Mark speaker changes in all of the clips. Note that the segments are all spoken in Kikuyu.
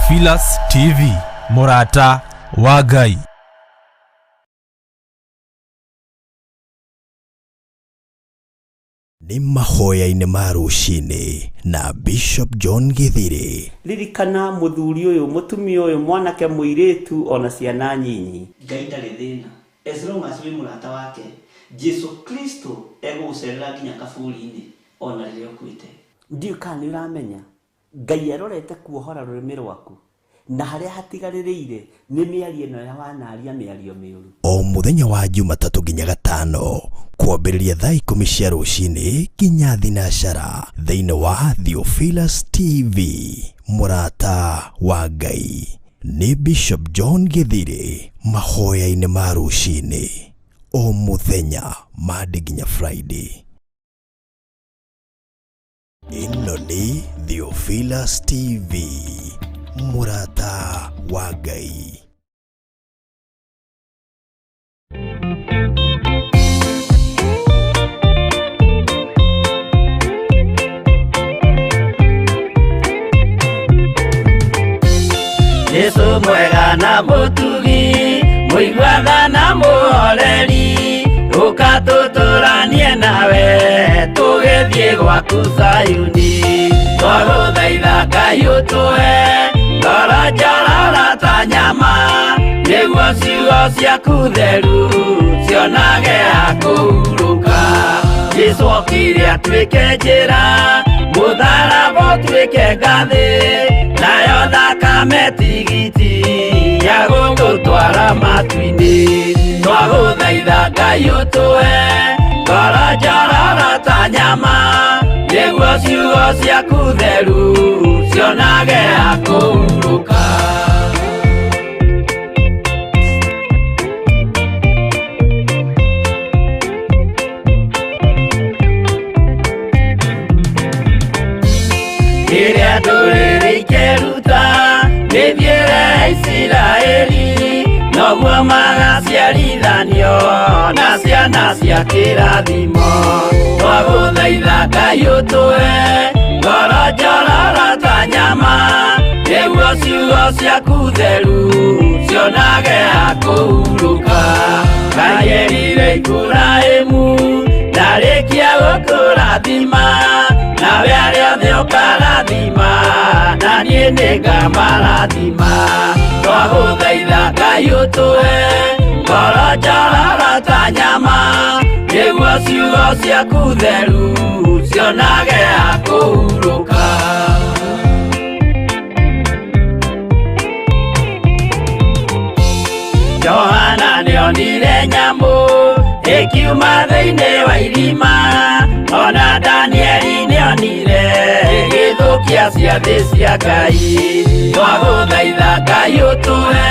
Speaker 1: Theophilus TV, mũrata wa Ngai.
Speaker 2: Nĩ mahoya-inĩ ma rũcinĩ na Bishop John Githiri.
Speaker 3: Ririkana mũthuri ũyũ, mũtumia ũyũ, mwanake, mũirĩtu ona ciana nyinyi.
Speaker 4: Ngai ndarĩ thĩna as long as wĩ mũrata wake. Jesu Kristo egũgũcerera nginya kaburi-inĩ ona rĩrĩa ũkuĩte.
Speaker 3: Ndiũĩ kana nĩ ũramenya Ngai arorete kuohora rũrĩmĩ rwaku na harĩa hatigarĩrĩire nĩ mĩario ĩno ya wanaria mĩario mĩũru.
Speaker 2: O mũthenya wa Jumatatũ nginya Gatano kwambĩrĩria thaa 10 cia rũcinĩ nginya thinacara thĩinĩ wa Theophilus TV, mũrata wa Ngai. Nĩ Bishop John Githiri mahoya-inĩ ma rũcinĩ o mũthenya Monday nginya Friday. Ĩno nĩ Theophilus TV, mũrata wa Ngai.
Speaker 3: Jesu mwega na mũtugi, mũiguatha na mũhoreri, ũka tũtũranie nawe tũgĩthiĩ gwaku Zayuni. Twagũthaitha Ngai ũtũhe ngoro njororo ta nyama, nĩguo ciugo ciaku theru cionage ha kũhurũka. Jesu okire atuĩke njĩra, mũtharaba ũtuĩke ngathĩ, nayo thakame tigiti ya gũgũtwara matu-inĩ. Twagũthaitha Ngai ũtũhe ngoro njororo ta nyama, nĩguo ciugo ciaku theru cionage ha kũhurũka. Rĩrĩa ndũrĩrĩ ikeruta mĩthiĩre ya Isiraeli, noguo magaciarithanio na ciana cia kĩrathimo. Twagũthaitha Ngai ũtũhe ngoro njororo ta nyama, nĩguo ciugo ciaku theru cionage ha kũhurũka. Ngai erire Iburahĩmu ndarĩkia gũkũrathima, nawe arĩa othe ũkarathima, na niĩ nĩngamarathima. Twagũthaitha Ngai ũtũhe ngoro njororo ta nyama, nĩguo ciugo ciaku theru cionage ha kũhurũka. Johana nĩonire nyamũ ĩkiuma thĩinĩ wa irima, ona Danieli nĩonire ĩgĩthũkia ciathĩ cia Ngai. Twagũthaitha Ngai ũtũhe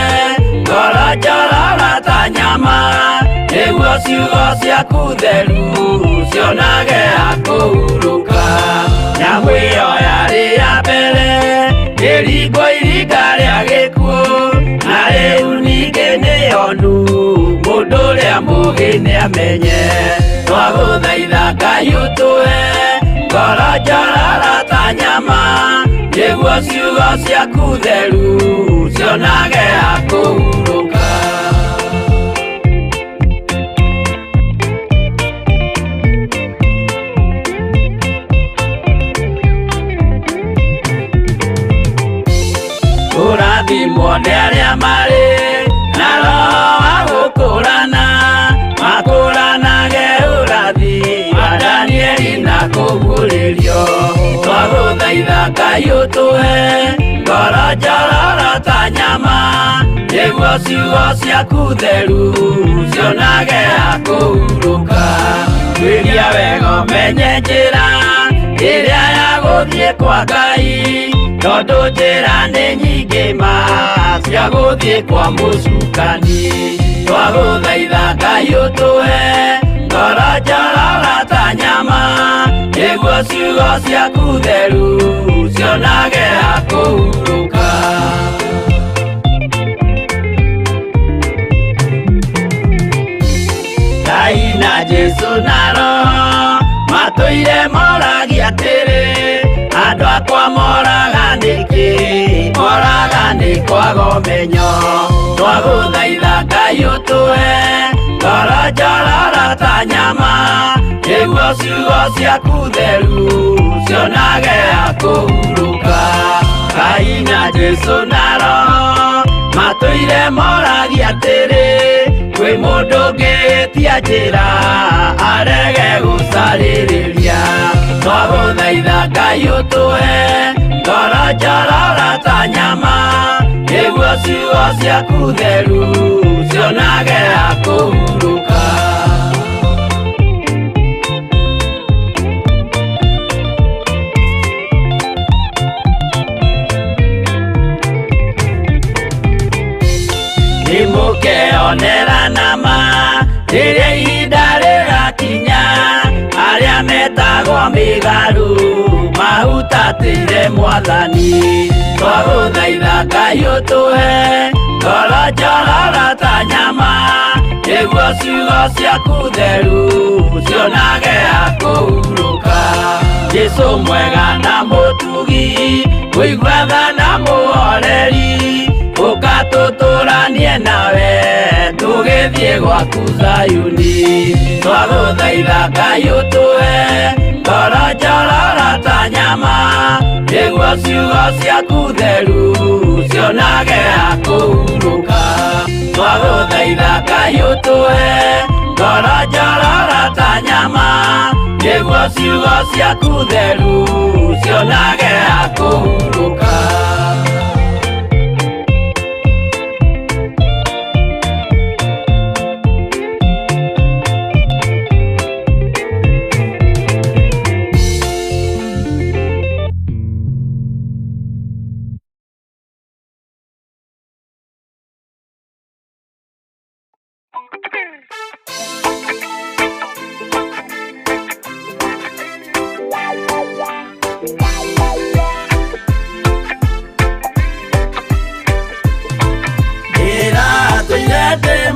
Speaker 3: ngoro njororo ta nyama, nĩguo ciugo ciaku theru cionage ha kũhurũka. Nyamũ ĩyo yarĩ ya mbere ĩringwo iringa rĩa gĩkuũ, na rĩu ningĩ nĩyonu mũndũ ũrĩa mũũgĩ nĩamenye. Twagũthaitha Ngai ũtũhe ngoro njororo ta nyama, nĩguo ciugo ciaku theru cionage ha kũhurũka. Kũrathimwo nĩ arĩa marĩ na roho wa gũkũrana, makũranage ũrathi wa Danieli na kũguũrĩrio. Twagũthaitha Ngai ũtũhe ngoro njororo ta nyama, nĩguo ciugo ciaku theru cionage ha kũhurũka. Tuĩria wega ũmenye njĩra ĩrĩa ya gũthiĩ kwa Ngai, tondũ njĩra nĩ nyingĩ ma cia gũthiĩ kwa mũcukani. Twagũthaitha Ngai ũtũhe ngoro njororo ta nyama, nĩguo ciugo ciaku theru cionage ha kũhurũka. Ngai na Jesu na Roho matũire moragia atĩrĩ, andũ akwa moraga nĩkĩ? Moraga
Speaker 5: kwaga ũmenyo. Twagũthaitha Ngai ũtũhe ngoro njororo ta nyama, nĩguo ciugo ciaku theru cionage ha kũhurũka. Ngai na Jesũ na Roho matũire moragia atĩrĩ, kwĩ mũndũ ũngĩtia njĩra arege gũcarĩrĩria. Twagũthaitha Ngai ũtũhe ngoro njororo ta nyama, nĩguo ciugo ciaku theru cionage ha kũhurũka. Nĩmũkeonera nama rĩrĩa ihinda rĩgakinya, arĩa metagwo mĩgarũ mahutatĩire Mwathani. Twagũthaitha Ngai ũtũhe ngoro njororo ta nyama, nĩguo ciugo ciaku theru cionage ha kũhurũka. Jesũ mwega na mũtugi, mũigua tha na mũhoreri, ũka tũtũranie nawe tũgĩthiĩ gwaku Zayuni. Twagũthaitha Ngai ũtũhe ngoro njororo ta nyama, nĩguo ciugo ciaku theru cionage ha kũhurũka. Twagũthaitha Ngai ũtũhe ngoro njororo ta nyama, nĩguo ciugo ciaku theru cionage ha kũhurũka.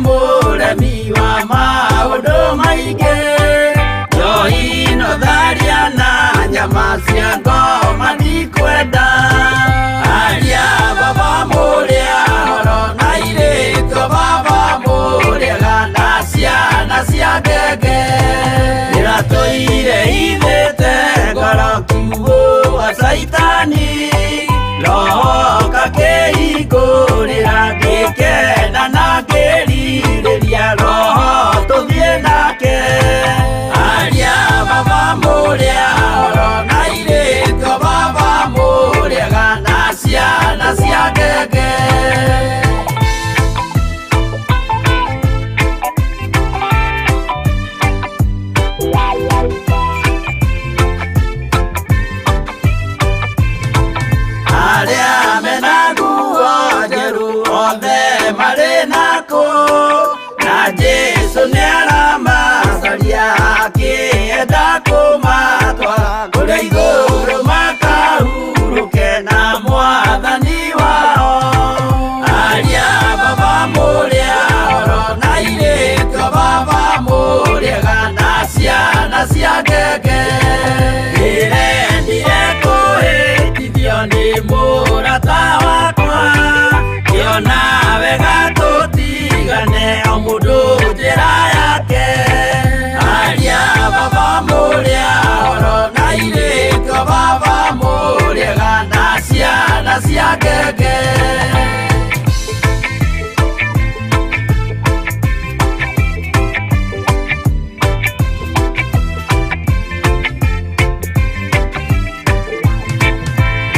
Speaker 5: Mũremi wa maũndũ maingĩ, njohi no tharia na nyama cia ngoma ndikwenda. Aria baba mũrĩa horo na airĩtu baba mũrĩega na ciana cia ngenge. Ndĩratũire ithĩte ngoro kiugũ wa Caitani, roho kakĩhingũrĩra ngĩkena na ngĩrirĩria roho tũthiĩ nake. Aria baba mũrĩa horo na airĩtu baba mũrĩega na ciana cia ngenge. Arĩa mena nguo njerũ othe marĩ nakũ, na Jesũ nĩaramacaria akĩenda kũmatwara kũrĩa igũrũ makahurũke na Mwathani wao. Aria baba mũrĩa horo na airĩtu baba mũrĩega na ciana cia ngenge. Ndĩrendire kũhĩtithio nĩ mũrata wakwa, ngĩona wega tũtigane o mũndũ njĩra yake. Aria baba mũrĩa horo na airĩtu baba mũrĩega na ciana cia ngenge.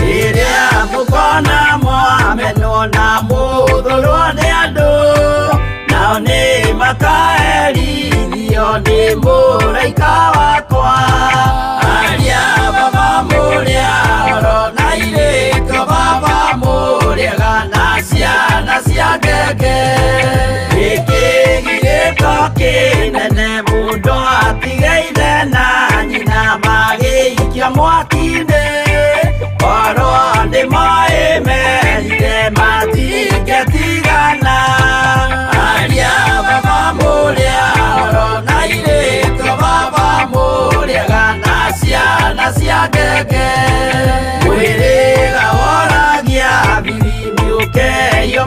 Speaker 5: Rĩrĩa mũkona mwamenwo na mũthũrwo nĩ andũ, nao nĩ makaherithio nĩ mũraika wakwa. Aria baba mũrĩa horo na airĩtu baba mũrĩega na ciana cia ngenge. Gĩkĩ gĩgĩko kĩnene mũndũ atige ithe na nyina magĩikio mwaki-inĩ, korwo nĩmoĩ merire matingĩtigana. Aria baba mũrĩa horo na airĩtu baba mũrĩega na ciana cia ngenge. Mwĩrĩga woragia bibi nĩũkeyo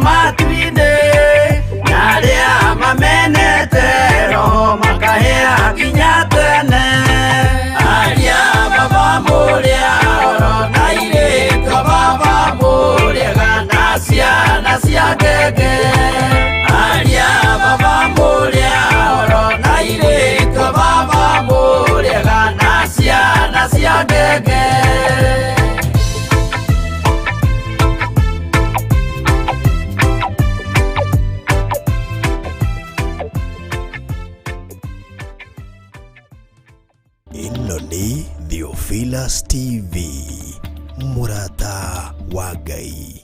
Speaker 2: Mũrata wa Ngai.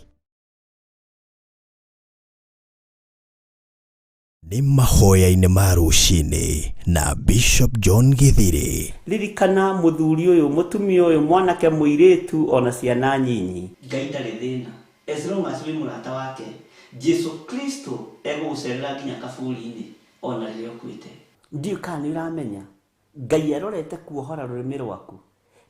Speaker 2: Nĩ mahoya-inĩ ma rũcinĩ na Bishop John Gĩthirĩ.
Speaker 3: Ririkana mũthuri ũyũ, mũtumia ũyũ, mwanake, mũirĩtu ona ciana nyinyi.
Speaker 4: Ngai ndarĩ thĩna as long as wĩ mũrata wake. Jesu Kristo egũgũcerera nginya kaburi-inĩ ona rĩrĩa ũkuĩte.
Speaker 3: Ndiũĩ kana nĩ ũramenya Ngai arorete kuohora rũrĩmĩ rwaku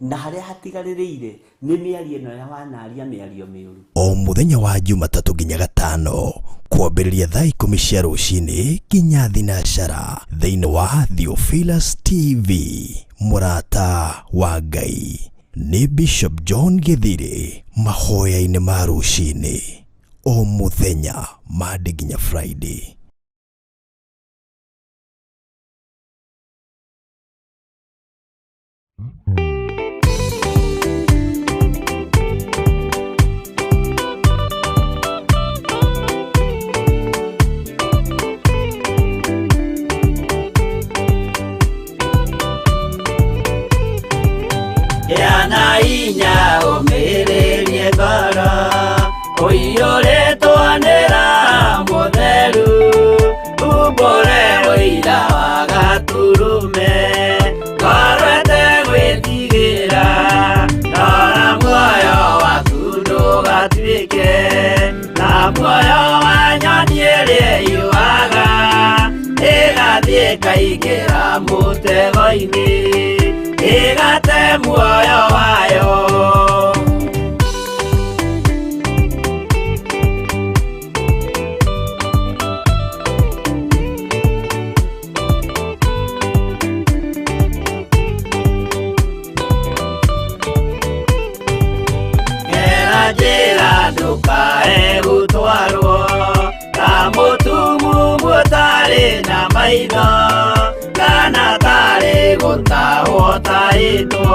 Speaker 3: na harĩa hatigarĩrĩire nĩ mĩario ĩno ya wanaria mĩario mĩũru.
Speaker 2: O mũthenya wa Jumatatũ nginya Gatano kwambĩrĩria thaa 10 cia rũcinĩ nginya thinacara thĩinĩ wa Theophilus TV. Mũrata wa Ngai nĩ Bishop John Gĩthirĩ mahoya-inĩ ma rũcinĩ o mũthenya Monday nginya Friday.
Speaker 5: Gĩa na hinya ũmĩrĩrie ngoro ũiyũrĩtwo nĩ Roho Mũtheru, umbũre ũira wa Gatũrũme, ngoro ĩtegwĩtigĩra, rora muoyo waku ndũgatuĩke ta muoyo wa nyoni ĩrĩa ĩũaga, ĩgathiĩ ĩkaingĩra mũtego-inĩ, ĩgate muoyo wayo. Gera njĩra ndũkae gũtwarwo ta mũtumumu ũtarĩ na maitho, kana tarĩ gũtahwo tahĩtwo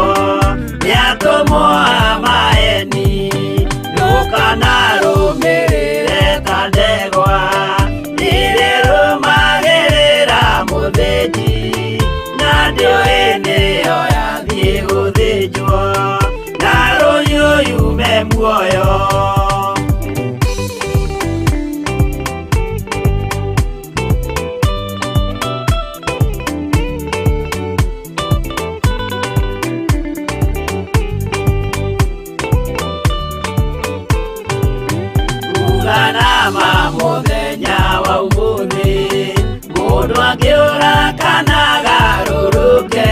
Speaker 5: nĩ atũmwo a maeni, ndũkanarũmĩrĩre ta ndegwa ĩrĩa ĩrũmagĩrĩra mũthĩnji, na ndĩũĩ nĩyo yathiĩ gũthĩnjwo, na rũhiũ yume muoyo. Uganama mũthenya wa ũmũthĩ, mũndũ angĩũra kana agarũrũke,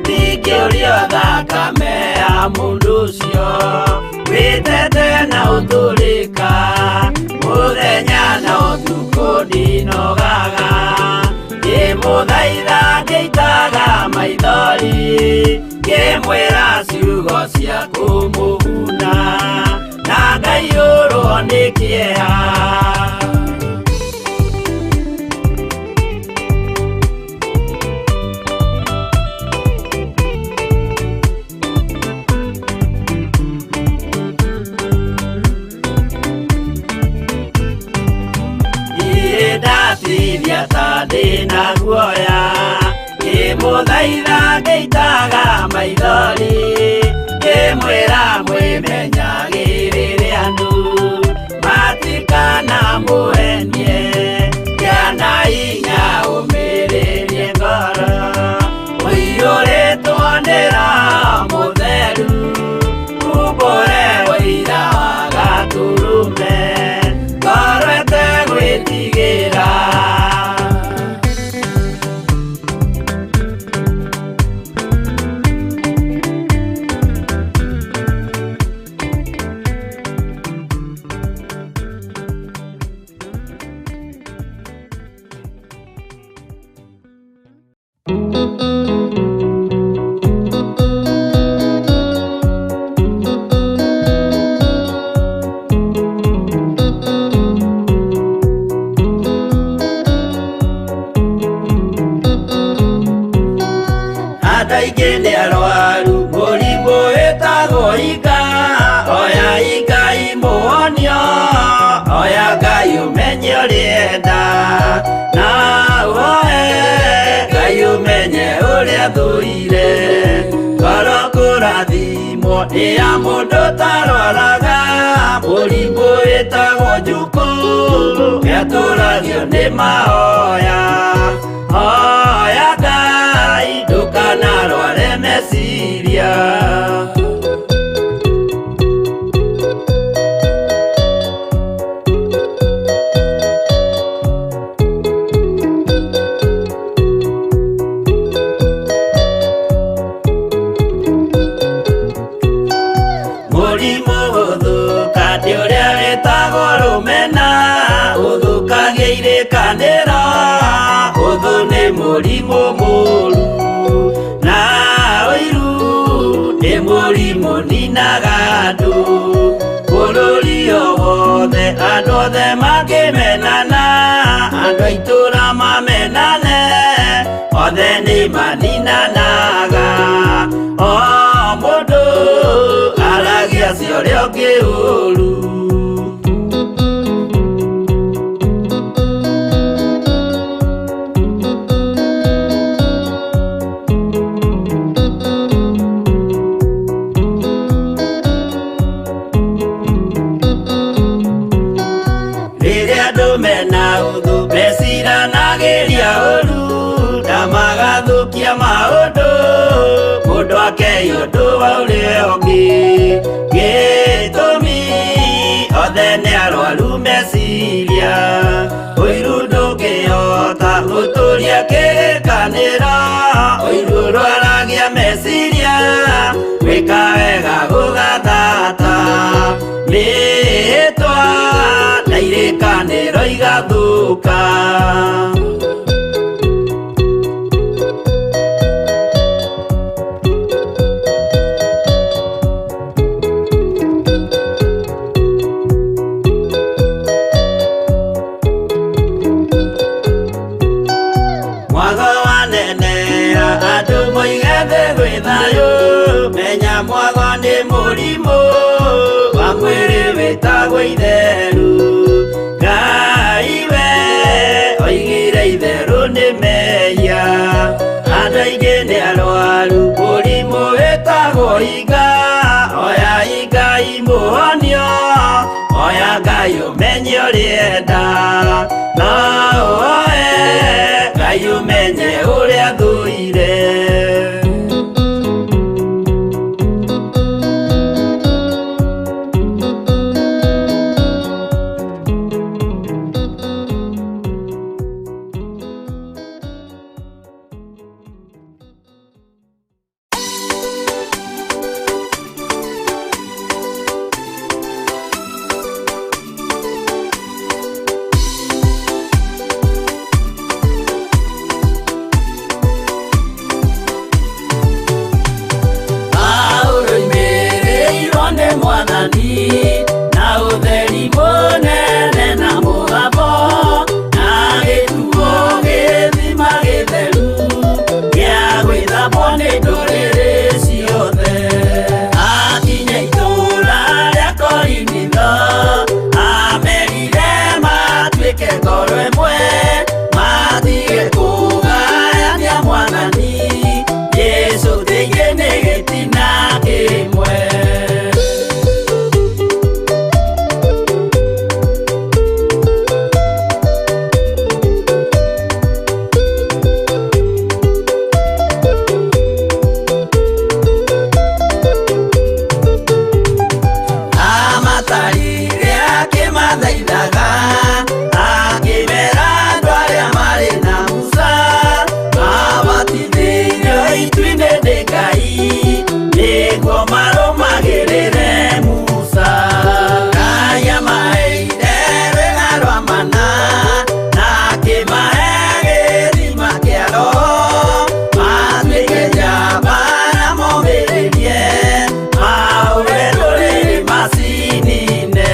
Speaker 5: ndingĩũrio thakame ya mũndũ ũcio, wĩtete na ũtũrĩka, mũthenya na ũtukũ ndinogaga, ngĩmũthaitha ngĩitaga maithori, ngĩmwĩra ciugo cia kũmũguna, na ngaiyũrwo nĩ kĩeha. Ndatithia ta ndĩna guoya, ngĩmũthaitha ngĩitaga maithori, ngĩmwĩra mwĩmenyagĩrĩre andũ matikanamũhenie, gĩa na hinya ũmĩrĩrie ngoro, ũiyũrĩtwo nĩ Roho Mũtheru, umbũre ũira wa Gatũrũme, ngoro ĩtegwĩtigĩra. Andũ aingĩ nĩ arwaru mũrimũ wĩtagwo ika, oya Ngai mũhonio, oya Ngai ũmenye ũrĩa enda, na ũhoe Ngai ũmenye ũrĩa thũire, ngoro kũrathimwo Nĩ ya mũndũ tarwaraga mũrimũ wĩtagwo njukũ gĩatũragio nĩ mahoya hoya Ngai ndũkanarware meciria. Mũrimũ gũthũka nĩ ũrĩa wĩtagwo rũmena ũthũkagia irĩkanĩro ũthũ nĩ mũrimũ mũru na ũiru nĩ mũrimũ ninaga andũ bũrũri o wothe andũ othe mangĩmenana andũ a itũũra mamenane othe nĩ maninanaga o mũndũ aragia cia ũrĩa ũngĩ ũru. Rĩrĩa andũ mena ũthũ meciranagĩria ũru na magathũkia maũndũ mũndũ akei ũndũ wa ũrĩa ũngĩ gĩtũmi othe nĩ arwaru meciria ũiru ndũngĩhota gũtũria kĩrĩkanĩro ũiru ũrwaragia meciria gwĩka wega gũgathata mĩhĩtwa na irĩkanĩro igathũka. Mwago wanenera andũ moige thĩ gwĩ thayũ menya mwago nĩ mũrimũ wa mwĩrĩ wĩtagwo itheru Ngai we oigire itherũ nĩ mehia andũ aingĩ nĩ arwaru mũrimũ wĩtagwo iga oya Ngai mũhonio oya Ngai ũmenye ũrĩenda no ũoe Ngai ũmenye ũrĩa thũire. Paulo oimĩrĩirwo nĩ Mwathani na ũtheri mũnene na mũgambo na gĩtuo gĩthima gĩtheru gĩa gwĩthambwo nĩ ndũrĩrĩ ciothe. Akinya itũũra rĩa Korinitho amerire matuĩke ngoro ĩmwe matige kũgayania Mwathani Jesũ thĩinĩ nĩ gĩtina kĩmwe. Amatarire akĩmathaithaga akĩmera andũ arĩa marĩ na Musa mabatithĩirio itu-inĩ nĩ Ngai nĩguo marũmagĩrĩre Musa. Ngai amaheire rwĩga rwa mana na akĩmahe gĩthima kĩa Roho matuĩke njamba na momĩrĩrie mahũre ndũrĩrĩ macinine.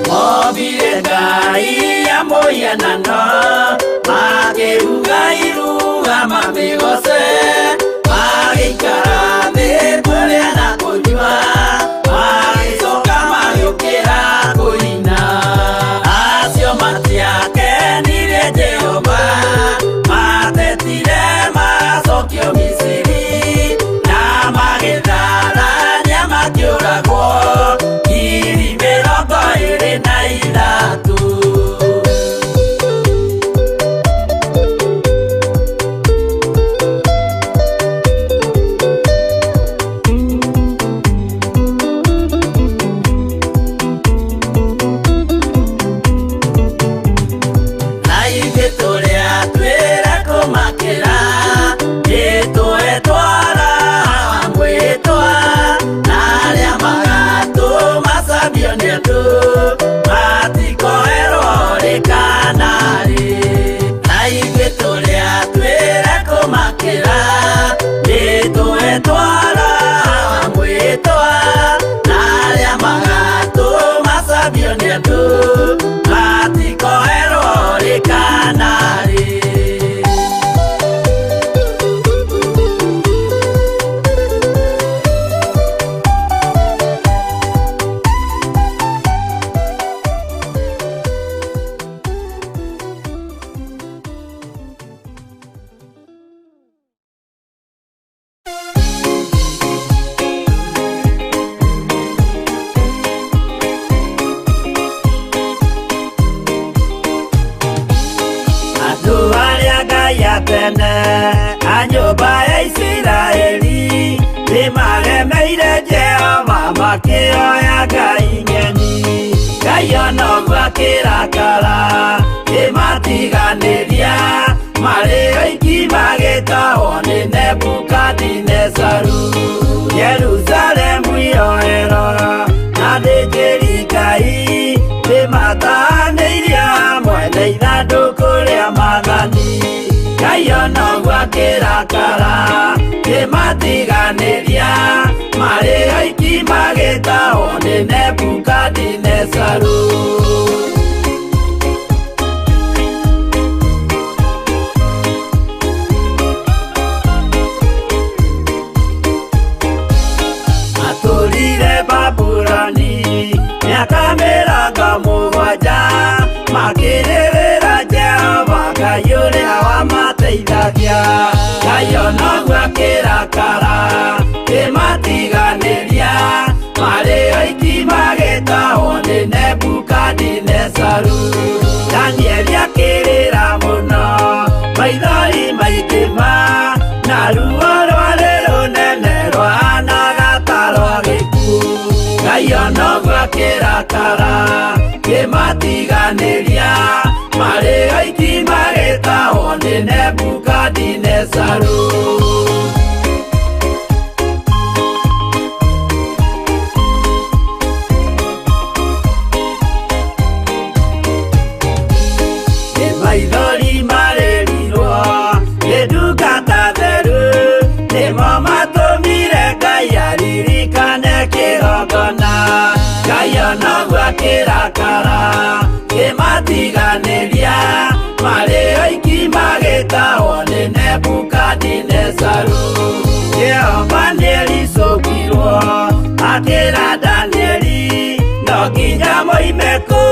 Speaker 5: Ombire Ngai ya mũhianano makĩruga iruga mamĩgoce magĩikara thĩ kũrĩa magĩtahwo nĩ Nebukadinezaru. Jerusalemu yoerwo na athĩnjĩri Ngai nĩmatanĩirie hamwe na ithandũkũ rĩa maathani. Ngai ona ũguo akĩrakara kĩmatiganĩria marĩ oiki magĩtahwo nĩ Nebukadinezaru. Matũrire Babuloni mĩaka 70 makĩrĩrĩra Jehova Ngai ũrĩa wamateithagia. Ngai ona ũguo akĩrakara kĩmatiganĩria marĩ oiki magĩtahwo nĩ Nebukadinezaru. Danieli akĩrĩra mũno maithori maingĩ ma na ruo rwarĩ rũnene rwahanaga ta rwa gĩkuũ. Ngai ona ũguo akĩrakara kĩmatiganĩria marĩ oiki magĩtahwo nĩ Nebukadinezaru. Nĩ maithori marĩrirwo nĩ ndungata theru nĩmo matũmire Ngai aririkane kĩgongona. Ngai ona ũguo akĩrakara kĩmatiganĩria marĩ oiki magĩtahwo nĩ Nebukadinezaru. Jehova nĩericũkirwo akĩra Danieli no nginya moime kũu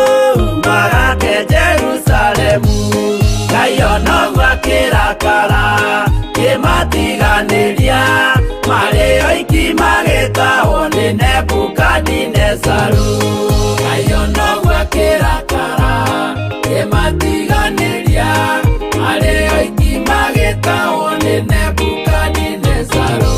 Speaker 5: magake Jerusalemu. Ngai ona ũguo akĩrakara kĩmatiganĩria marĩ oiki magĩtahwo nĩ Nebukadinezaru. Ngai ona ũguo akĩrakara kĩmatiganĩria marĩ oiki magĩtahwo nĩ Nebukadinezaru.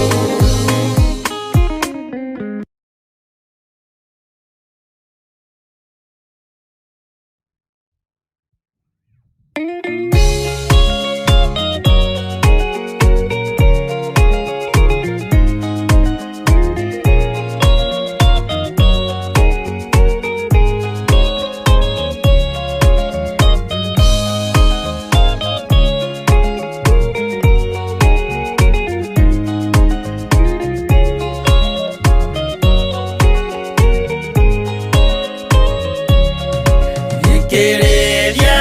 Speaker 5: Thikĩrĩria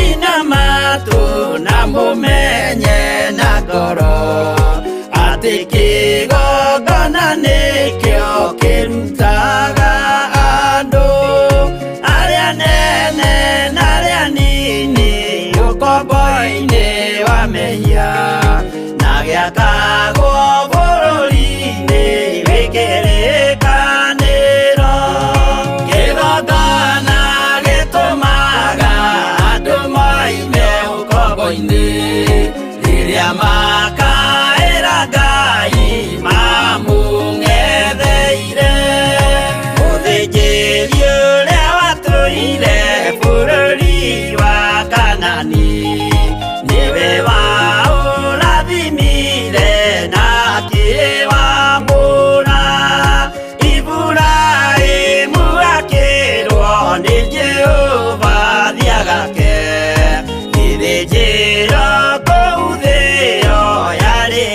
Speaker 5: ina matũ na mũmenye na ngoro atĩ kĩgongona nĩkĩo kĩrutaga andũ arĩa nene na arĩa nini ũkombo-inĩ wa mehia na gĩakagwo bũrũri-inĩ wĩ kĩrĩkanĩro. Kĩgongona gĩtũmaga andũ moime ũkombo-inĩ rĩrĩa makaĩra Ngai mamũng'etheire. Mũthĩnjĩri ũrĩa watũire bũrũri wa Kanani nĩwe waũrathimire na akĩwamũra. Iburahĩmu akĩrwo nĩ Jehova thiagake gĩthĩnjĩro kũu thĩo yarĩ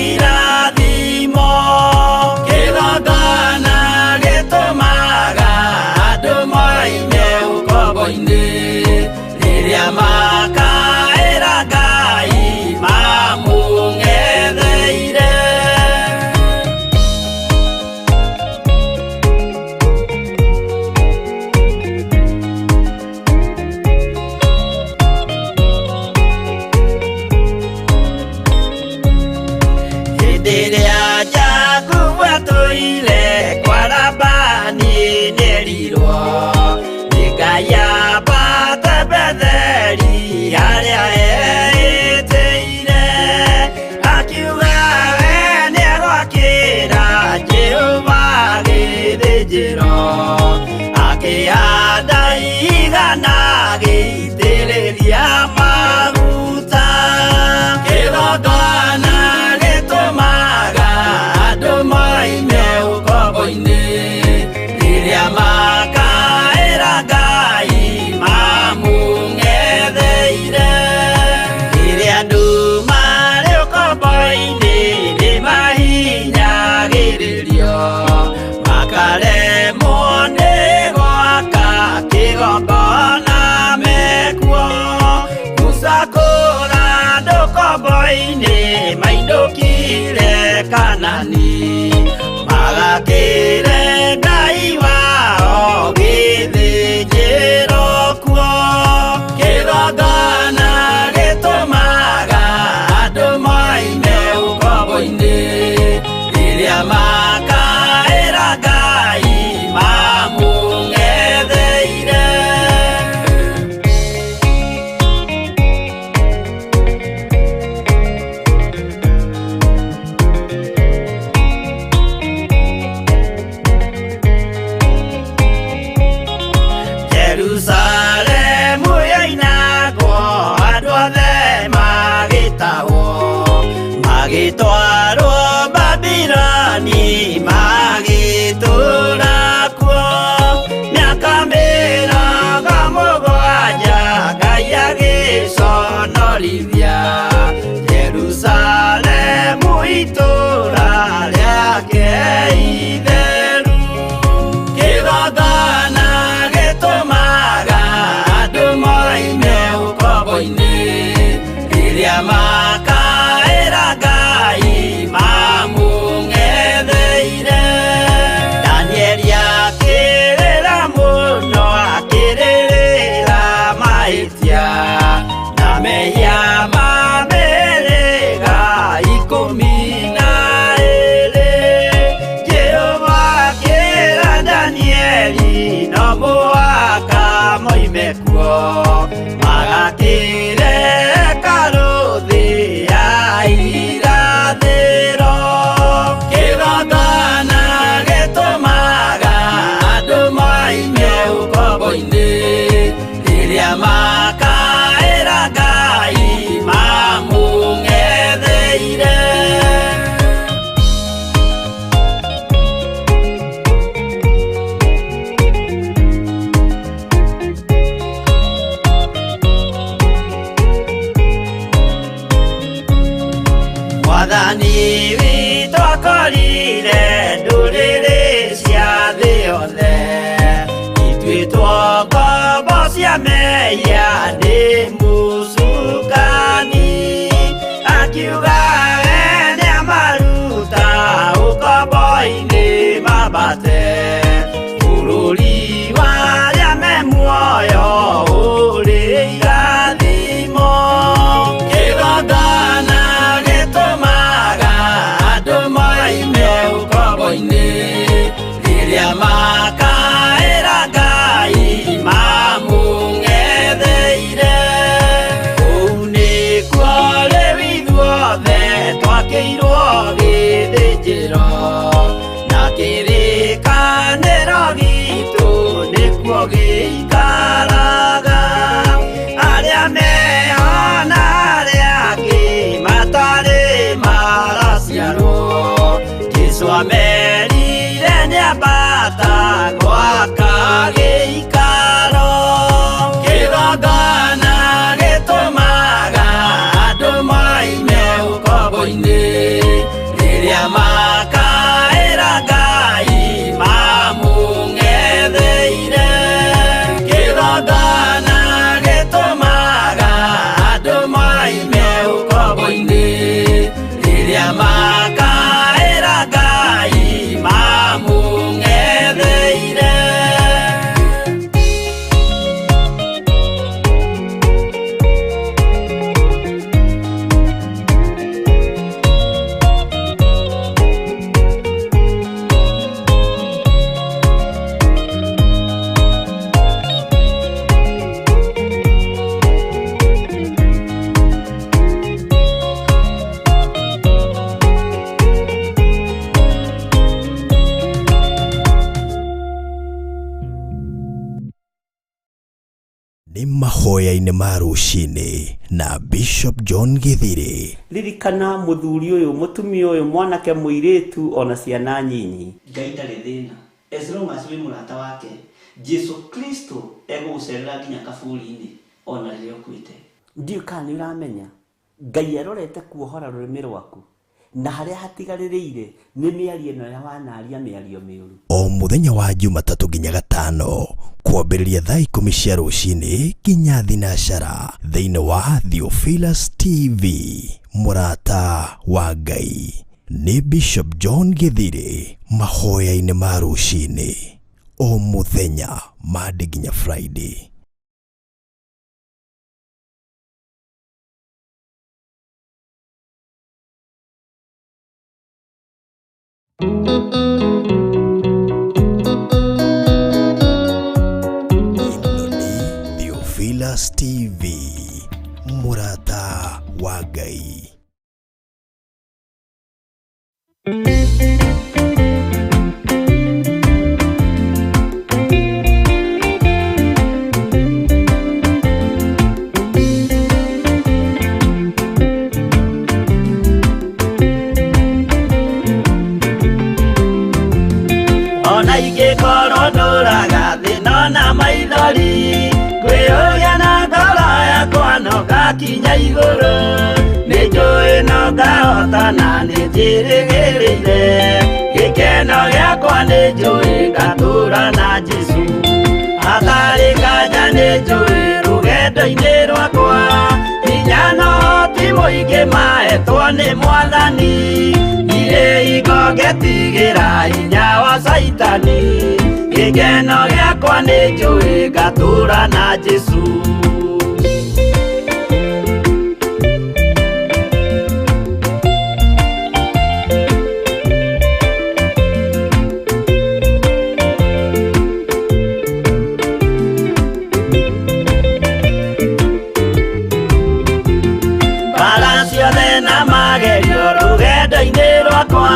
Speaker 5: irathimo. Kĩgongona gĩtũmaga andũ moime ũkombo-inĩ rĩrĩa makaĩra Ngai mamũng'etheire. Hĩndĩ ĩrĩa Jakubu atũire kwa Labani nĩerirwo nĩ Ngai ambate Betheli harĩa eĩtĩire. Akiuga we nĩegwakĩra Jehova gĩthĩnjĩro akĩhanda igana agĩitĩrĩria maguta. Kĩgongona
Speaker 2: Nĩ mahoya-inĩ ma rũcinĩ na Bishop John Githiri.
Speaker 3: Ririkana mũthuri ũyũ, mũtumia ũyũ, mwanake, mũirĩtu ona ciana nyinyi.
Speaker 4: Ngai ndarĩ thĩna as long as wĩ mũrata wake. Jesu Kristo egũgũcerera nginya kaburi-inĩ ona rĩrĩa ũkuĩte.
Speaker 3: Ndiũĩ kana nĩ ũramenya Ngai arorete kuohora rũrĩmĩ rwaku na harĩa hatigarĩrĩire nĩ mĩario ĩno ya wanaria mĩario mĩũru.
Speaker 2: O mũthenya wa Jumatatũ nginya Gatano kwambĩrĩria thaa 10 cia rũcinĩ nginya thinacara thĩinĩ wa Theophilus TV mũrata wa Ngai. Nĩ Bishop John Githiri mahoya-inĩ ma rũcinĩ o mũthenya Monday nginya Friday. Ĩno nĩ Theophilus TV mũrata wa Ngai.
Speaker 5: Ona ingĩkorwo ndũraga thĩna na maithori, kwĩyũria na ngoro yakwa no ngakinya igũrũ. Nĩ njũĩ no ngahotana, nĩ njĩrĩgĩrĩire gĩkeno gĩakwa, nĩ njũĩ ngatũra na Jesũ. Hatarĩ nganja nĩ njũĩ rũgendo-inĩ rwakwa, hinya no ti mũingĩ mahetwo nĩ Mwathani. Ndirĩ hingo ngetigĩra hinya wa Caitani, gĩkeno gĩakwa nĩ njũĩ ngatũra na Jesũ. Mbara ciothe na magerio rũgendo-inĩ rwakwa,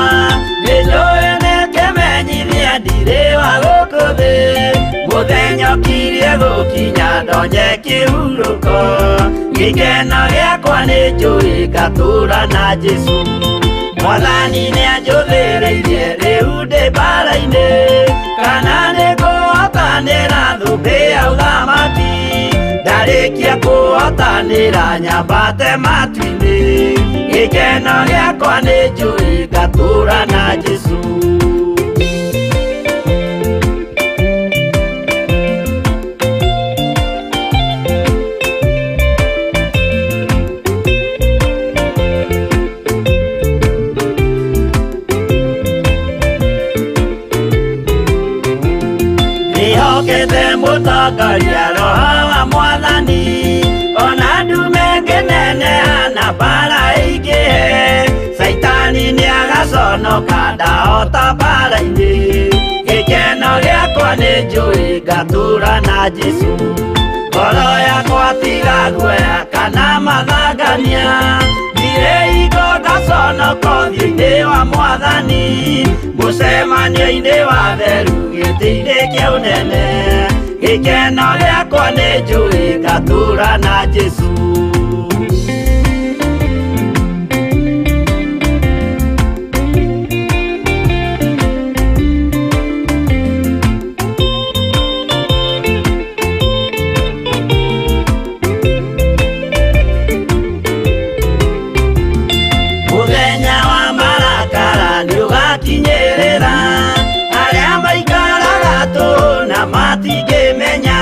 Speaker 5: nĩ njũĩ nĩ kĩmenyithia ndirĩ wa gũkũ thĩ. Mũthenya ũkirie gũkinya ndonye kĩhurũko, gĩkeno gĩakwa nĩ njũĩ ngatũra na Jesũ. Mwathani nĩ anjũthĩrĩirie rĩu ndĩ mbara-inĩ, kana nĩ ngũhotanĩra thũmbĩ ya ũthamaki. Ndarĩkia kũhotanĩra nyambate matu-inĩ, gĩkeno gĩakwa nĩ njũĩ ngatũra na Jesũ. Ndĩhokete mũtongoria Roho wa Mwathani, ona ndume ngĩneneha na mbara ĩingĩhe. Caitani nĩagaconoka ndahota mbara-inĩ, gĩkeno gĩakwa nĩ njũĩ ngatũra na Jesũ. Ngoro yakwa tiga guoya kana mathangania, ndirĩ hingo ngaconoka ũthiũ-inĩ wa Mwathani. Mũcemanio-inĩ wa theru gĩtĩ-inĩ kĩa ũnene, gĩkeno gĩakwa nĩ njũĩ ngatũra na Jesũ. Mũthenya wa marakara nĩũgakinyĩrĩra, arĩa maikaraga tũhũ na matingĩmenya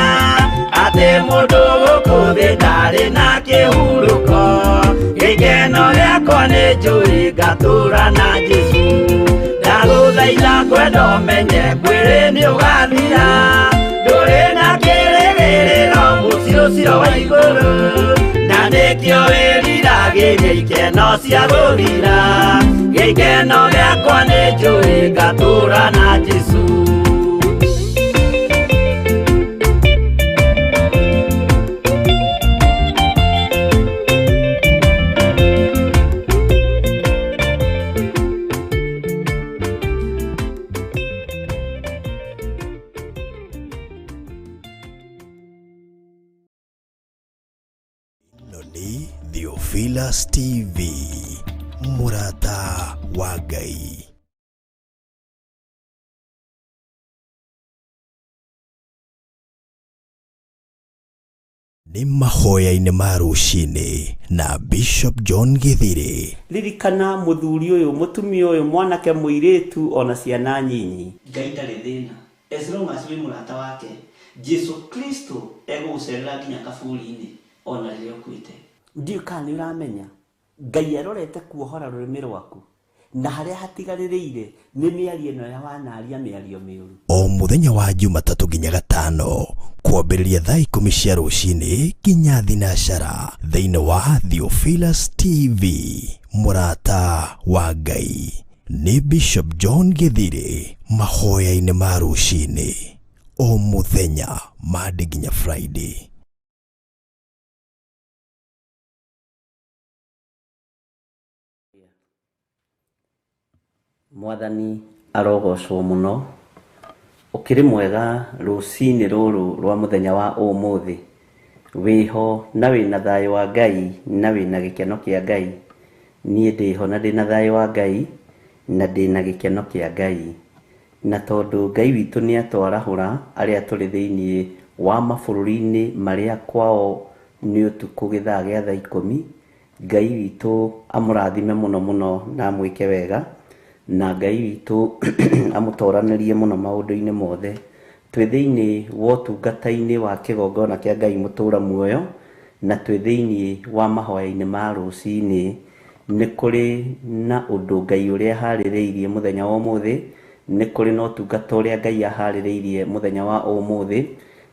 Speaker 5: atĩ mũndũ gũkũ thĩ ndarĩ na kĩhurũko. Gĩkeno gĩakwa nĩ njũĩ ngatũra na Jesũ. Ndagũthaitha ngwenda ũmenye mwĩrĩ nĩũgathira, ndũrĩ na kĩrĩgĩrĩro mũciĩ ũcio wa igũrũ, na nĩkĩo wĩriragĩria ikeno cia gũthira. Gĩkeno gĩakwa nĩ njũĩ ngatũra na Jesũ.
Speaker 2: Nĩ Theophilus TV, mũrata wa Ngai. Nĩ mahoya-inĩ ma rũcinĩ na Bishop John Githiri.
Speaker 3: Ririkana mũthuri ũyũ, mũtumia ũyũ, mwanake, mũirĩtu ona ciana nyinyi.
Speaker 4: Ngai ndarĩ thĩna as long as wĩ mũrata wake. Jesu Kristo egũgũcerera nginya kaburi-inĩ ona rĩrĩa ũkuĩte.
Speaker 3: Ndiũĩ kana nĩ ũramenya Ngai arorete kuohora rũrĩmĩ rwaku na harĩa hatigarĩrĩire nĩ mĩario ĩno ya wanaria mĩario mĩũru.
Speaker 2: O mũthenya wa Jumatatũ nginya Gatano kwambĩrĩria thaa 10 cia rũcinĩ nginya thinacara thĩinĩ wa Theophilus TV, mũrata wa Ngai. Nĩ Bishop John Githiri mahoya-inĩ ma rũcinĩ o mũthenya Monday nginya Friday.
Speaker 3: Mwathani arogocwo mũno. Ũkĩrĩ mwega rũcinĩ rũrũ rwa mũthenya wa ũmũthĩ. Wĩho na wĩna thayũ wa Ngai na wĩna gĩkeno kĩa Ngai. Niĩ ndĩho na ndĩna thayũ wa Ngai na ndĩna gĩkeno kĩa Ngai. Na tondũ Ngai witũ nĩ atwarahũra arĩa tũrĩ thĩinĩ wa mabũrũri-inĩ marĩa kwao nĩ ũtukũ gĩthaa gĩa thaa 10, Ngai witũ amũrathime mũno mũno na amwĩke wega, na Ngai witũ amũtoranĩrie mũno maũndũ-inĩ mothe. Twĩ thĩinĩ wa ũtungata-inĩ wa kĩgongona kĩa Ngai mũtũra muoyo, na twĩ thĩinĩ wa mahoya-inĩ ma rũcinĩ. Nĩ kũrĩ na ũndũ Ngai ũrĩa aharĩrĩirie mũthenya wa ũmũthĩ, nĩ kũrĩ na ũtungata ũrĩa Ngai aharĩrĩirie mũthenya wa ũmũthĩ,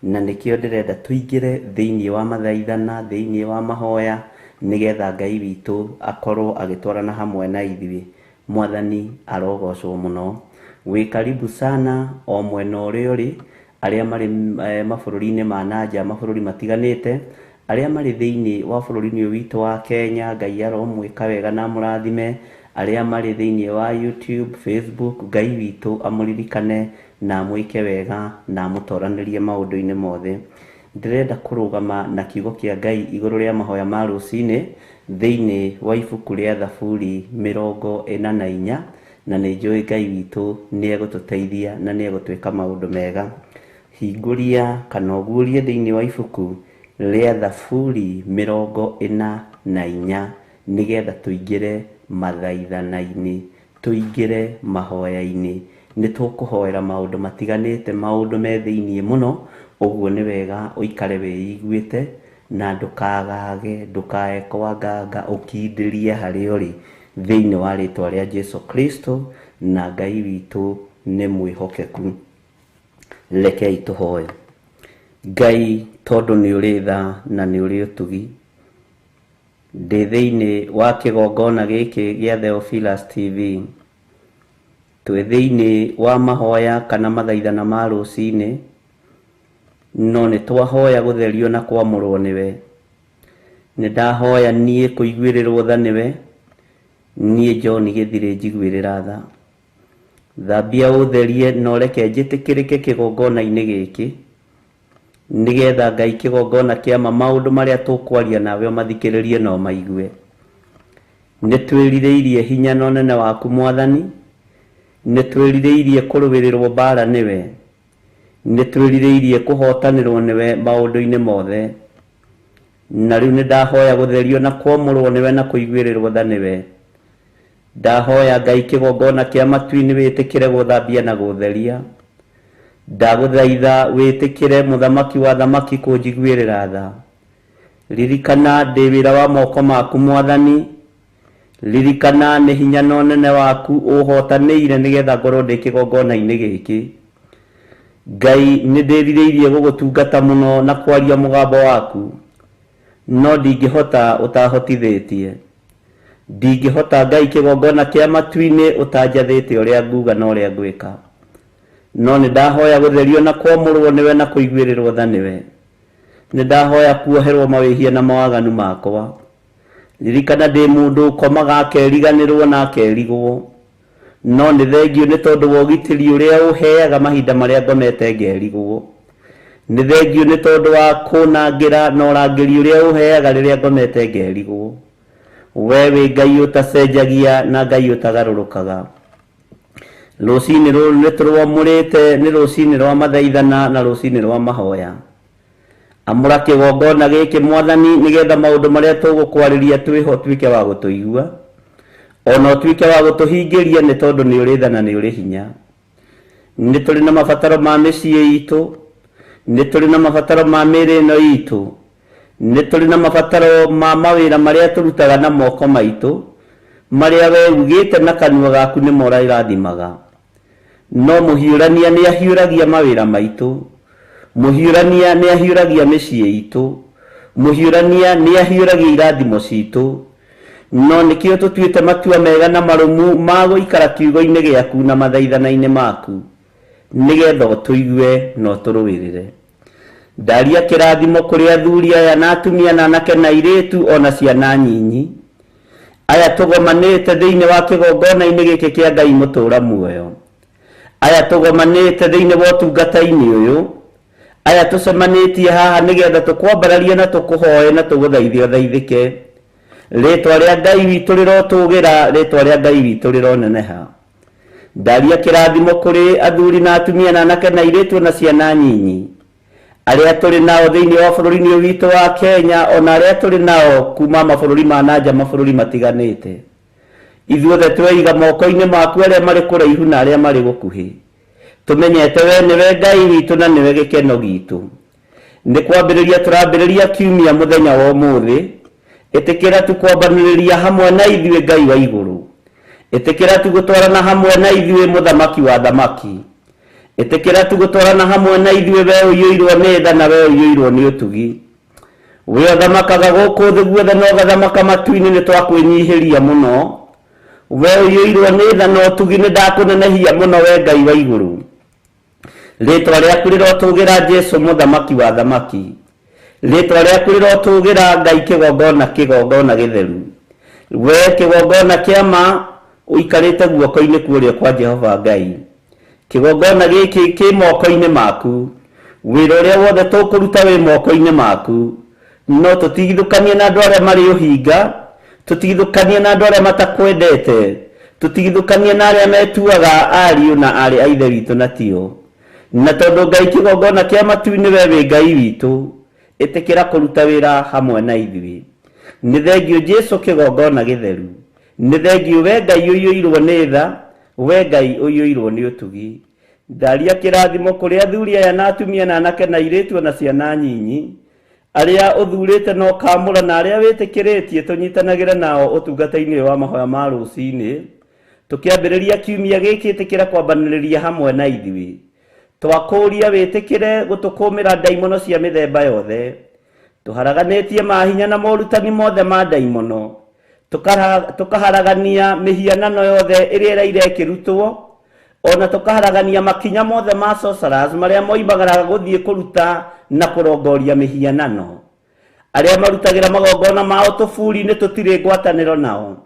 Speaker 3: na nĩkĩo ndĩrenda tũingĩre thĩinĩ wa mathaithana, thĩinĩ wa mahoya, nĩgetha Ngai witũ akorwo agĩtwarana hamwe na ithuĩ. Mwathani arogocwo mũno. Wĩ karibu sana o mwena ũrĩa ũrĩ, arĩa marĩ mabũrũri-inĩ ma nanja, mabũrũri matiganĩte, arĩa marĩ thĩinĩ wa bũrũri-inĩ ũyũ witũ wa Kenya, Ngai aromwĩka wega na amũrathime. Arĩa marĩ thĩinĩ wa YouTube, Facebook, Ngai witũ amũririkane na amwĩke wega na amũtoranĩrie maũndũ-inĩ mothe. Ndĩrenda kũrũgama na kiugo kĩa Ngai igũrũ rĩa mahoya ma rũcinĩ thĩinĩ wa ibuku rĩa Thaburi 44, na nĩ njũĩ Ngai witũ nĩ egũtũteithia na nĩ egũtwĩka maũndũ mega. Hingũria kana ũguũrie thĩinĩ wa ibuku rĩa Thaburi 44 nĩgetha tũingĩre mathaithana-inĩ, tũingĩre mahoya-inĩ. Nĩ tũkũhoera maũndũ matiganĩte, maũndũ me thĩinĩ mũno, ũguo nĩ wega ũikare wĩiguĩte na ndũkagage, ndũkae kwanganga, ũkindĩrie harĩa ũrĩ thĩinĩ wa rĩtwa rĩa Jesu Kristo, na Ngai witũ nĩ mwĩhokeku. Rekei tũhoe. Ngai, tondũ nĩ ũrĩ tha na nĩ ũrĩ ũtugi, ndĩ thĩinĩ wa kĩgongona gĩkĩ gĩa Theophilus TV, twĩ thĩinĩ wa mahoya kana mathaithana ma rũcinĩ, no nĩ twahoya gũtherio na kwamũrwo nĩwe. Nĩ ndahoya niĩ kũiguĩrĩrwo tha nĩwe, niĩ John Githiri njiguĩrĩra tha. Thambia ũtherie na ũreke njĩtĩkĩrĩke kĩgongona-inĩ gĩkĩ, nĩgetha Ngai kĩgongona kĩa ma maũndũ marĩa tũkwaria nawe ũmathikĩrĩrie na ũmaigue. Nĩ twĩrirĩirie hinya na ũnene waku Mwathani, nĩ twĩrirĩirie kũrũĩrĩrwo mbara nĩwe, nĩ twĩrirĩirie kũhotanĩrwo nĩwe maũndũ-inĩ mothe. Na rĩu nĩ ndahoya gũtherio na kwamũrwo nĩwe na kũiguĩrĩrwo tha nĩwe. Ndahoya Ngai kĩgongona kĩa matu-inĩ wĩtĩkĩre gũthambia na gũtheria. Ndagũthaitha wĩtĩkĩre mũthamaki wa thamaki kũnjiguĩrĩra tha. Ririkana ndĩ wĩra wa moko maku Mwathani, ririkana nĩ hinya na ũnene waku ũhotanĩire nĩgetha ngorwo ndĩ kĩgongona-inĩ gĩkĩ. Ngai, nĩ ndĩrirĩirie gũgũtungata mũno na kwaria mũgambo waku, no ndingĩhota ũtahotithĩtie. Ndingĩhota Ngai kĩgongona kĩa matu-inĩ ũtanjathĩte ũrĩa nguga na ũrĩa ngwĩka. No nĩ ndahoya gũtherio na kwamũrwo nĩwe na kũiguĩrĩrwo tha nĩwe. Nĩ ndahoya kuoherwo mawĩhia na mawaganu makwa. Ririkana ndĩ mũndũ ũkomaga akeriganĩrwo na akerigwo, no nĩ thengio nĩ tondũ wa ũgitĩri ũrĩa ũheaga mahinda marĩa ngomete ngerigwo. Nĩ thengiũ nĩ tondũ wa kũnangĩra na ũrangĩri ũrĩa ũheaga rĩrĩa ngomete ngerigwo. We wĩ Ngai ũtacenjagia na Ngai ũtagarũrũkaga. Rũcinĩ rũrũ nĩ tũrwamũrĩte, nĩ rũcinĩ rwa mathaithana na rũcinĩ rwa mahoya. Amũra kĩgongona gĩkĩ Mwathani, nĩgetha maũndũ marĩa tũgũkwarĩria twĩho ũtuĩke wa gũtũigua, ona ũtuĩke wa gũtũhingĩria, nĩ tondũ nĩ ũrĩ tha na nĩ ũrĩ hinya. Nĩ tũrĩ na mabataro ma mĩciĩ itũ, nĩ tũrĩ na mabataro ma mĩĩrĩ ĩno itũ, nĩ tũrĩ na mabataro ma mawĩra marĩa tũrutaga na moko maitũ, marĩa we ugĩte na kanua gaku nĩmo ũrĩrathimaga. No mũhiũrania nĩ ahiũragia mawĩra maitũ, mũhiũrania nĩ ahiũragia mĩciĩ itũ, mũhiũrania nĩ ahiũragia irathimo citũ. No nĩkĩo tũtuĩte matua mega na marũmu ma gũikara kiugo-inĩ gĩaku na mathaithana-inĩ maku, nĩgetha ũtũigue na ũtũrũĩrĩre. Ndaria kĩrathimo kũrĩ athuri aya na atumia na anake na airĩtu ona ciana nyinyi, aya tũgomanĩte thĩinĩ wa kĩgongona-inĩ gĩkĩ kĩa Ngai mũtũũra muoyo, aya tũgomanĩte thĩinĩ wa ũtungata-inĩ ũyũ, aya tũcemanĩtie haha nĩgetha tũkwambararie na tũkũhoe na tũgũthaithe ũthaithĩke. Rĩtwa rĩa Ngai witũ rĩrotũgĩra, rĩtwa rĩa Ngai witũ rĩroneneha. Ndaria kĩrathimo kũrĩ athuri na atumia na anake na airĩtu na ciana nyinyi, arĩa tũrĩ nao thĩinĩ wa bũrũri-inĩ ũyũ witũ wa Kenya, ona arĩa tũrĩ nao kuma mabũrũri ma nanja, mabũrũri matiganĩte. Ithuothe tweiga moko-inĩ maku, arĩa marĩ kũraihu na arĩa marĩ gũkuhĩ. Tũmenyete we nĩwe Ngai witũ na nĩwe gĩkeno gitũ. Nĩ kwambĩrĩria tũrambĩrĩria kiumia mũthenya wa ũmũthĩ. Ĩtĩkĩra tu kwambanĩrĩria hamwe na ithuĩ Ngai wa igũrũ. Ĩtĩkĩra tu gũtwarana hamwe na ithuĩ mũthamaki wa thamaki. Ĩtĩkĩra tu gũtwarana hamwe na ithuĩ we ũiyũirwo nĩ tha na we ũiyũirwo nĩ ũtugi. We ũthamakaga gũkũ thĩ guothe na ũgathamaka matu-inĩ, nĩ twakwĩnyihĩria mũno. We ũiyũirwo nĩ tha na ũtugi, nĩ ndakũnenehia mũno we Ngai wa igũrũ. Rĩtwa rĩaku rĩrotũgĩra Jesu mũthamaki wa thamaki. Rĩtwa rĩaku rĩrotũgĩra Ngai kĩgongona kĩgongona gĩtheru. We kĩgongona kĩa ma ũikarĩte guoko-inĩ kũrĩa kwa Jehova Ngai. Kĩgongona gĩkĩ kĩ moko-inĩ maku. Wĩra ũrĩa wothe tũkũruta wĩ moko-inĩ maku. No tũtigithũkanie na andũ arĩa marĩ ũhinga, tũtigithũkanie na andũ arĩa matakwendete, tũtigithũkanie na arĩa metuaga ariũ na aarĩ a Ithe witũ na tio. Na tondũ Ngai kĩgongona kĩa matu-inĩ we wĩ Ngai witũ, ĩtĩkĩra kũruta wĩra hamwe na ithuĩ. Nĩ thengiũ Jesu kĩgongona gĩtheru. Nĩ thengiũ we Ngai ũiyũirwo nĩ tha, we Ngai ũiyũirwo nĩ ũtugi. Ndaria kĩrathimo kũrĩ athuri aya na atumia na anake na airĩtu na ciana nyinyi, arĩa ũthurĩte na ũkaamũra na arĩa wĩtĩkĩrĩtie tũnyitanagĩre nao ũtungata-inĩ ũyũ wa mahoya ma rũcinĩ. Tũkĩambĩrĩria kiumia gĩkĩ, ĩtĩkĩra kwambanĩrĩria hamwe na ithuĩ. Twakũũria wĩtĩkĩre gũtũkũmĩra ndaimono cia mĩthemba yothe. Tũharaganĩtie mahinya na morutani mothe ma ndaimono. Tũkaharagania mĩhianano yothe ĩrĩa ĩraire ĩkĩrutwo, ona tũkaharagania makinya mothe ma sorcerers marĩa moimagaraga gũthiĩ kũruta na kũrongoria mĩhianano. Arĩa marutagĩra magongona mao tũburi-inĩ tũtirĩ ngwatanĩro nao.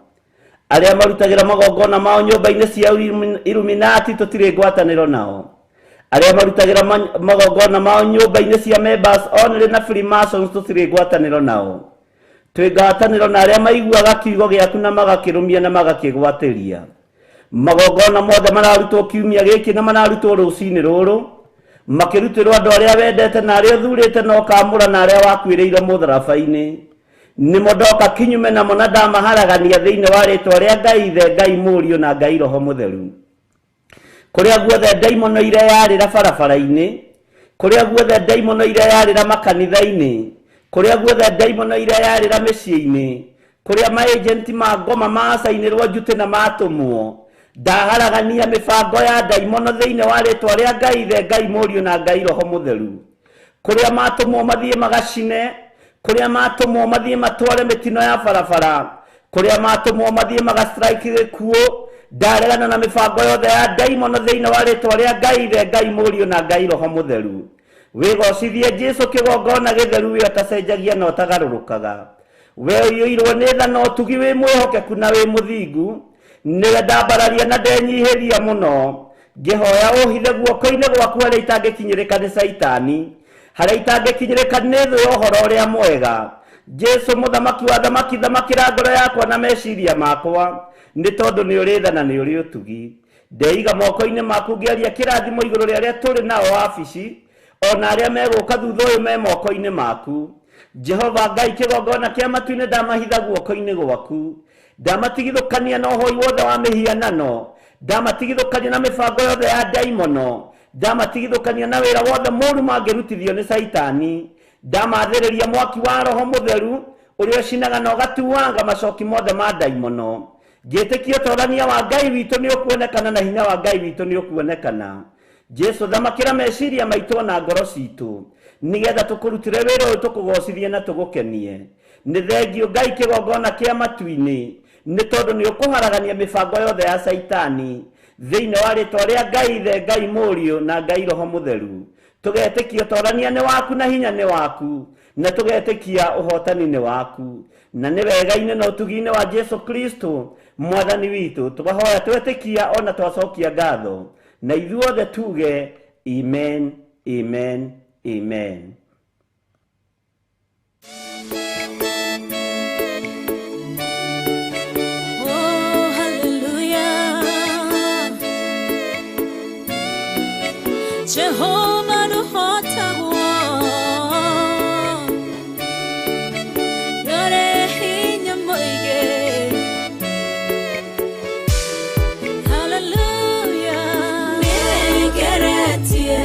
Speaker 3: Arĩa marutagĩra magongona mao nyũmba-inĩ cia Illuminati tũtirĩ ngwatanĩro nao. Arĩa marutagĩra magongona mao nyũmba-inĩ cia members only na Freemasons tũtirĩ ngwatanĩro nao. Twĩ ngwatanĩro na arĩa maiguaga kiugo gĩaku na magakĩrũmia na magakĩgwatĩria. Magongona mothe mararutwo kiumia gĩkĩ na mararutwo rũcinĩ rũrũ, makĩrutĩrwo andũ arĩa wendete na arĩa ũthurĩte na ũkaamũra na arĩa wakuĩrĩire mũtharaba-inĩ. Nĩmo ndoka kinyume namo na ndamaharagania thĩinĩ wa rĩtwa rĩa Ngai Ithe, Ngai Mũriũ na Ngai Roho Mũtheru. Kũrĩa guothe ndaimono ireyarĩra barabara-inĩ, kũrĩa guothe ndaimono ireyarĩra makanitha-inĩ, kũrĩa guothe ndaimono ireyarĩra mĩciĩ-inĩ, kũrĩa maagenti ma ngoma macainĩrwo njutĩ na matũmwo, ndaharagania mĩbango ya ndaimono thĩinĩ wa rĩtwa rĩa Ngai Ithe, Ngai Mũriũ na Ngai Roho Mũtheru. Kũrĩa matũmwo mathiĩ magacine, kũrĩa matũmwo mathiĩ matware mĩtino ya barabara, kũrĩa matũmwo mathiĩ magastrike gĩkuũ, ndaregana na mĩbango yothe ya ndaimono thĩinĩ wa rĩtwa rĩa Ngai Ithe, Ngai Mũriũ na Ngai Roho Mũtheru. Wĩgocithie Jesu kĩgongona gĩtheru, we ũtacenjagia na ũtagarũrũkaga. We ũiyũirwo nĩ tha na ũtugi, wĩ mwĩhokeku na wĩ mũthingu. Nĩwe ndambararia na ndenyihĩria mũno, ngĩhoya ũhithe guoko-inĩ gwaku harĩa itangĩkinyĩrĩka nĩ Caitani. Harĩa itangĩkinyĩrĩka nĩ thũ ya ũhoro ũrĩa mwega. Jesu mũthamaki wa thamaki, thamakĩra ngoro yakwa na meciria makwa, nĩ tondũ nĩ ũrĩ tha na nĩ ũrĩ ũtugi. Ndeiga moko-inĩ maku ngĩaria kĩrathimo igũrũ rĩa arĩa tũrĩ nao wabici, ona arĩa megũka thutha ũyũ me moko-inĩ maku. Jehova Ngai, kĩgongona kĩa matu-inĩ ndamahitha guoko-inĩ gwaku. Ndamatigithũkania na ũhoi wothe wa mĩhianano, ndamatigithũkania na mĩbango yothe ya ndaimono, ndamatigithũkania na wĩra wothe mũũru mangĩrutithio nĩ Caitani. Ndamathĩrĩria mwaki wa Roho Mũtheru ũrĩa ũcinaga na ũgatuanga macoki mothe ma ndaimono. Ngĩtĩkia ũtorania wa Ngai witũ nĩ ũkuonekana na hinya wa Ngai witũ nĩ ũkuonekana. Jesu, thamakĩra meciria maitũ na ngoro citũ, nĩgetha tũkũrutĩre wĩra ũyũ, tũkũgocithie na tũgũkenie. Nĩ thengio Ngai kĩgongona kĩa matu-inĩ, nĩ tondũ nĩ ũkũharagania mĩbango yothe ya Caitani. Thĩinĩ wa rĩtwa rĩa Ngai Ithe, Ngai Mũriũ na Ngai Roho Mũtheru, tũgetĩkia ũtorania nĩ waku na hinya nĩ waku, na tũgetĩkia ũhotani nĩ waku, na nĩ wega-inĩ na ũtugi-inĩ wa Jesu Kristo mwathani witũ tũkahoya twetĩkia ona twacokia ngatho, na ithuothe tuge amen, amen, amen.
Speaker 6: Oh, hallelujah. Jehovah nũhotagwo, nĩũrĩ hinya mũingĩ. Hallelujah. Nĩngeretie,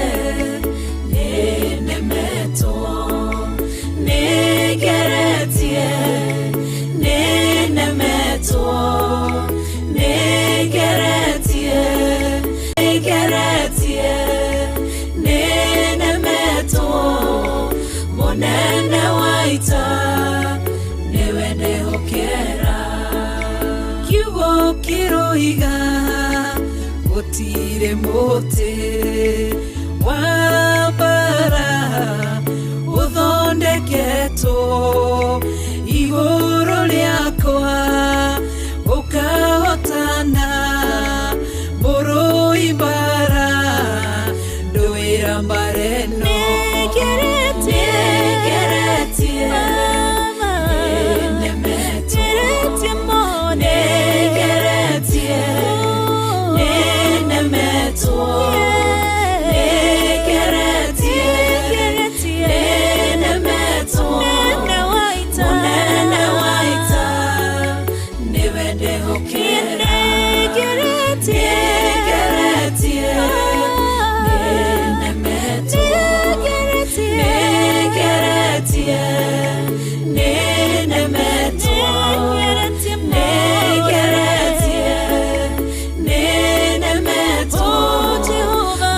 Speaker 6: nĩnemetwo. Nĩngeretie, nĩnemetwo. Nĩngeretie, nĩngeretie, nĩnemetwo. Mũnene wa ita nĩwe ndehokera. Kiugo kĩroiga gũtirĩ mũtĩ wa mbara ũthondeketwo igũrũ rĩakwa ũkahotana mũrũi mbara ndũĩra mbara ĩno. Nĩngeretie, nĩnemetwo. Nĩngeretie, nĩnemetwo. Nĩngeretie, nĩnemetwo. Mũnene wa ita nĩwe ndehokera. Nĩngeretie, nĩnemetwo. Nĩngeretie, nĩnemetwo. Nĩngeretie, nĩnemetwo.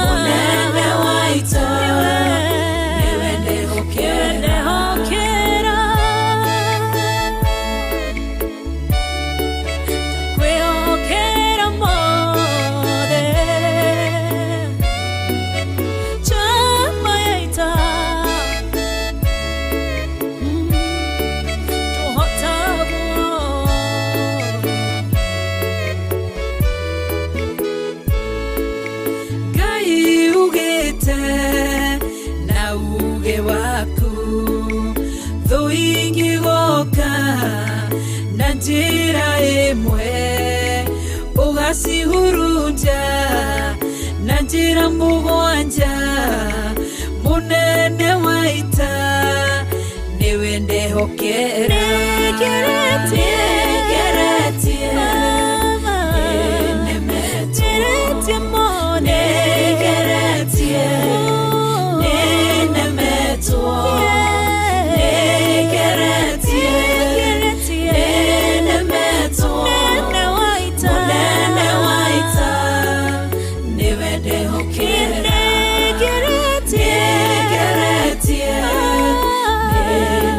Speaker 6: Mũnene wa ita nĩwe ndehokera. Kwĩhokera mothe chama ya ita tũhotagwo. Ngai ugĩte na uge waku thũ ingĩgoka na njĩra ĩmwe ũgacihurunja na njĩra mũgwanja. Mũnene wa ita nĩwe ndehokera. Nĩngeretie, nĩnemetwo. Nĩngeretie, nĩnemetwo. Nĩngeretie, nĩnemetwo. Mũnene wa ita nĩwe ndehokera. Nĩngeretie,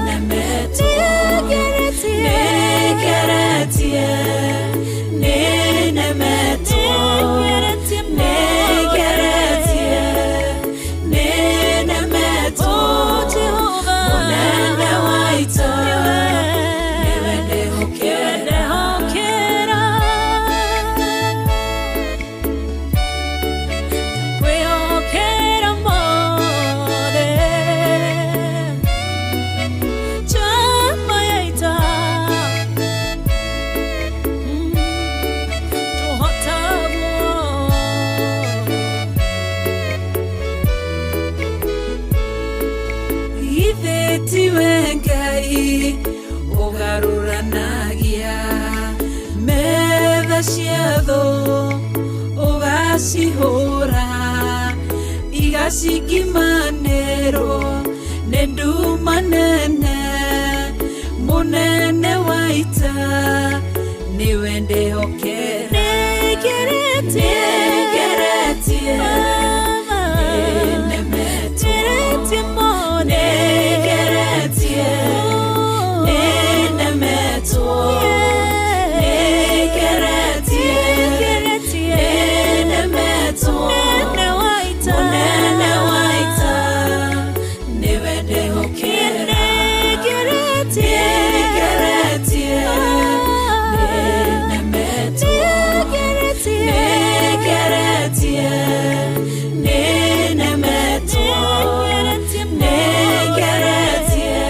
Speaker 6: nĩnemetwo. Nĩngeretie, Ũgarũranagia metha cia thũ ũgacihũra igacingimanĩrwo nĩ nduma nene mũnene wa ita nĩwe ndĩhokera nĩngeretie nĩnemetwo nĩngeretie nĩnemetwo nĩngeretie nĩnemetwo mũnene wa ita nĩwe ndĩhokera nĩngeretie nĩnemetwo nĩngeretie nĩnemetwo nĩngeretie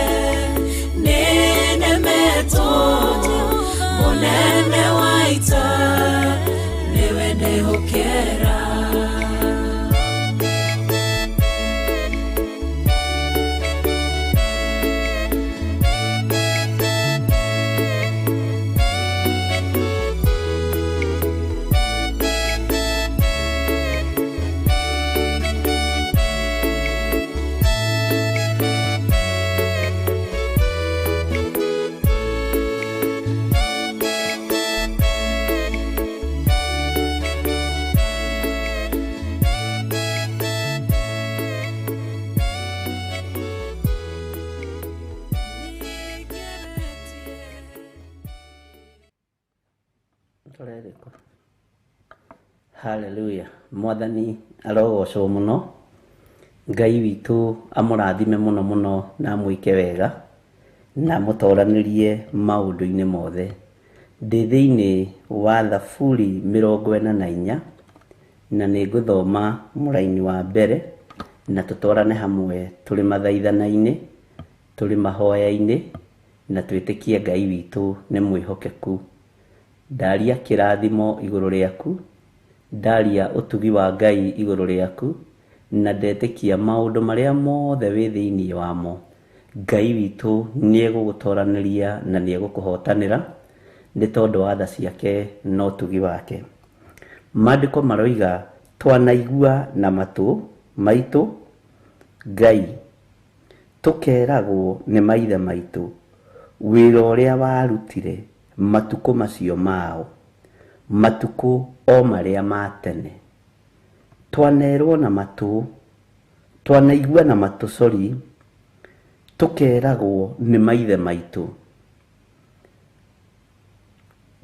Speaker 6: nĩnemetwo mũnene wa ita nĩwe ndĩhokera.
Speaker 3: Tũrerĩkũ? Haleluya. Mwathani arogocwo mũno. Ngai witũ amũrathime mũno mũno na amwĩke wega na amũtoranĩrie maũndũ-inĩ mothe. Ndĩ thĩinĩ wa Thaburi 44 na nĩ ngũthoma mũraini wa mbere na tũtwarane hamwe tũrĩ mathaithana-inĩ, tũrĩ mahoya-inĩ na twĩtĩkie Ngai witũ nĩ mwĩhokeku. Ndaria kĩrathimo igũrũ rĩaku, ndaria ũtugi wa Ngai igũrũ rĩaku, na ndetĩkia maũndũ marĩa mothe wĩ thĩinĩ wamo. Ngai witũ nĩegũgũtoranĩria na nĩegũkũhotanĩra nĩ tondũ wa tha ciake na ũtugi wake. Maandĩko maroiga twanaigua na matũ maitũ Ngai, tũkeragwo nĩ maithe maitũ wĩra ũrĩa warutire matukũ macio mao, matukũ o marĩa ma tene. Twanerwo na matũ, twanaigua na matũ, sorry, tũkeragwo nĩ maithe maitũ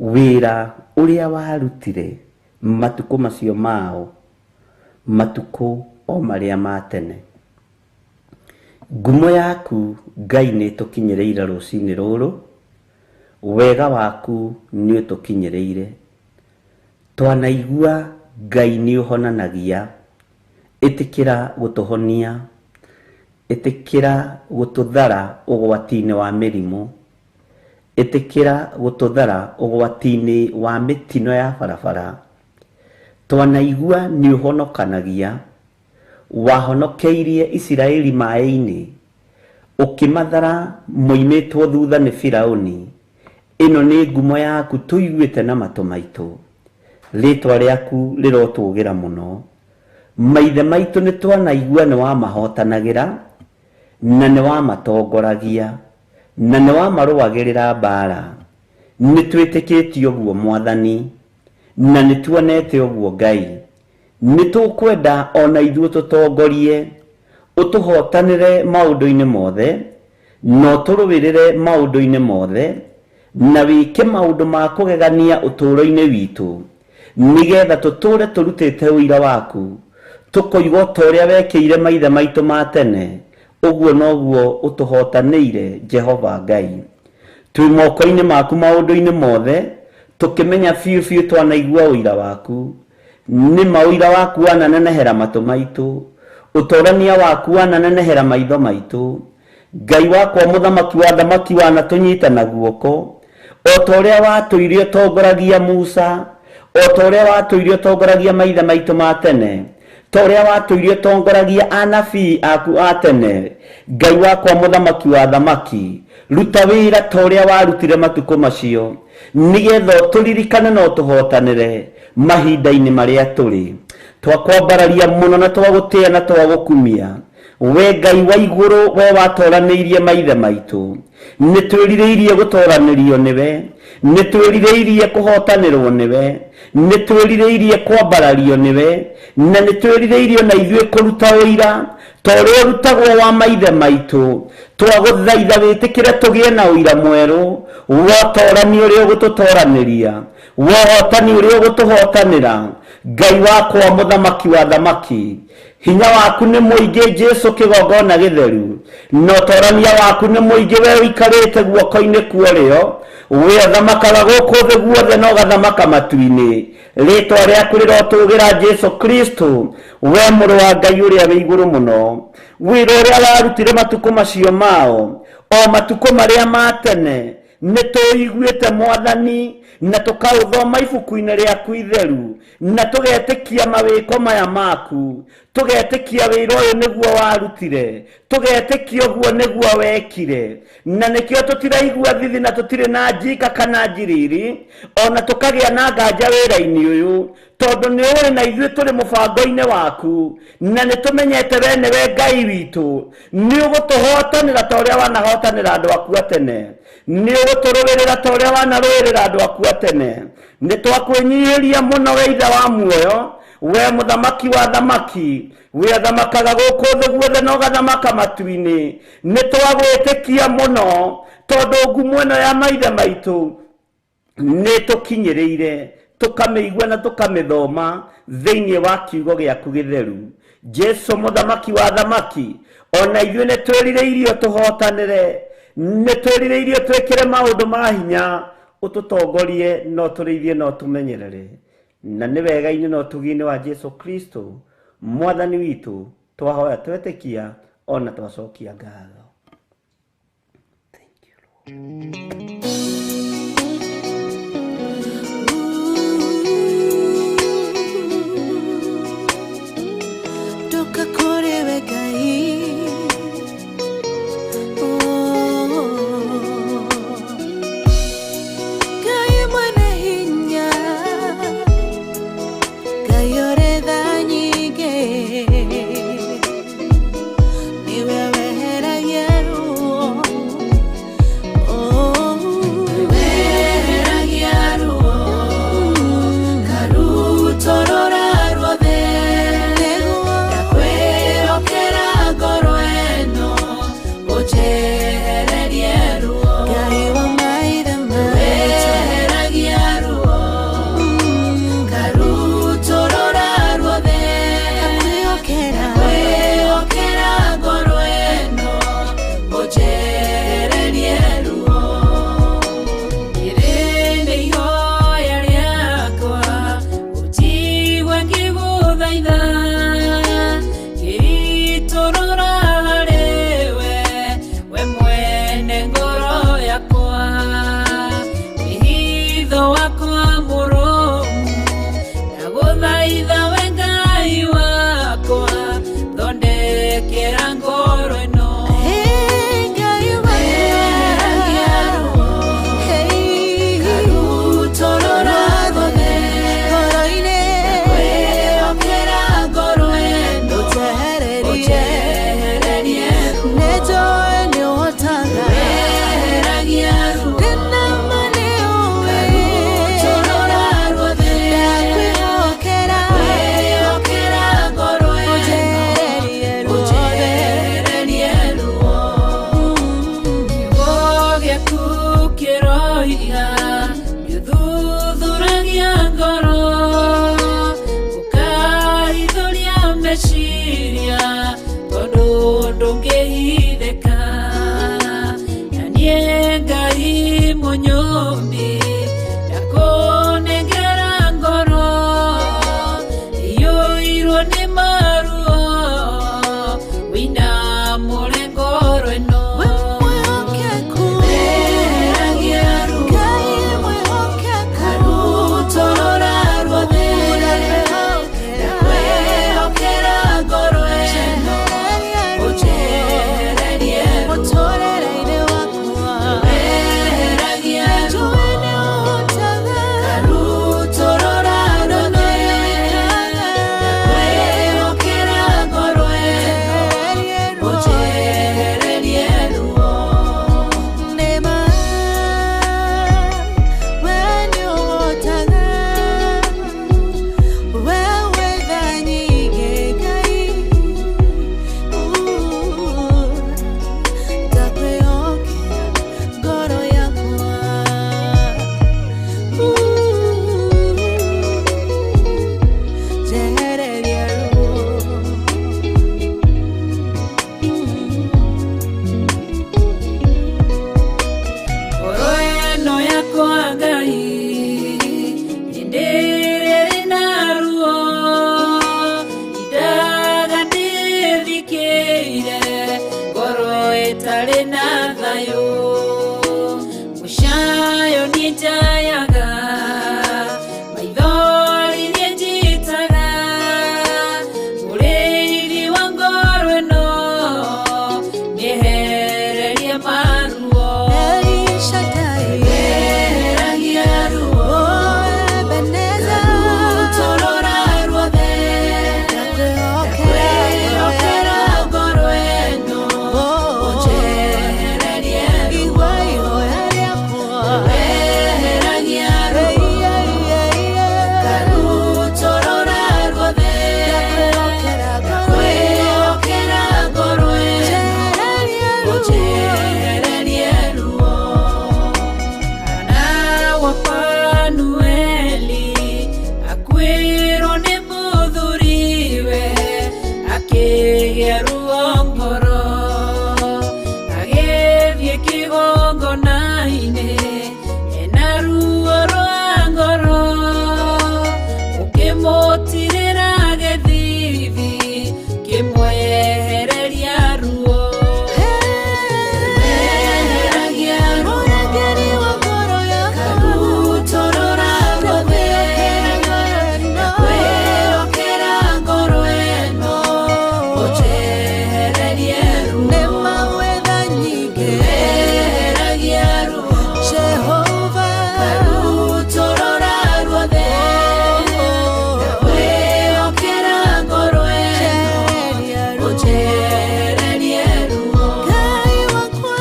Speaker 3: wĩra ũrĩa warutire matukũ macio mao, matukũ o marĩa ma tene. Ngumo yaku Ngai nĩ ĩtũkinyĩrĩire rũcinĩ rũrũ, wega waku nĩ ũtũkinyĩrĩire. Twanaigua Ngai nĩ ũhonanagia, ĩtĩkĩra gũtũhonia, ĩtĩkĩra gũtũthara ũgwati-inĩ wa mĩrimũ, ĩtĩkĩra gũtũthara ũgwati-inĩ wa mĩtino ya barabara. Twanaigua nĩ ũhonokanagia, wahonokeirie Isiraeli maĩ-inĩ, ũkĩmathara moimĩtwo thutha nĩ Firaũni. Ĩno nĩ ngumo yaku tũiguĩte na matũ maitũ, rĩtwa rĩaku rĩrotũgĩra mũno. Maithe maitũ nĩ twanaigua nĩ wamahotanagĩra, na nĩ wamatongoragia, na nĩ wamarũagĩrĩra mbara. Nĩ twĩtĩkĩtie ũguo Mwathani, na nĩ tuonete ũguo Ngai. Nĩ tũkwenda ona ithuĩ tũtongorie, ũtũhotanĩre maũndũ-inĩ mothe, na ũtũrũĩrĩre maũndũ-inĩ mothe, na wĩke maũndũ ma kũgegania ũtũũro-inĩ witũ, nĩgetha tũtũũre tũrutĩte ũira waku, tũkoiga ta ũrĩa wekĩire maithe maitũ ma tene, ũguo noguo ũtũhotanĩire Jehova Ngai. Twĩ moko-inĩ maku maũndũ-inĩ mothe, tũkĩmenya biũ biũ twanaigua ũira waku. Nĩ ma ũira waku wananenehera matũ maitũ, ũtorania waku wananenehera maitho maitũ. Ngai wakwa mũthamaki wa thamaki wanatũnyita na guoko, o ta ũrĩa watũire ũtongoragia Musa, o ta ũrĩa watũire ũtongoragia maithe maitũ ma tene, ta ũrĩa watũire ũtongoragia anabii aku a tene. Ngai wakwa mũthamaki wa thamaki, Ruta wĩra ta ũrĩa warutire matukũ macio, nĩgetha ũtũririkane na ũtũhotanĩre mahinda-inĩ marĩa tũrĩ. Twakwambararia mũno na twagũtĩĩa na twagũkumia. We Ngai wa igũrũ, we watoranĩirie maithe maitũ, nĩ twĩrirĩirie gũtoranĩrio nĩwe, nĩ twĩrirĩirie kũhotanĩrwo nĩwe, nĩ twĩrirĩirie kwambarario nĩwe, na nĩ twĩrirĩirie na ithuĩ kũruta ũira ta ũrĩa ũrutagwo wa maithe maitũ. Twagũthaitha wĩtĩkĩre tũgĩe na ũira mwerũ wa ũtorani ũrĩa ũgũtũtoranĩria, wa ũhotani ũrĩa ũgũtũhotanĩra. Ngai wakwa, mũthamaki wa thamaki, hinya waku nĩ mũingĩ, Jesu kĩgongona gĩtheru, na ũtorania waku nĩ mũingĩ, we ũikarĩte guoko-inĩ kwa ũrĩo, we ũthamakaga gũkũ thĩ guothe na ũgathamaka matu-inĩ. Rĩtwa rĩaku rĩrotũgĩra, Jesu Kristo, we mũrũ wa Ngai ũrĩa wĩ igũrũ mũno. Wĩra ũrĩa warutire matukũ macio mao, o matukũ marĩa ma tene, nĩ tũiguĩte Mwathani, na tũkaũthoma ibuku-inĩ rĩaku itheru, na tũgetĩkia mawĩko maya maku, tũgetĩkia wĩra ũyũ nĩguo warutire, tũgetĩkia ũguo nĩguo wekire, na nĩkĩo tũtiraigua thithi na tũtirĩ na njika kana njiriri, ona tũkagĩa na nganja wĩra-inĩ ũyũ, tondũ nĩ ũĩ na ithuĩ tũrĩ mũbango-inĩ waku, na nĩ tũmenyete we nĩwe Ngai witũ. Nĩ ũgũtũhotanĩra ta ũrĩa wanahotanĩra andũ aku a tene, nĩ ũgũtũrũĩrĩra ta ũrĩa wanarũĩrĩra andũ aku a tene. Nĩ twakwĩnyihĩria mũno, we Ithe wa muoyo, we mũthamaki wa thamaki, we ũthamakaga gũkũ thĩ guothe na ũgathamaka matu-inĩ. Nĩ twagwĩtĩkia mũno, tondũ ngumo ĩno ya maithe maitũ nĩ tũkinyĩrĩire, tũkamĩigua na tũkamĩthoma thĩinĩ wa kiugo gĩaku gĩtheru. Jesu mũthamaki wa thamaki, ona ithuĩ nĩ twĩrirĩirio tũhotanĩre, nĩ twĩrirĩirio twĩkĩre maũndũ ma hinya, ũtũtongorie na ũtũrĩithie na ũtũmenyerere, na nĩ wega-inĩ na ũtugi-inĩ wa Jesu Kristo Mwathani witũ twahoya, twetĩkia ona twacokia ngatho. Thank you, Lord.
Speaker 6: Ndoka kũrĩ we Ngai. Oh. Ngai mwene hinya, Ngai ũrĩ tha nyingĩ, nĩwe weheragia ruo. Oh.
Speaker 7: Weheragia ruo, karutorora ruothe.
Speaker 6: Nĩguo.
Speaker 7: Ndakwĩhokera ngoro ĩno, ũnjehererie ruo.
Speaker 6: Ngai wa maithe maitũ.
Speaker 7: Weheragia ruo, karutorora ruothe.
Speaker 6: Ndakwĩhokera.
Speaker 7: Ndakwĩhokera ngoro ĩno, ũnjehererie ruo. Rĩrĩ nĩ ihoya rĩakwa, ũnjigue ngĩgũthaitha, ngĩitũrũra harĩwe, we mwene ngoro yakwa. Wĩhitho wakwa mũrũmu, ndagũthaitha we Ngai wakwa, thondekera ngoro ĩno.
Speaker 6: Hey, Ngai
Speaker 7: Weheragia ruo,
Speaker 6: Hey,
Speaker 7: karutorora ruothe.
Speaker 6: ngoro-inĩ.
Speaker 7: Ndakwĩhokera ngoro ĩno,
Speaker 6: Ũnjehererie.
Speaker 7: ũnjehererie ruo.
Speaker 6: Nĩnjũĩ nĩũhotaga.
Speaker 7: Weheragia ruo,
Speaker 6: Ndĩna ma nĩũĩ.
Speaker 7: karutorora ruothe.
Speaker 6: Ndakwĩhokera.
Speaker 7: Ndakwĩhokera ngoro ĩno,
Speaker 6: Ũnjehererie ruothe.
Speaker 7: ũnjehererie ruo. Kiugo gĩaku kĩroiga gĩthuthuragia ngoro, ũkahithũria meciria, tondũ ndũngĩhithĩka. Na niĩ Ngai mũnyũmbi, ndakũnengera ngoro iyũirwo nĩ maruo, wĩinamũre ngoro ĩno.
Speaker 6: We mwĩhokeku.
Speaker 7: Weheragia ruo,
Speaker 6: Ngai mwĩhokeku.
Speaker 7: karutorora ruothe.
Speaker 6: Ndakwĩhokera.
Speaker 7: Ndakwĩhokera ngoro ĩno,
Speaker 6: Njehererie ruo.
Speaker 7: ũnjehererie Nĩndatigire ngoro ĩtarĩ na thayũ mũcayo niĩ njayaga maithori niĩ njitaga mũrĩithi wa ngoro ĩno nĩehererie maruo
Speaker 6: El Shaddai,
Speaker 7: eheragia ruo
Speaker 6: oh Ebenezer,
Speaker 7: Karutorora ruothe
Speaker 6: ndakwĩhokera
Speaker 7: ndakwĩhokera ngoro ĩno
Speaker 6: Oh,
Speaker 7: ũnjehererie ruo
Speaker 6: igua ihoya rĩakwa.
Speaker 7: Eheragia ruo
Speaker 6: Ei, ei, ei, ei.
Speaker 7: Karutorora ruothe
Speaker 6: Ndakwĩhokera ngoro ĩno.
Speaker 7: ndakwĩhokera ngoro ĩno
Speaker 6: Njehererie ruo.
Speaker 7: ũnjehererie ruo Hana wa Fanueli akuĩrwo nĩ mũthuriwe akĩgĩa ruo ngoro agĩthiĩ kĩgongona-inĩ ena ruo rwa ngoro ũkĩmũtirĩra gĩthithi kĩmwehereria ruo Eheragia ruo
Speaker 6: Mũrangĩri wa ngoro yakwa.
Speaker 7: Karutorora ruothe ndakwĩhokera ngoro ĩno ũnjehererie ruo
Speaker 6: Nĩ mawetha nyingĩ.
Speaker 7: Eheragia ruo
Speaker 6: Jehova.
Speaker 7: Karutorora ruothe ndakwĩhokera ngoro ĩno
Speaker 6: Njehereria ruo.
Speaker 7: ũnjehererie ruo
Speaker 6: Ngai wakwa.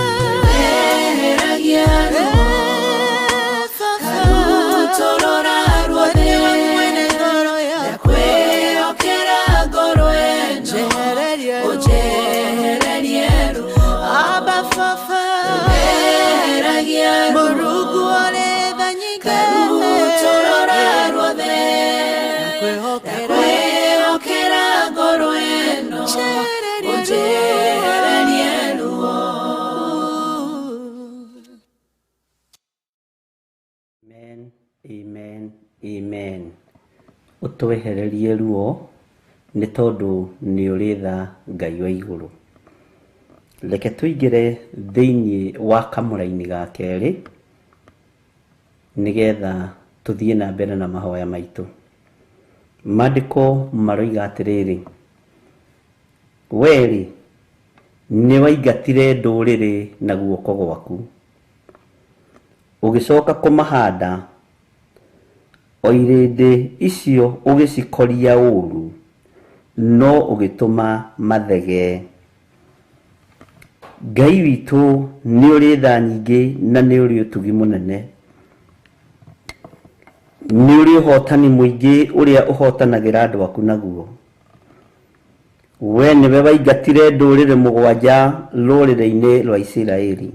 Speaker 7: Eheragia ruo
Speaker 6: Eh, Baba.
Speaker 7: Karutorora ruothe
Speaker 6: Nĩwe mwene ngoro yakwa.
Speaker 7: ndakwĩhokera ngoro ĩno
Speaker 6: Njehereria ruo.
Speaker 7: ũnjehererie ruo
Speaker 6: Abba Baba.
Speaker 7: Eheragia ruo
Speaker 6: Mũrungu ũrĩ tha nyingĩ.
Speaker 7: Karutorora ruothe
Speaker 6: Ndakwĩhokera.
Speaker 7: ndakwĩhokera ngoro ĩno
Speaker 6: Njehereria ruo.
Speaker 7: ũnjehererie ruo
Speaker 3: Amen, amen, amen. Ũtwehererie ruo nĩ tondũ nĩ ũrĩ tha Ngai wa igũrũ. Reke tũingĩre thĩinĩ wa kamũraini ga kerĩ nĩgetha tũthiĩ na mbere na mahoya maitũ. Maandĩko maroiga atĩrĩrĩ, we-rĩ nĩ waingatire ndũrĩrĩ na guoko gwaku, ũgĩcoka kũmahanda o irĩndĩ icio ũgĩcikoria ũũru, no ũgĩtũma mathegee. Ngai witũ nĩ ũrĩ tha nyingĩ na nĩ ũrĩ ũtugi mũnene, nĩ ũrĩ ũhotani mũingĩ ũrĩa ũhotanagĩra andũ aku naguo. We nĩwe waingatire ndũrĩrĩ mũgwanja rũrĩrĩ-inĩ rwa Isiraeli.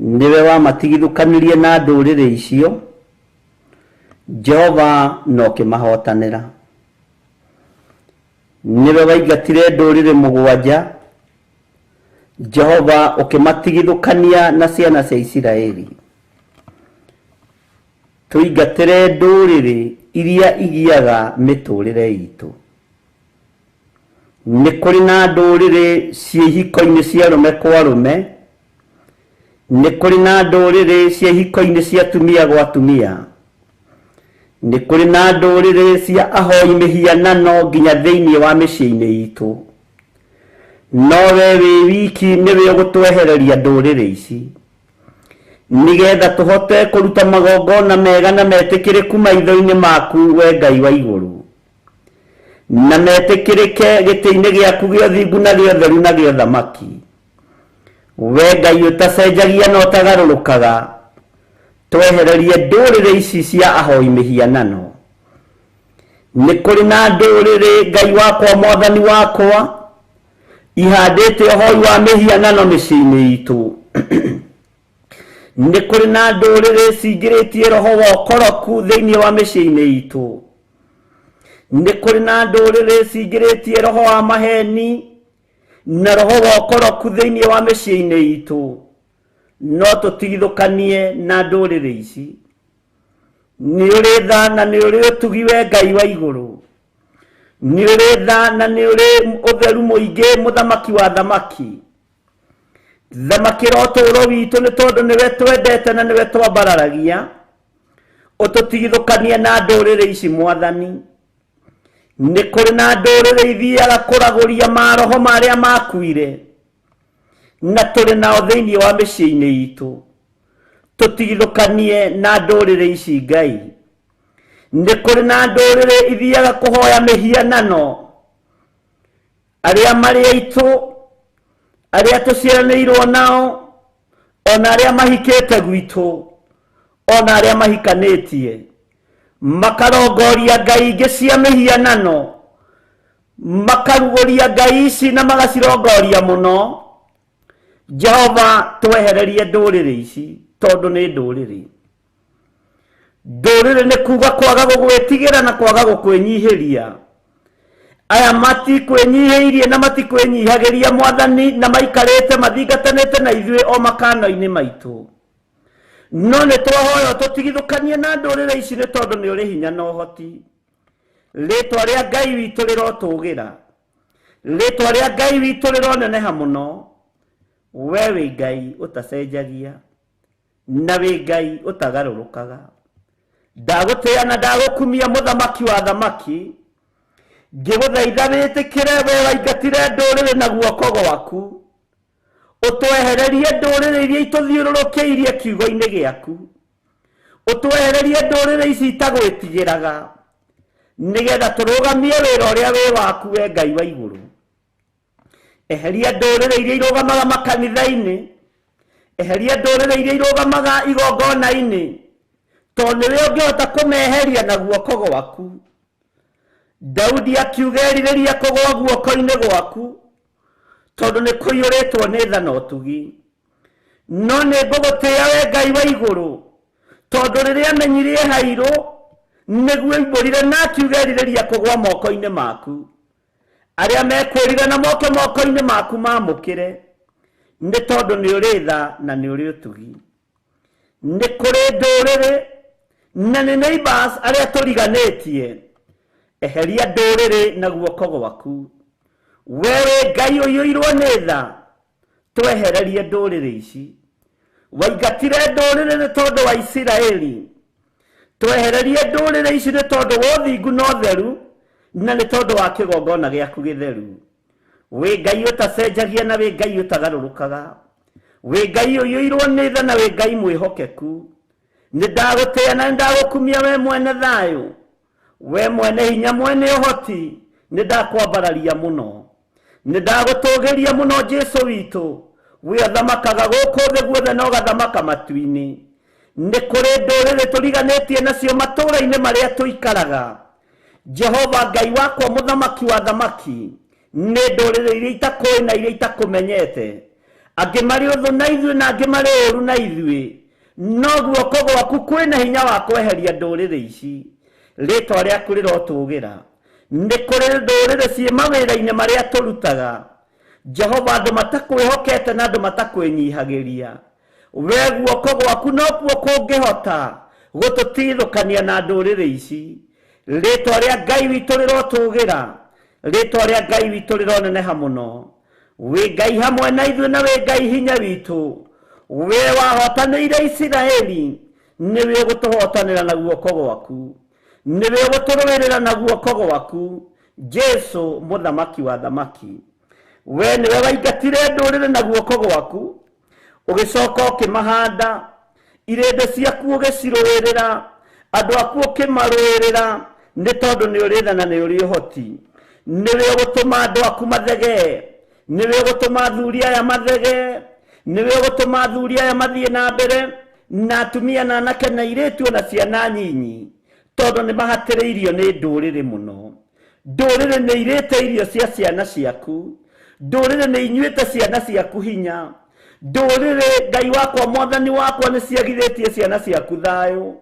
Speaker 3: Nĩwe wamatigithũkanirie na ndũrĩrĩ icio, Jehova na ũkĩmahotanĩra. Nĩwe waingatire ndũrĩrĩ mũgwanja, Jehova ũkĩmatigithũkania na ciana cia Isiraeli. Tũingatĩre ndũrĩrĩ iria igiaga mĩtũrĩre itũ. Nĩ kũrĩ na ndũrĩrĩ ciĩ ihiko-inĩ cia arũme kwa arũme, nĩ kũrĩ na ndũrĩrĩ cia ihiko-inĩ cia atumia gwa atumia, nĩ kũrĩ na ndũrĩrĩ cia ahoi mĩhianano nginya thĩinĩ wa mĩciĩ-inĩ itũ. No we wĩ wiki nĩwe ũgũtwehereria ndũrĩrĩ ici nĩgetha tũhote kũruta magongona mega na metĩkĩrĩku maitho-inĩ maku we Ngai wa igũrũ, na metĩkĩrĩke gĩtĩ-inĩ gĩaku gĩa ũthingu na gĩa ũtheru na gĩa ũthamaki. We Ngai ũtacenjagia na ũtagarũrũkaga, twehererie ndũrĩrĩ ici cia ahoi mĩhianano. Nĩ kũrĩ na ndũrĩrĩ Ngai wakwa mwathani wakwa ihandĩte ũhoi wa mĩhianano mĩciĩ-inĩ itũ. Nĩ kũrĩ na ndũrĩrĩ cingĩrĩtie roho wa ũkoroku thĩinĩ wa mĩciĩ-inĩ itũ. Nĩ kũrĩ na ndũrĩrĩ cingĩrĩtie roho wa maheni na roho wa ũkoroku thĩinĩ wa mĩciĩ-inĩ itũ. No tũtigithũkanie na ndũrĩrĩ ici. Nĩ ũrĩ tha na nĩ ũrĩ ũtugi we Ngai wa igũrũ. Nĩ ũrĩ tha na nĩ ũrĩ ũtheru mũingĩ, mũthamaki wa thamaki. Thamakĩra ũtũũro witũ nĩ tondũ nĩwe twendete na nĩwe twambararagia. Ũtũtigithũkanie na ndũrĩrĩ ici mwathani. Nĩ kũrĩ na ndũrĩrĩ ithiaga kũragũria maroho marĩa makuire, na tũrĩ nao thĩinĩ wa mĩciĩ-inĩ itũ. Tũtigithũkanie na ndũrĩrĩ ici Ngai. Nĩ kũrĩ na ndũrĩrĩ ithiaga kũhoya mĩhianano, arĩa marĩ aitũ, arĩa tũciaranĩirwo nao, ona arĩa mahikĩte gwitũ, ona arĩa mahikanĩtie, makarongoria ngai ingĩ cia mĩhianano, makarugũria ngai ici na magacirongoria mũno. Jehova, twehererie ndũrĩrĩ ici tondũ nĩ ndũrĩrĩ. Ndũrĩrĩ nĩ kuga kwaga gũgwĩtigĩra na kwaga gũkwĩnyihĩria. Aya matikwĩnyihĩirie na matikwĩnyihagĩria mwathani, na maikarĩte mathingatanĩte na ithuĩ o makano-inĩ maitũ. No nĩ twahoya tũtigithũkanie na ndũrĩrĩ ici nĩ tondũ nĩ ũrĩ hinya na ũhoti. Rĩtwa rĩa Ngai witũ rĩrotũgĩra, rĩtwa rĩa Ngai witũ rĩroneneha mũno. We wĩ Ngai ũtacenjagia na wĩ Ngai ũtagarũrũkaga. Ndagũtĩĩa na ndagũkumia mũthamaki wa thamaki, ngĩgũthaitha wĩtĩkĩre we waingatire ndũrĩrĩ na guoko gwaku, ũtwehererie ndũrĩrĩ iria itũthiũrũrũkĩirie kiugo-inĩ gĩaku, ũtwehererie ndũrĩrĩ ici itagwĩtigĩraga, nĩgetha tũrũgamie wĩra ũrĩa wĩ waku we Ngai wa igũrũ. Eheria ndũrĩrĩ iria irũgamaga makanitha-inĩ, eheria ndũrĩrĩ iria irũgamaga igongona-inĩ, tondũ nĩwe ũngĩhota kũmeheria na guoko gwaku. Daudi akiuga erirĩria kũgũa guoko-inĩ gwaku, tondũ nĩ kũiyũrĩtwo nĩ tha na ũtugi. No nĩ ngũgũtĩĩa we Ngai wa igũrũ, tondũ rĩrĩa menyire hairũ nĩguo oimbũrire na akiuga erirĩria kũgũa moko-inĩ maku. Arĩa mekwĩrira na moke moko-inĩ maku mamũkĩre, nĩ tondũ nĩ ũrĩ tha na nĩ ũrĩ ũtugi. Nĩ kũrĩ ndũrĩrĩ na nĩ neighbors arĩa tũriganĩtie, eheria ndũrĩrĩ na guoko gwaku. We wĩ Ngai ũiyũirwo nĩ tha, twehererie ndũrĩrĩ ici. Waingatire ndũrĩrĩ nĩ tondũ wa Isiraeli, twehererie ndũrĩrĩ ici nĩ tondũ wa ũthingu na ũtheru, na nĩ tondũ wa kĩgongona gĩaku gĩtheru. Wĩ Ngai ũtacenjagia na wĩ Ngai ũtagarũrũkaga, wĩ Ngai ũiyũirwo nĩ tha na wĩ Ngai mwĩhokeku. Nĩ ndagũtĩĩa na nĩ ndagũkumia we mwene thayũ, we mwene hinya, mwene ũhoti, nĩ ndakwambararia mũno, nĩ ndagũtũgĩria mũno Jesu witũ. We ũthamakaga gũkũ thĩ guothe na ũgathamaka matu-inĩ. Nĩ kũrĩ ndũrĩrĩ tũriganĩtie nacio matũũra-inĩ marĩa tũikaraga. Jehova Ngai wakwa mũthamaki wa thamaki, nĩ ndũrĩrĩ iria itakũĩ na iria itakũmenyete, angĩ marĩ ũthũ na ithuĩ na angĩ marĩ ũũru na ithuĩ, no guoko gwaku kwĩna hinya wa kweheria ndũrĩrĩ ici. Rĩtwa rĩaku rĩrotũgĩra. Nĩ kũrĩ ndũrĩrĩ ciĩ mawĩra-inĩ marĩa tũrutaga, Jehova, andũ matakwĩhokete na andũ matakwĩnyihagĩria. We guoko gwaku nokuo kũngĩhota gũtũtigithũkania na ndũrĩrĩ ici. Rĩtwa rĩa Ngai witũ rĩrotũgĩra, rĩtwa rĩa Ngai witũ rĩroneneha mũno. Wĩ Ngai hamwe na ithuĩ na wĩ Ngai hinya witũ. We wahotanĩire Isiraeli, nĩwe ũgũtũhotanĩra na guoko gwaku, nĩwe ũgũtũrũĩrĩra na guoko gwaku. Jesu mũthamaki wa thamaki, we nĩwe waingatire ndũrĩrĩ na guoko gwaku, ũgĩcoka ũkĩmahanda, irĩndĩ ciaku ũgĩcirũĩrĩra, andũ aku ũkĩmarũĩrĩra, nĩ tondũ nĩ ũrĩ tha na nĩ ũrĩ ũhoti. Nĩwe ũgũtũma andũ aku mathegee, nĩwe ũgũtũma athuri aya mathegee, nĩwe ũgũtũma athuri aya mathiĩ na mbere, na atumia na anake na airĩtu ona ciana nyinyi, tondũ nĩ mahatĩrĩirio nĩ ndũrĩrĩ mũno. Ndũrĩrĩ nĩ irĩte irio cia ciana ciaku, ndũrĩrĩ nĩ inyuĩte ciana ciaku hinya, ndũrĩrĩ Ngai wakwa mwathani wakwa nĩ ciagithĩtie ciana ciaku thayũ.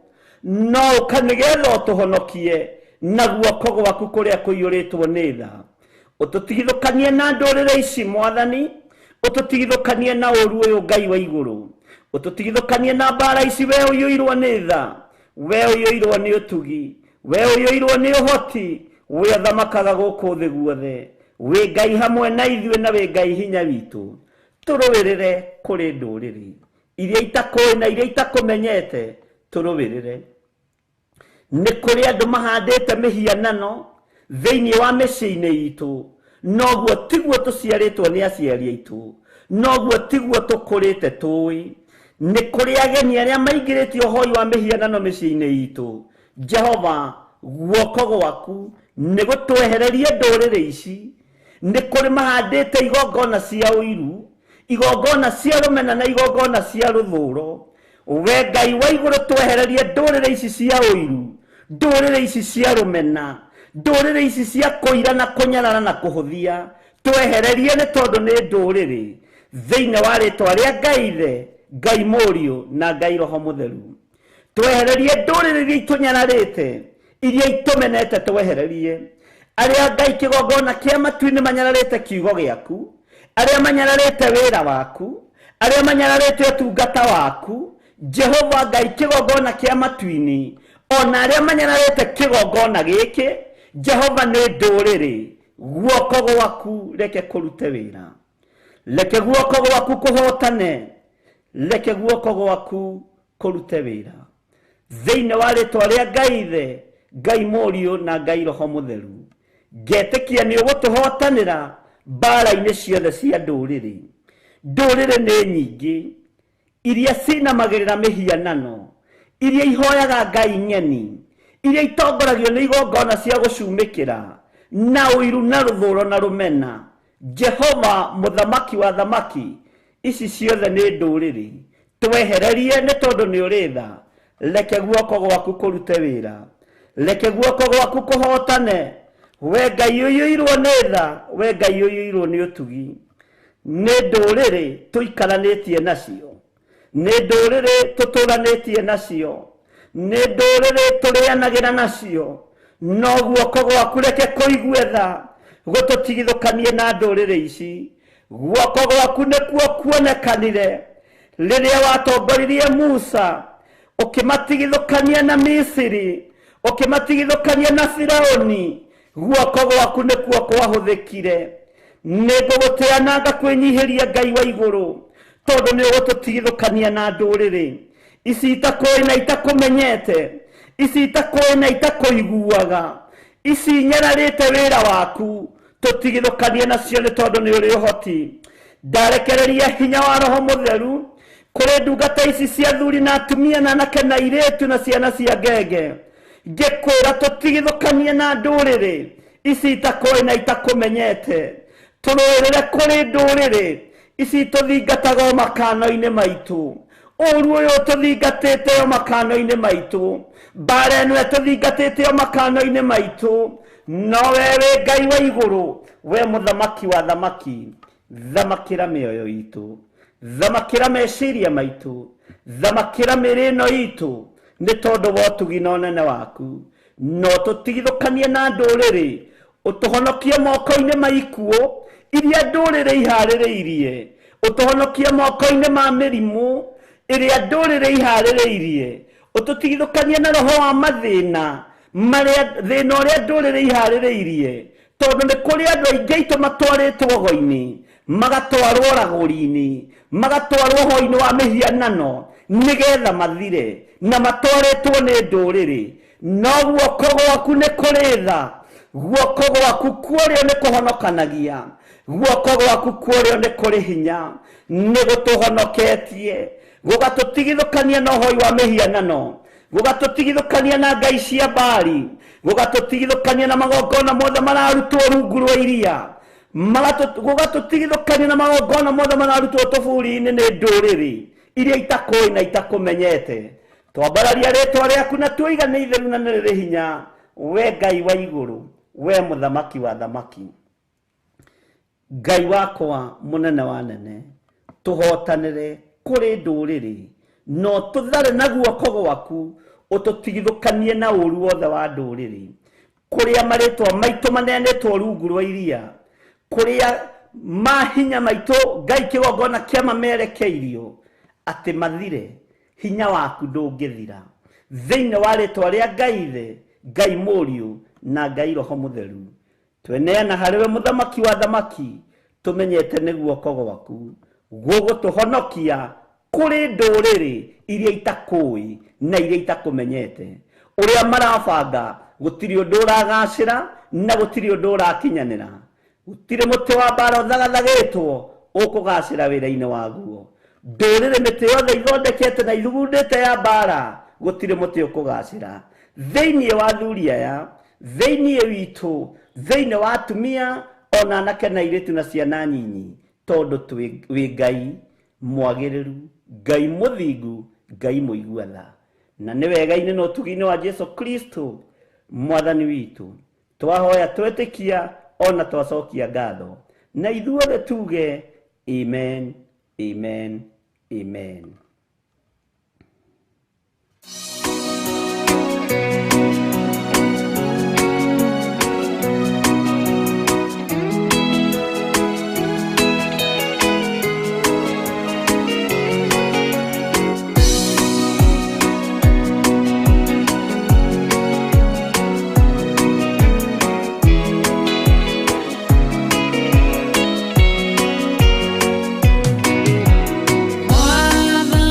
Speaker 3: No ũka nĩgetha ũtũhonokie na guoko gwaku kũrĩa kũiyũrĩtwo nĩ tha. Ũtũtigithũkanie na ndũrĩrĩ ici mwathani, ũtũtigithũkanie na ũũru ũyũ Ngai wa igũrũ, ũtũtigithũkanie na mbara ici. We ũiyũirwo nĩ tha, we ũiyũirwo nĩ ũtugi, we ũiyũirwo nĩ ũhoti, We ũthamakaga gũkũ thĩ guothe, wĩ Ngai hamwe na ithuĩ na wĩ Ngai hinya witũ. Tũrũĩrĩre kũrĩ ndũrĩrĩ iria itakũĩ na iria itakũmenyete, tũrũĩrĩre. Nĩ kũrĩ andũ mahandĩte mĩhianano thĩinĩ wa mĩciĩ-inĩ itũ, noguo tiguo tũciarĩtwo nĩ aciari aitũ, noguo tiguo tũkũrĩte tũĩ. Nĩ kũrĩ ageni arĩa maingĩrĩtie ũhoi wa mĩhianano mĩciĩ-inĩ itũ. Jehova, guoko gwaku nĩ gũtwehererie ndũrĩrĩ ici. Nĩ kũrĩ mahandĩte igongona cia ũiru, igongona cia rũmena na igongona cia rũthũro. We Ngai wa igũrũ, twehererie ndũrĩrĩ ici cia ũiru, ndũrĩrĩ ici cia rũmena, ndũrĩrĩ ici cia kũira na kũnyarara na kũhũthia. Twehererie nĩ tondũ nĩ ndũrĩrĩ. Thĩinĩ wa rĩtwa rĩa Ngai Ithe, Ngai Mũriũ na Ngai Roho Mũtheru, twehererie ndũrĩrĩ iria itũnyararĩte, iria itũmenete, twehererie. Arĩa Ngai kĩgongona kĩa matu-inĩ manyararĩte kiugo gĩaku, arĩa manyararĩte wĩra waku, arĩa manyararĩte ũtungata waku, Jehova Ngai kĩgongona kĩa matu-inĩ, ona arĩa manyararĩte kĩgongona gĩkĩ, Jehova nĩ ndũrĩrĩ. Guoko gwaku reke kũrute wĩra, reke guoko gwaku kũhotane, reke guoko gwaku kũrute wĩra. Thĩinĩ wa rĩtwa rĩa Ngai Ithe, Ngai Mũriũ na Ngai Roho Mũtheru, ngetĩkia nĩ ũgũtũhotanĩra mbara-inĩ ciothe cia ndũrĩrĩ. Ndũrĩrĩ nĩ nyingĩ iria cinamagĩrĩra mĩhianano, iria ihoyaga ngai ng'eni, iria itongoragio nĩ igongona cia gũcumĩkĩra na ũiru na rũthũro na rũmena. Jehova mũthamaki wa thamaki, ici ciothe nĩ ndũrĩrĩ. Twehererie nĩ tondũ nĩ ũrĩ tha. Reke guoko gwaku kũrute wĩra, reke guoko gwaku kũhotane. We Ngai ũiyũirwo nĩ tha, we Ngai ũiyũirwo nĩ ũtugi. Nĩ ndũrĩrĩ tũikaranĩtie nacio, nĩ ndũrĩrĩ tũtũranĩtie nacio, nĩ ndũrĩrĩ tũrĩanagĩra nacio. No guoko gwaku reke kũigue tha, gũtũtigithũkanie na ndũrĩrĩ ici. Guoko gwaku nĩkuo kuonekanire rĩrĩa watongoririe Musa, ũkĩmatigithũkania na Misiri, ũkĩmatigithũkania na Firaũni. Guoko gwaku nĩkuo kwahũthĩkire. Nĩ ngũgũtĩa na ngakwĩnyihĩria Ngai wa igũrũ, tondũ nĩ ũgũtũtigithũkania na ndũrĩrĩ ici itakũĩ na itakũmenyete, ici itakũĩ na itakũiguaga, ici nyararĩte wĩra waku. Tũtigithũkanie nacio nĩ tondũ nĩ ũrĩ ũhoti. Ndarekereria hinya wa Roho Mũtheru kũrĩ ndungata ici cia athuri na atumia na anake na airĩtu na ciana cia ngenge, ngĩkwĩra tũtigithũkanie na ndũrĩrĩ ici itakũĩ na itakũmenyete. Tũrũĩrĩre kũrĩ ndũrĩrĩ ici tũthingataga o makano-inĩ maitũ. Ũru ũyũ tũthingatĩte o makano-inĩ maitũ, mbara ĩno ĩtũthingatĩte o makano-inĩ maitũ. No we wĩ Ngai wa igũrũ, we mũthamaki wa thamaki, thamakĩra mĩoyo itũ, thamakĩra meciria maitũ, thamakĩra mĩĩrĩ ĩno itũ, nĩ tondũ wa ũtugi na ũnene waku. No tũtigithũkanie na ndũrĩrĩ, ũtũhonokie moko-inĩ ma ikuũ iria ndũrĩrĩ iharĩrĩirie, ũtũhonokie moko-inĩ ma mĩrimũ ĩrĩa ndũrĩrĩ iharĩrĩirie, ũtũtigithũkanie na roho wa mathĩna marĩa thĩna ũrĩa ndũrĩrĩ iharĩrĩirie, tondũ nĩ kũrĩ andũ aingĩ aitũ matwarĩtwo go-inĩ, magatwarwo ragũri-inĩ, magatwarwo hoi-inĩ wa mĩhianano nĩgetha mathire, na matwarĩtwo nĩ ndũrĩrĩ. No guoko gwaku nĩ kũrĩ tha, guoko gwaku kũrĩa nĩ kũhonokanagia, guoko gwaku kũrĩa nĩ kũrĩ hinya, nĩ gũtũhonoketie, gũgatũtigithũkania na ũhoi wa mĩhianano, gũgatũtigithũkania na ngai cia Baali, gũgatũtigithũkania na magongona mothe mararutwo rungu rwa iria, gũgatũtigithũkania na magongona mothe mararutwo tũburi-inĩ nĩ ndũrĩrĩ iria itakũĩ na itakũmenyete. Twambararia rĩtwa rĩaku na tuiga nĩ itheru na nĩ rĩrĩ hinya, we Ngai wa igũrũ, we mũthamaki wa thamaki. Ngai wakwa mũnene wa nene, tũhotanĩre kũrĩ ndũrĩrĩ, no tũthare na guoko gwaku, ũtũtigithũkanie na ũru wothe wa ndũrĩrĩ, kũrĩa marĩtwa maitũ maneanĩtwo rungu rwa iria, kũrĩa mahinya maitũ Ngai kĩgongona kĩa mamerekeirio atĩ mathire, hinya waku ndũngĩthira. Thĩinĩ wa rĩtwa rĩa Ngai Ithe, Ngai Mũriũ na Ngai Roho Mũtheru. Tweneana harĩ we mũthamaki wa thamaki, tũmenyete nĩ guoko gwaku gũgũtũhonokia kũrĩ ndũrĩrĩ iria itakũĩ na iria itakũmenyete. Ũrĩa marabanga gũtirĩ ũndũ ũragacĩra na gũtirĩ ũndũ ũrakinyanĩra. Gũtirĩ mũtĩ wa mbara ũthagathagĩtwo ũkũgacĩra wĩra-inĩ waguo. Ndũrĩrĩ mĩtĩ yothe ithondekete na ithugundĩte ya mbara, gũtirĩ mũtĩ ũkũgacĩra. Thĩinĩ wa athuri aya, thĩinĩ witũ, thĩinĩ wa atumia ona anake na airĩtu na ciana nyinyi, tondũ wĩ Ngai mwagĩrĩru, Ngai mũthingu, Ngai mũigua tha. Na nĩ wega-inĩ na ũtugi-inĩ wa Jesu Kristo mwathani witũ twahoya twetĩkia ona twacokia ngatho, na ithuothe tuge amen, amen, amen.
Speaker 7: Mwathani.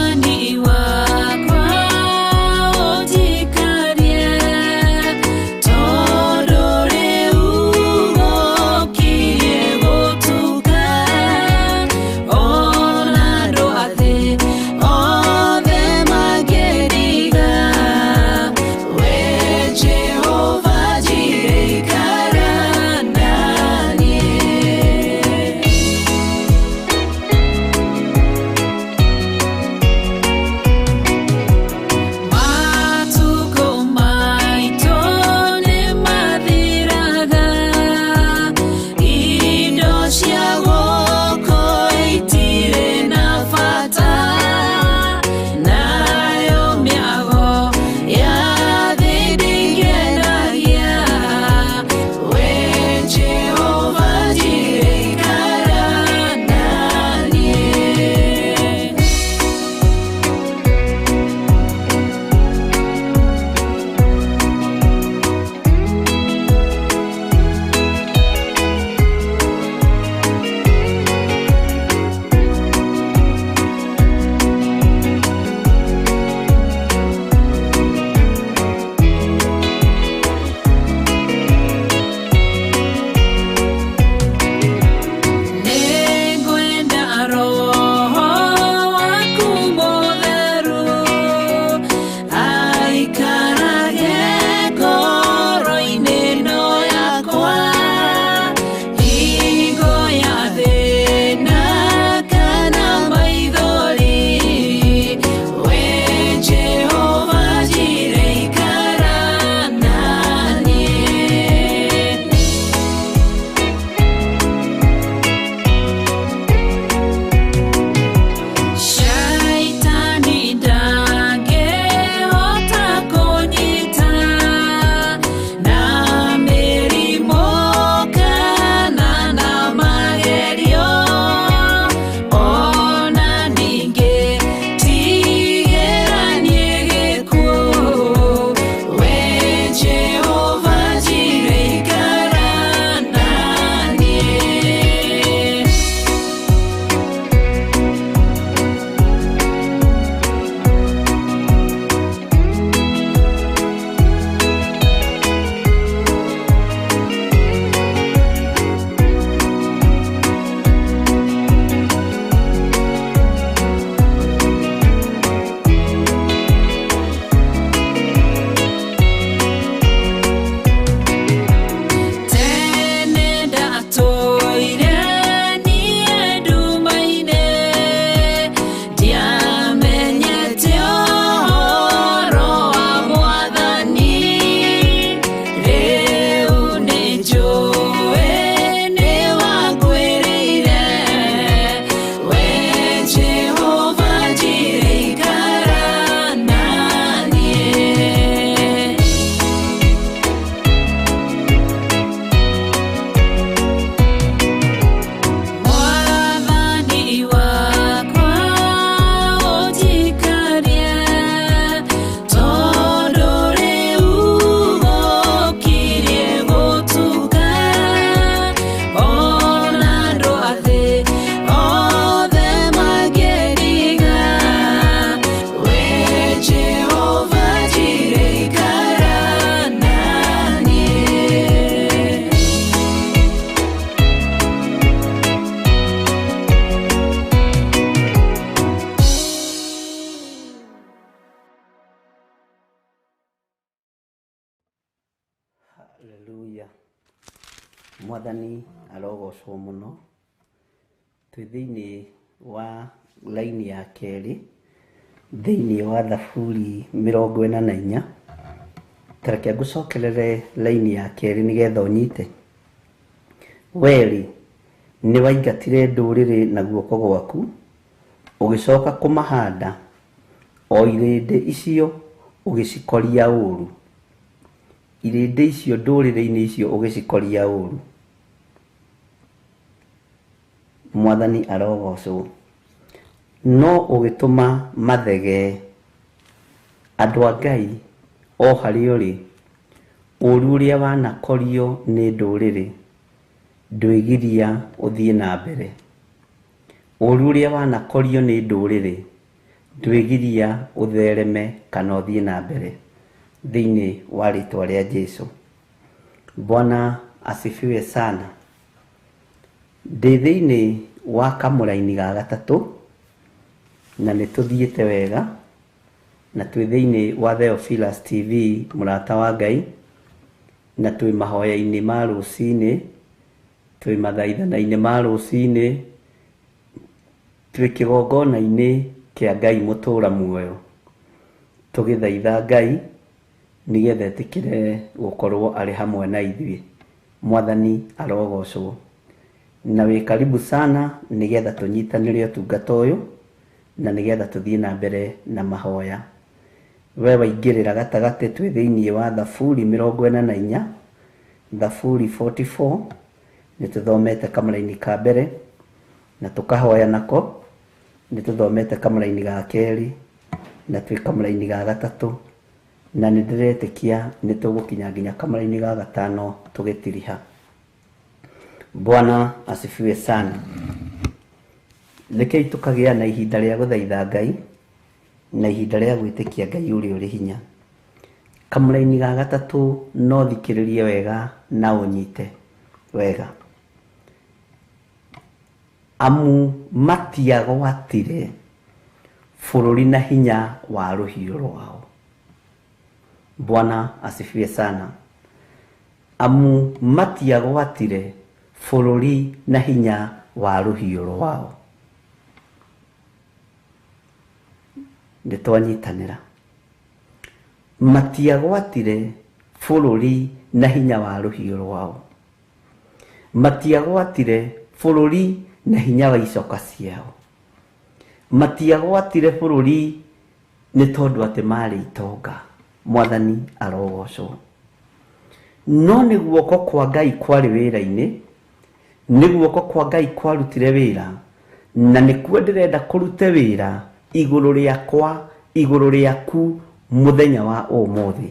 Speaker 3: Mwathani arogocwo mũno. Twĩ thĩinĩ wa laini ya kerĩ thĩinĩ wa Thaburi 44. Ta reke ngũcokerere laini ya kerĩ nĩgetha ũnyite. Wee-rĩ, nĩwaingatire ndũrĩrĩ na guoko gwaku, ũgĩcoka kũmahanda, o irĩndĩ icio ũgĩcikoria ũũru. Irĩndĩ icio ndũrĩrĩ-inĩ icio ũgĩcikoria ũũru. Mwathani arogocwo. No ũgĩtũma mathegee. Andũ a Ngai, o harĩa ũrĩ, ũũru ũrĩa wanakorio nĩ ndũrĩrĩ ndwĩgiria ũthiĩ na mbere. Ũũru ũrĩa wanakorio nĩ ndũrĩrĩ ndwĩgiria ũthereme kana ũthiĩ na mbere thĩinĩ wa rĩtwa rĩa Jesu. Bwana asifiwe sana. Ndĩ thĩinĩ wa kamũraini ga gatatũ na nĩ tũthiĩte wega na twĩ thĩinĩ wa Theophilus TV mũrata wa Ngai, na twĩ mahoya-inĩ ma rũcinĩ, twĩ mathaithana-inĩ ma rũcinĩ, twĩ kĩgongona-inĩ kĩa Ngai mũtũra muoyo, tũgĩthaitha Ngai nĩgetha etĩkĩre gũkorwo arĩ hamwe na ithuĩ. Mwathani arogocwo. Na wĩ karibu sana nĩgetha tũnyitanĩre ũtungata ũyũ na nĩgetha tũthiĩ na mbere na mahoya. We waingĩrĩra gatagatĩ twĩ thĩinĩ wa Thaburi 44, Thaburi 44, nĩ tũthomete kamũraini ka mbere na tũkahoya nako, nĩ tũthomete kamũraini ga kerĩ na twĩ kamũraini ga gatatũ, na nĩ ndĩretĩkia nĩ tũgũkinya nginya kamũraini ga gatano tũgĩtiriha. Bwana asifiwe sana. Rekei tũkagĩa na ihinda rĩa gũthaitha Ngai na ihinda rĩa gwĩtĩkia Ngai ũrĩa ũrĩ hinya. Kamũraini ga gatatũ no thikĩrĩrie wega na ũnyite wega. Amu matiagwatire bũrũri na hinya wa rũhiũ rwao. Bwana asifiwe sana. Amu matiagwatire bũrũri na hinya wa rũhiũ rwao. Nĩ twanyitanĩra. Matiagwatire bũrũri na hinya wa rũhiũ rwao. Matiagwatire bũrũri na hinya wa icoka ciao. Matiagwatire bũrũri nĩ tondũ atĩ marĩ itonga. Mwathani arogocwo. No nĩ guoko kwa Ngai kwarĩ wĩra-inĩ, nĩ guoko kwa Ngai kwarutire wĩra, na nĩkuo ndĩrenda kũrute wĩra igũrũ rĩakwa, igũrũ rĩaku mũthenya wa ũmũthĩ.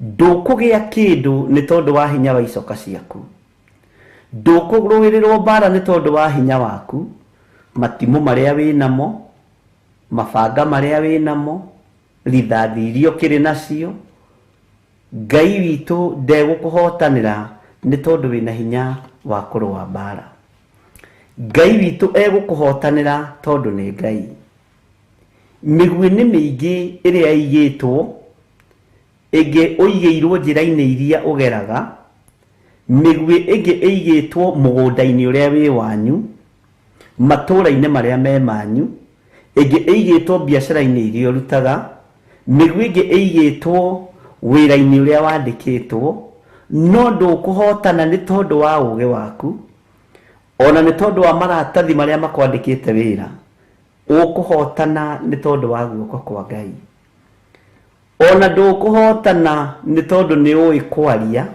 Speaker 3: Ndũkũgĩa kĩndũ nĩ tondũ wa hinya wa icoka ciaku. Ndũkũrũĩrĩrwo mbara nĩ tondũ wa hinya waku, matimũ marĩa wĩnamo, mabanga marĩa wĩnamo, rithathi iria ũkĩrĩ nacio. Ngai witũ ndegũkũhotanĩra nĩ tondũ wĩna hinya wa kũrũa mbara. Ngai witũ egũkũhotanĩra tondũ nĩ Ngai. Mĩguĩ nĩ mĩingĩ ĩrĩa ĩigĩtwo, ĩngĩ ũigĩirwo njĩra-inĩ iria ũgeraga, mĩguĩ ĩngĩ ĩigĩtwo mũgũnda-inĩ ũrĩa wĩ wanyu, matũũra-inĩ marĩa me manyu, ĩngĩ ĩigĩtwo biacara-inĩ iria ũrutaga, mĩguĩ ĩngĩ ĩigĩtwo wĩra-inĩ ũrĩa wandĩkĩtwo, no ndũkũhotana nĩ tondũ wa ũũgĩ waku, ona nĩ tondũ wa maratathi marĩa makwandĩkĩte wĩra. Ũkũhotana nĩ tondũ wa guoko kwa Ngai. Ona ndũkũhotana nĩ tondũ nĩ ũĩ kwaria,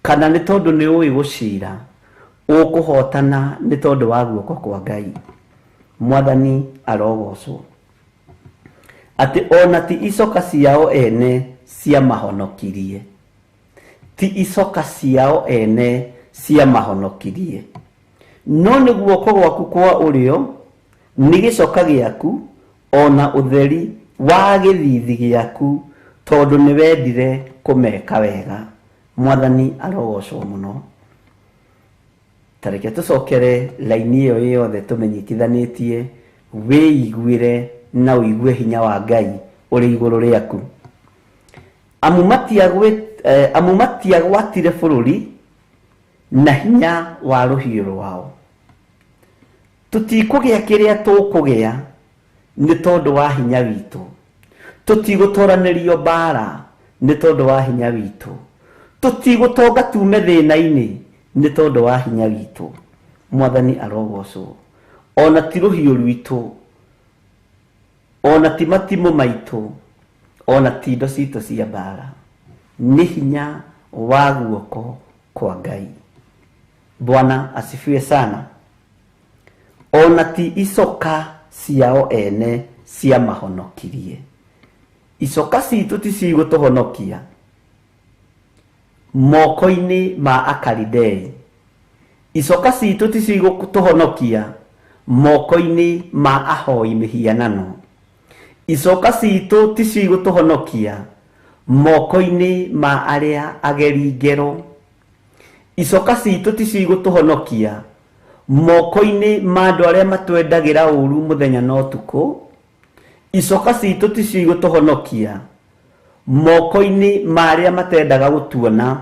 Speaker 3: kana nĩ tondũ nĩ ũĩ gũcira. Ũkũhotana nĩ tondũ wa guoko kwa Ngai. Mwathani arogocwo. Atĩ ona ti icoka ciao ene ciamahonokirie. Ti icoka ciao ene ciamahonokirie. No nĩ guoko gwaku kwa ũrĩo, nĩ gĩcoka gĩaku, ona ũtheri wa gĩthithi gĩaku, tondũ nĩ wendire kũmeka wega. Mwathani arogocwo mũno. Ta reke tũcokere laini ĩyo yothe tũmenyitithanĩtie, wĩiguĩre na ũigue hinya wa Ngai ũrĩ igũrũ rĩaku. Amu matiagwatire bũrũri Na hinya wa rũhiũ rwao. Tũtikũgĩa kĩrĩa tũkũgĩa nĩ tondũ wa hinya witũ. Tũtigũtoranĩrio mbara nĩ tondũ wa hinya witũ. Tũtigũtonga tume thĩna-inĩ nĩ tondũ wa hinya witũ. Mwathani arogocwo. Ona ti rũhiũ rwitũ, ona ti matimũ maitũ, ona ti indo citũ cia mbara, nĩ hinya wa guoko kwa Ngai. Bwana asifiwe sana. Ona ti icoka ciao ene ciamahonokirie. Icoka citũ ti cigũtũhonokia moko-inĩ ma Akalidei. Icoka citũ ti cigũtũhonokia moko-inĩ ma ahoi mĩhianano. Icoka citũ ti cigũtũhonokia moko-inĩ ma arĩa ageri ngero. Icoka citũ ti cigũtũhonokia moko-inĩ ma andũ arĩa matwendagĩra ũru mũthenya na ũtukũ. Icoka citũ ti cigũtũhonokia moko-inĩ ma arĩa matendaga gũtuona.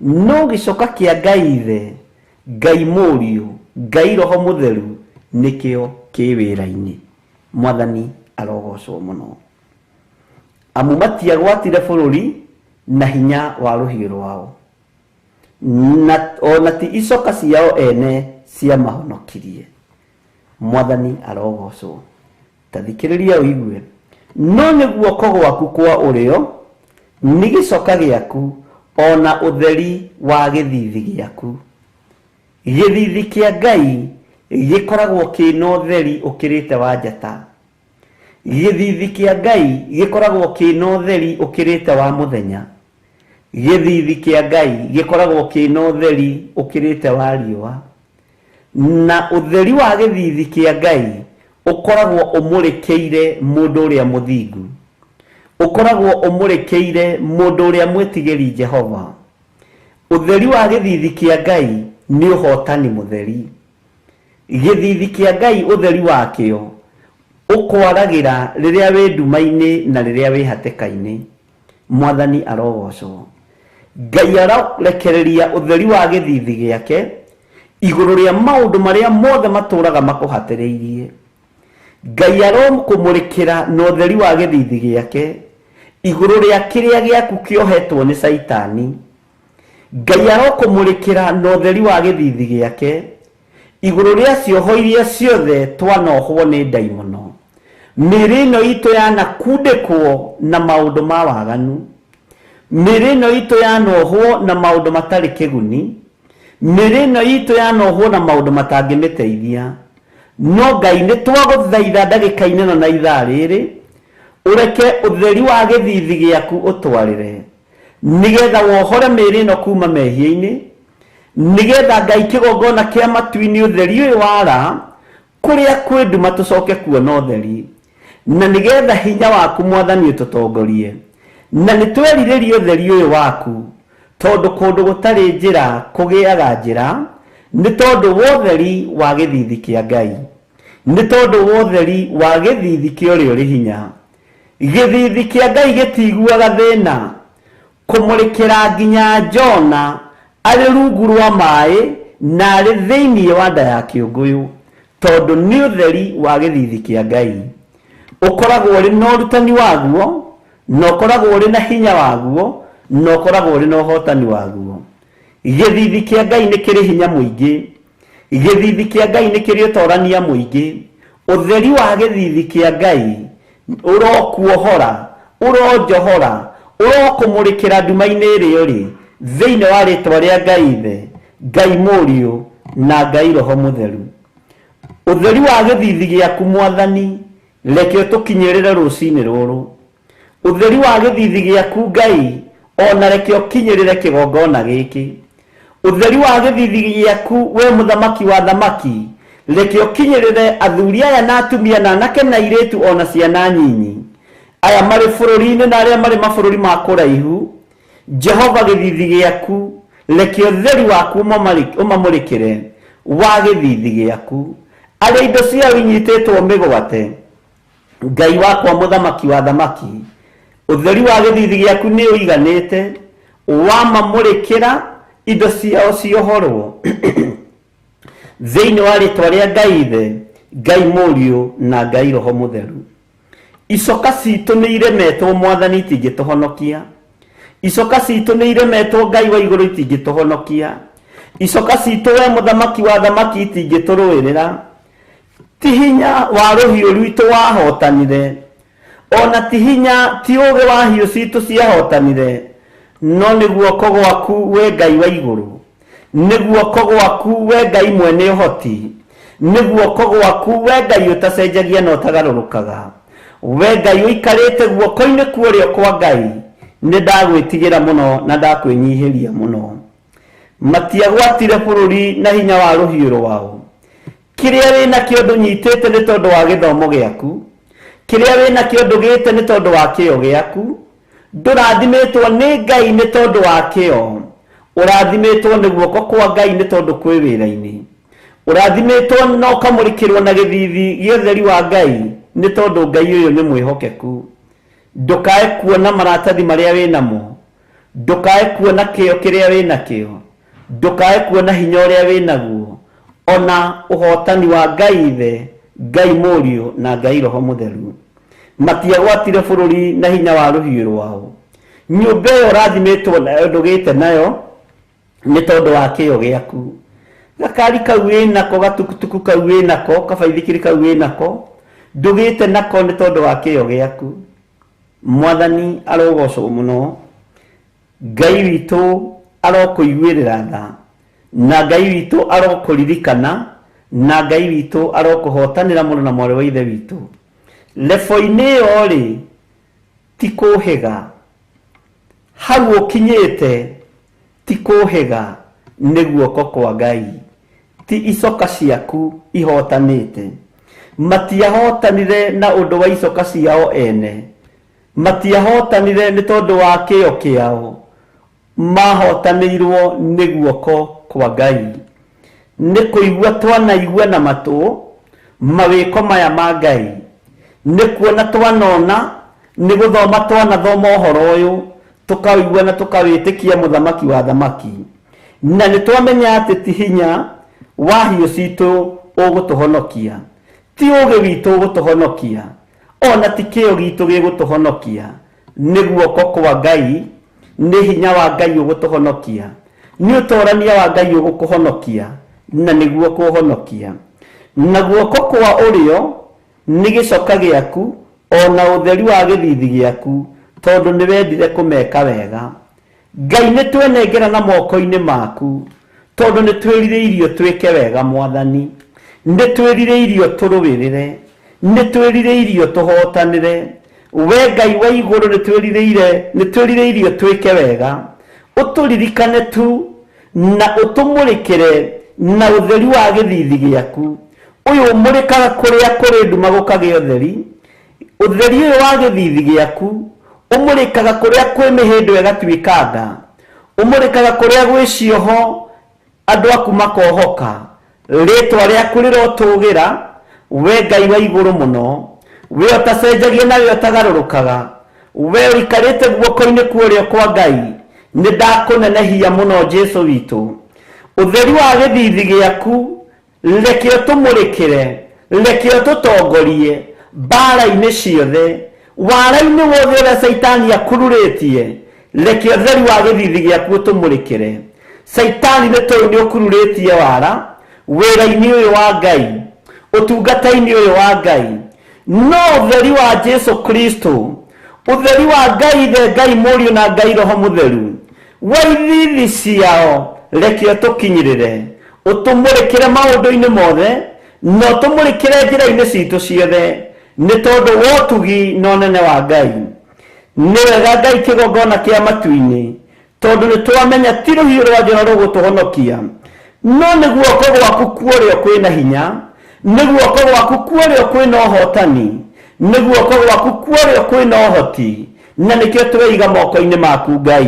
Speaker 3: No gĩcoka kĩa Ngai Ithe, Ngai Mũriũ, Ngai Roho Mũtheru nĩkĩo kĩ wĩra-inĩ. Mwathani arogocwo mũno. Amu matiagwatire bũrũri na hinya wa rũhiũ rwao, na ona ti icoka ciao ene ciamahonokirie. Mwathani arogocwo. Ta thikĩrĩria ũigue. No nĩ guoko gwaku kwa ũrĩo nĩ gĩcoka gĩaku, ona ũtheri wa gĩthithi gĩaku. Gĩthithi kĩa Ngai gĩkoragwo kĩna ũtheri ũkĩrĩte wa njata. Gĩthithi kĩa Ngai gĩkoragwo kĩna ũtheri ũkĩrĩte wa mũthenya. Gĩthithi kĩa Ngai gĩkoragwo kĩna ũtheri ũkĩrĩte wa riũa. Na ũtheri wa gĩthithi kĩa Ngai ũkoragwo ũmũrĩkĩire mũndũ ũrĩa mũthingu, ũkoragwo ũmũrĩkĩire mũndũ ũrĩa mwĩtigĩri Jehova. Ũtheri wa gĩthithi kĩa Ngai nĩ ũhotani mũtheri. Gĩthithi kĩa Ngai ũtheri wakĩo ũkwaragĩra rĩrĩa wĩ nduma-inĩ na rĩrĩa wĩ hatĩka-inĩ. Mwathani arogocwo. Ngai arorekereria ũtheri wa gĩthithi gĩake igũrũ rĩa maũndũ marĩa mothe matũraga makũhatĩrĩirie. Ngai arokũmũrĩkĩra na ũtheri wa gĩthithi gĩake igũrũ rĩa kĩrĩa gĩaku kĩohetwo nĩ Caitani. Ngai arokũmũrĩkĩra na ũtheri wa gĩthithi gĩake igũrũ rĩa cioho iria ciothe twanohwo nĩ ndaimono. Mĩĩrĩ ĩno itũ yanakundĩkwo na maũndũ ma waganu. Mĩĩrĩ ĩno itũ yanohwo na maũndũ matarĩ kĩguni. Mĩĩrĩ ĩno itũ yanohwo na maũndũ matangĩmĩteithia. No Ngai nĩ twagũthaitha ndagĩka-inĩ ĩno na ithaa rĩrĩ, ũreke ũtheri wa gĩthithi gĩaku ũtwarĩre, nĩgetha wohore mĩĩrĩ ĩno kuma mehia-inĩ, nĩgetha Ngai kĩgongona kĩa matu-inĩ ũtheri ũyũ wara kũrĩa kwĩ nduma tũcoke kuona ũtheri, na nĩgetha hinya waku Mwathani ũtũtongorie. Na nĩ twerirĩrie ũtheri ũyũ waku, tondũ kũndũ gũtarĩ njĩra kũgĩaga njĩra, nĩ tondũ wa ũtheri wa gĩthithi kĩa Ngai, nĩ tondũ wa ũtheri wa gĩthithi kĩa ũrĩa ũrĩ hinya. Gĩthithi kĩa Ngai gĩtiguaga thĩna kũmũrĩkĩra nginya Jona arĩ rungu rwa maĩ na arĩ thĩinĩ wa nda ya kĩũngũyũ, tondũ nĩ ũtheri wa gĩthithi kĩa Ngai. Ũkoragwo ũrĩ na ũrutani waguo, na ũkoragwo ũrĩ na hinya waguo, na ũkoragwo ũrĩ na ũhotani waguo. Gĩthithi kĩa Ngai nĩ kĩrĩ hinya mũingĩ. Gĩthithi kĩa Ngai nĩ kĩrĩ ũtorania mũingĩ. Ũtheri wa gĩthithi kĩa Ngai ũrokuohora, ũronjohora, ũrokũmũrĩkĩra nduma-inĩ ĩrĩa ũrĩ, thĩinĩ wa rĩtwa rĩa Ngai Ithe, Ngai Mũriũ na Ngai Roho Mũtheru. Ũtheri wa gĩthithi gĩaku Mwathani reke ũtũkinyĩrĩre rũcinĩ rũrũ. Ũtheri wa gĩthithi gĩaku Ngai ona reke ũkinyĩrĩre kĩgongona gĩkĩ. Ũtheri wa gĩthithi gĩaku we mũthamaki wa thamaki reke ũkinyĩrĩre athuri aya na atumia na anake na airĩtu ona ciana nyinyi, aya marĩ bũrũri-inĩ na arĩa marĩ mabũrũri ma kũraihu. Jehova gĩthithi gĩaku reke ũtheri waku ũmamũrĩkĩre wa gĩthithi gĩaku. Arĩa indo ciao inyitĩtwo mĩgwate, Ngai wakwa mũthamaki wa thamaki, ũtheri wa gĩthithi gĩaku nĩ ũiganĩte, wamamũrĩkĩra Indo ciao ciohorwo thĩinĩ wa rĩtwa rĩa Ngai Ithe, Ngai Mũriũ na Ngai Roho Mũtheru. Icoka citũ nĩ iremetwo Mwathani itingĩtũhonokia. Icoka citũ nĩ iremetwo Ngai wa igũrũ itingĩtũhonokia. Icoka citũ we mũthamaki wa thamaki itingĩtũrũĩrĩra. Ti hinya wa rũhiũ rwitũ wahotanire, ona ti hinya ti ũũgĩ wa hiũ citũ ciahotanire, no nĩ guoko gwaku we Ngai wa igũrũ, nĩ guoko gwaku we Ngai mwene ũhoti, nĩ guoko gwaku we Ngai ũtacenjagia na ũtagarũrũkaga, we Ngai ũikarĩte guoko-inĩ kwa ũrĩo kwa Ngai, nĩ ndagwĩtigĩra mũno na ndakwĩnyihĩria mũno. Matiagwatire bũrũri na hinya wa rũhiũ rwao. Kĩrĩa wĩ nakĩo ndũnyitĩte nĩ tondũ wa gĩthomo gĩaku, kĩrĩa wĩ nakĩo ndũgĩte nĩ tondũ wa kĩyo gĩaku, ndũrathimĩtwo nĩ Ngai nĩ tondũ wa kĩyo, ũrathimĩtwo nĩ guoko kwa Ngai nĩ tondũ kwĩ wĩra-inĩ, ũrathimĩtwo na ũkamũrĩkĩrwo na gĩthithi gĩa ũtheri wa Ngai nĩ tondũ Ngai ũyũ nĩ mwĩhokeku. Ndũkae kuona maratathi marĩa wĩ namo, ndũkae kuona kĩyo kĩrĩa wĩ nakĩo, ndũkae kuona hinya ũrĩa wĩ naguo, ona ũhotani wa Ngai Ithe, Ngai Mũriũ na Ngai Roho Mũtheru. Matiagwatire bũrũri na hinya wa rũhiũ rwao. Nyũmba ĩyo ũrathimĩtwo nayo ndũgĩte nayo nĩ tondũ wa kĩyo gĩaku. Gakari kau wĩ nako, gatukutuku kau wĩ nako, kabaithikiri kau wĩ nako, ndũgĩte nako nĩ tondũ wa kĩyo gĩaku. Mwathani arogocwo mũno. Ngai witũ arokũiguĩrĩra tha, na Ngai witũ arokũririkana, na Ngai witũ arokũhotanĩra mũno na mwarĩ wa ithe witũ. Lebo-inĩ ĩyo rĩ, ti kũhĩga. Hau ũkinyĩte ti kũhĩga, nĩ guoko kwa Ngai. Ti icoka ciaku ihotanĩte. Matiahotanire na ũndũ wa icoka ciao ene. Matiahotanire nĩ tondũ wa kĩyo kĩao. Mahotanĩirwo nĩ guoko kwa Ngai. Nĩ kũigua twanaigua na matũ mawĩko maya ma Ngai. Nĩ kuona twanona, nĩ gũthoma twanathoma ũhoro ũyũ, tũkawĩigua na tũkawĩtĩkia mũthamaki wa thamaki. Na nĩ twamenya atĩ ti hinya wa hiũ citũ ũgũtũhonokia, ti ũũgĩ witũ ũgũtũhonokia, ona ti kĩyo gitũ gĩgũtũhonokia, nĩ guoko kwa Ngai, nĩ hinya wa Ngai ũgũtũhonokia, nĩ ũtorania wa Ngai ũgũkũhonokia, na nĩguo kũhonokia. Na guoko kwa ũrĩo nĩ gĩcoka gĩaku, ona ũtheri wa gĩthithi gĩaku, tondũ nĩ wendire kũmeka wega. Ngai nĩ twenengera na moko-inĩ maku, tondũ nĩ twĩrirĩirio twĩke wega Mwathani, nĩ twĩrirĩirio tũrũĩrĩre, nĩ twĩrirĩirio tũhotanĩre. We Ngai wa igũrũ nĩ twĩrirĩirio twĩke wega. Ũtũririkane tu na ũtũmũrĩkĩre na ũtheri wa gĩthithi gĩaku. Ũyũ ũmũrĩkaga kũrĩa kũrĩ nduma gũkagĩa ũtheri. Ũtheri ũyũ wa gĩthithi gĩaku ũmũrĩkaga kũrĩa kwĩ mĩhĩndo ĩgatuĩka nda, ũmũrĩkaga kũrĩa gwĩ cioho andũ aku makohoka. Rĩtwa rĩaku rĩrotũgĩra, we Ngai wa igũrũ mũno, we ũtacenjagia na we ũtagarũrũkaga, we ũikarĩte guoko-inĩ kwa ũrĩo kwa Ngai, nĩ ndakũnenehia mũno Jesũ witũ. Ũtheri wa gĩthithi gĩaku reke ũtũmũrĩkĩre, reke ũtũtongorie mbara-inĩ ciothe, wara-inĩ wothe ũrĩa Caitani akururĩtie, reke ũtheri wa gĩthithi gĩaku ũtũmũrĩkĩre. Caitani nĩ tũĩ nĩ ũkururĩtie wara wĩra-inĩ ũyũ wa Ngai, ũtungata-inĩ ũyũ wa Ngai, no ũtheri wa Jesu Kristo, ũtheri wa Ngai Ithe, Ngai Mũriũ na Ngai Roho Mũtheru, wa ithithi ciao reke ũtũkinyĩrĩre, ũtũmũrĩkĩre maũndũ-inĩ mothe, na ũtũmũrĩkĩre njĩra-inĩ citũ ciothe, nĩ tondũ wa ũtugi na ũnene wa Ngai. Nĩ wega Ngai kĩgongona kĩa matu-inĩ, tondũ nĩ twamenya ti rũhiũ rwa njora rũgũtũhonokia, no nĩ guoko gwaku kwa ũrĩo kwĩna hinya, nĩ guoko gwaku kwa ũrĩo kwĩna ũhotani, nĩ guoko gwaku kwa ũrĩo kwĩna ũhoti, na nĩkĩo tweiga moko-inĩ maku Ngai.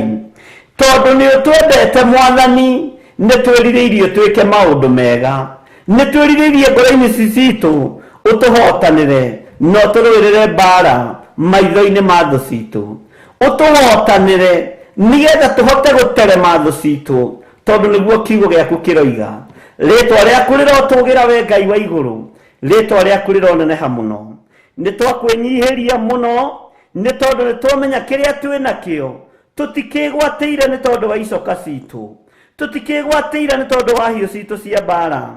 Speaker 3: Tondũ nĩ ũtwendete Mwathani, nĩ twĩrirĩirie twĩke maũndũ mega, nĩ twĩrirĩirie ngoro-inĩ citũ ũtũhotanĩre na ũtũrũĩrĩre mbara maitho-inĩ ma thũ citũ, ũtũhotanĩre nĩgetha tũhote gũterema thũ citũ, Tondũ nĩguo kiugo gĩaku kĩroiga. Rĩtwa rĩaku rĩrotũgĩra we Ngai wa igũrũ. Rĩtwa rĩaku rĩroneneha mũno. Nĩ twakwĩnyihĩria mũno nĩ tondũ nĩ twamenya kĩrĩa twĩ nakĩo. Tũtikĩgwatĩire nĩ tondũ wa icoka citũ. Tũtikĩgwatĩire nĩ tondũ wa hiũ citũ cia mbara.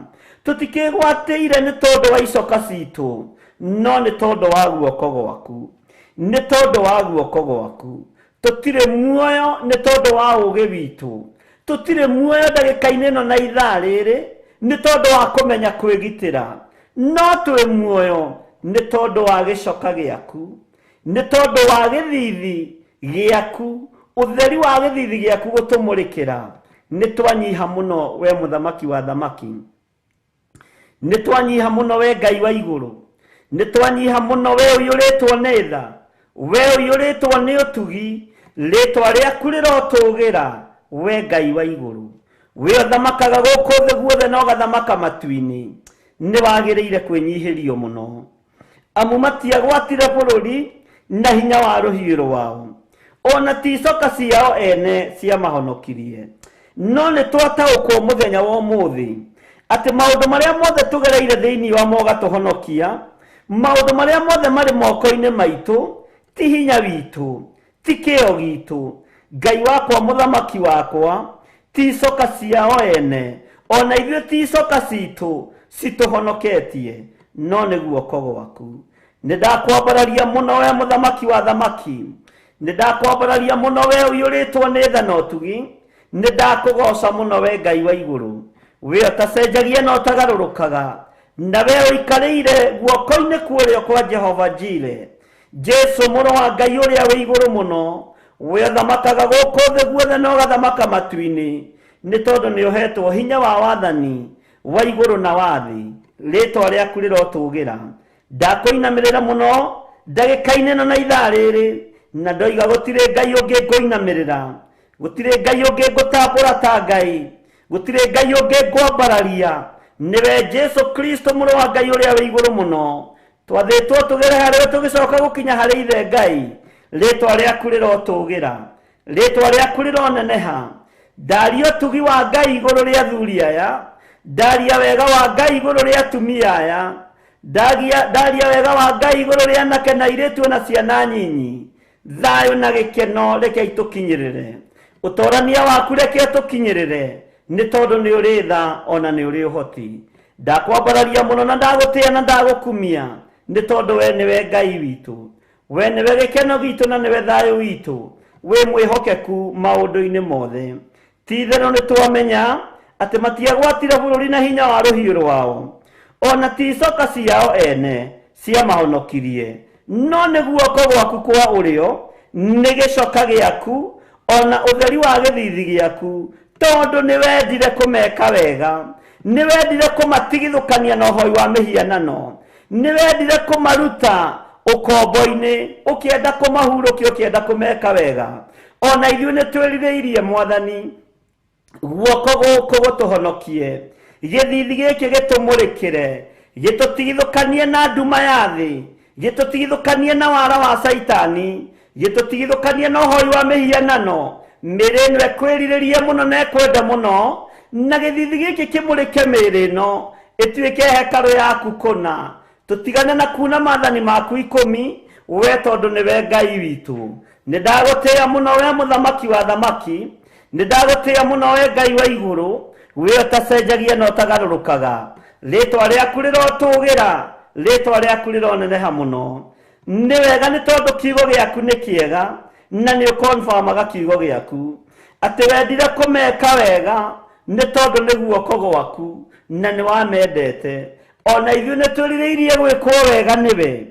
Speaker 3: Tũtikĩgwatĩire nĩ tondũ wa icoka citũ. No nĩ tondũ wa guoko gwaku. Nĩ tondũ wa guoko gwaku. Tũtirĩ muoyo nĩ tondũ wa ũũgĩ witũ. Tũtirĩ muoyo ndagĩka-inĩ ĩno na ithaa rĩrĩ nĩ tondũ wa kũmenya kwĩgitĩra. No twĩ muoyo nĩ tondũ wa gĩcoka gĩaku. Nĩ tondũ wa gĩthithi gĩaku. Ũtheri wa gĩthithi gĩaku gũtũmũrĩkĩra. Nĩ twanyiha mũno we mũthamaki wa thamaki. Nĩ twanyiha mũno we Ngai wa igũrũ. Nĩ twanyiha mũno we ũiyũrĩtwo nĩ tha. We ũiyũrĩtwo nĩ ũtugi. Rĩtwa rĩaku rĩrotũgĩra we Ngai wa igũrũ. We ũthamakaga gũkũ thĩ guothe na ũgathamaka matu-inĩ. Nĩ wagĩrĩire kwĩnyihĩrio mũno. Amu matiagwatire bũrũri na hinya wa rũhiũ rwao. Ona ti icoka ciao ene ciamahonokirie. No nĩ twataũkwo mũthenya wa ũmũthĩ atĩ maũndũ marĩa mothe tũgereire thĩinĩ wa mo ũgatũhonokia, maũndũ marĩa mothe marĩ moko-inĩ maitũ ti hinya witũ, ti kĩo gitũ. Ngai wakwa mũthamaki wakwa ti icoka ciao ene, ona ithuĩ ti icoka citũ citũhonoketie, no nĩ guoko gwaku. Nĩ ndakwambararia mũno we mũthamaki wa thamaki. Nĩ ndakwambararia mũno we ũiyũrĩtwo nĩ tha na ũtugi. Nĩ ndakũgoca mũno we Ngai wa igũrũ. We ũtacenjagia na ũtagarũrũkaga. Na we ũikarĩire guoko-inĩ kũrĩa kwa Jehova Jire. Jesu mũrũ wa Ngai ũrĩa wĩ igũrũ mũno. We ũthamakaga gũkũ thĩ guothe na ũgathamaka matu-inĩ. Nĩ tondũ nĩ ũhetwo hinya wa wathani wa igũrũ na wa thĩ. Rĩtwa rĩaku rĩrotũgĩra. Ndakũinamĩrĩra mũno ndagĩka-inĩ ĩno na ithaa rĩrĩ, na ndoiga gũtirĩ Ngai ũngĩ ngũinamĩrĩra. Gũtirĩ Ngai ũngĩ ngũtambũra ta Ngai. Gũtirĩ Ngai ũngĩ ngwambararia. Nĩwe Jesu Kristo mũrũ wa Ngai ũrĩa wĩ igũrũ mũno. Twathĩtwo tũgere harĩwe tũgĩcoka gũkinya harĩ ithe Ngai. Rĩtwa rĩaku rĩrotũgĩra. Rĩtwa rĩaku rĩroneneha. Ndaria ũtugi wa Ngai igũrũ rĩa athuri aya. Ndaria wega wa Ngai igũrũ rĩa atumia aya. Ndaria wega wa Ngai igũrũ rĩa anake na airĩtu na ciana nyinyi. Thayũ na gĩkeno reke itũkinyĩrĩre. Ũtorania waku reke ũtũkinyĩrĩre. Nĩ tondũ nĩ ũrĩ tha ona nĩ ũrĩ ũhoti. Ndakwambararia mũno na ndagũtĩa na ndagũkumia. Nĩ tondũ we nĩwe Ngai witũ. We nĩwe gĩkeno gitũ na nĩwe thayũ witũ. Wĩ mwĩhokeku maũndũ-inĩ mothe. Ti itherũ nĩ twamenya atĩ matiagwatire bũrũri na hinya wa rũhiũ rwao. Ona ti icoka ciao ene ciamahonokirie. No nĩ guoko gwaku kwa ũrĩo, nĩ gĩcoka gĩaku, ona ũtheri wa gĩthithi gĩaku, tondũ nĩ wendire kũmeka wega. Nĩ wendire kũmatigithũkania na ũhoi wa mĩhianano. Nĩ wendire kũmaruta ũkombo-inĩ, ũkĩenda kũmahurũkia, ũkĩenda kũmeka wega. Ona ithuĩ nĩ twĩrirĩirie Mwathani, guoko gũkũ gũtũhonokie. Gĩthithi gĩkĩ gĩtũmũrĩkĩre, gĩtũtigithũkanie na nduma ya thĩ, gĩtũtigithũkanie na wara wa Caitani, gĩtũtigithũkanie na ũhoi wa mĩhianano. Mĩĩrĩ ĩno ĩkwĩrirĩrie mũno na ĩkwenda mũno, na gĩthithi gĩkĩ kĩmũrĩke mĩĩrĩ ĩno, ĩtuĩke hekarũ yaku kũna. Tũtigane na kuna maathani maku 10, we tondũ nĩwe Ngai witũ. Nĩ ndagũtĩĩa mũno we mũthamaki wa thamaki. Nĩ ndagũtĩĩa mũno we Ngai wa igũrũ, we ũtacenjagia na ũtagarũrũkaga. Rĩtwa rĩaku rĩrotũgĩra, rĩtwa rĩaku rĩroneneha mũno. Nĩ wega nĩ tondũ kiugo gĩaku nĩ kĩega, na nĩ ũkonfamaga kiugo gĩaku. Atĩ wendire kũmeka wega, nĩ tondũ nĩ guoko gwaku, na nĩ wamendete. Ona ithuĩ nĩ twĩrirĩirie gwĩkwo wega nĩwe.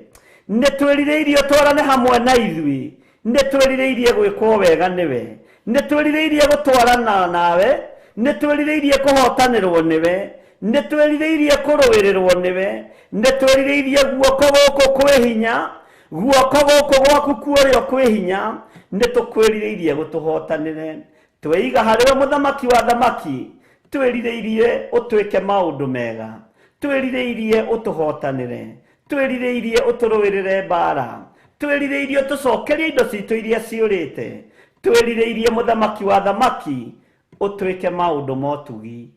Speaker 3: Nĩ twĩrirĩirie ũtwarane hamwe na ithuĩ. Nĩ twĩrirĩirie gwĩkwo wega nĩwe. Nĩ twĩrirĩirie gũtwarana nawe. Nĩ twĩrirĩirie kũhotanĩrwo nĩwe. Nĩ twĩrirĩirie kũrũĩrĩrwo nĩwe. Nĩ twĩrirĩirie guoko gũkũ kwĩ hinya, guoko gũkũ gwaku kuorĩo kwĩ hinya. Nĩ tũkwĩrirĩirie gũtũhotanĩre. Tweiga harĩwe mũthamaki wa thamaki. Twĩrirĩirie ũtwĩke maũndũ mega. Twĩrirĩirie ũtũhotanĩre. Twĩrirĩirie ũtũrũĩrĩre mbara. Twĩrirĩirie ũtũcokerie indo citũ iria ciũrĩte. Twĩrirĩirie mũthamaki wa thamaki. Ũtwĩke maũndũ ma ũtugi.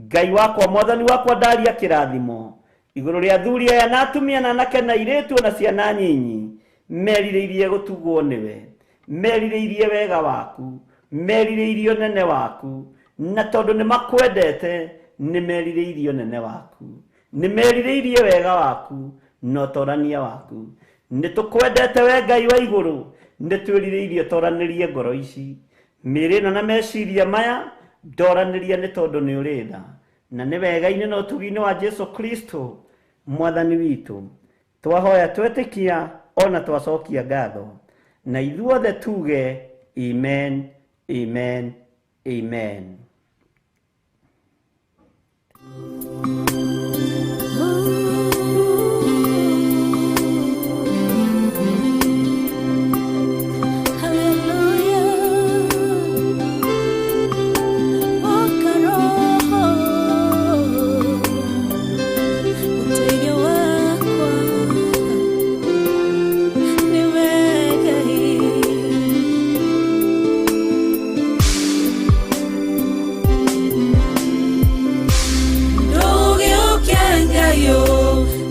Speaker 3: Ngai wakwa, Mwathani wakwa, ndaria kĩrathimo igũrũ rĩa athuri aya na atumia na anake na airĩtu na ciana nyinyi merirĩirie gũtugwo nĩwe, merirĩirie wega waku, merirĩirie ũnene waku, na tondũ nĩ makwendete nĩ merirĩirie ũnene waku, nĩ merirĩirie wega waku na ũtorania waku. Nĩ tũkwendete we Ngai wa igũrũ, nĩ twĩrirĩirie ũtoranĩrie ngoro ici, mĩĩrĩ ĩno na meciria maya, ndoranĩria nĩ tondũ nĩ ũrĩ tha na nĩ wega-inĩ na ũtugi-inĩ wa Jesu Kristo Mwathani witũ. Twahoya twetĩkia ona twacokia ngatho, na ithuothe tuge amen, amen, amen.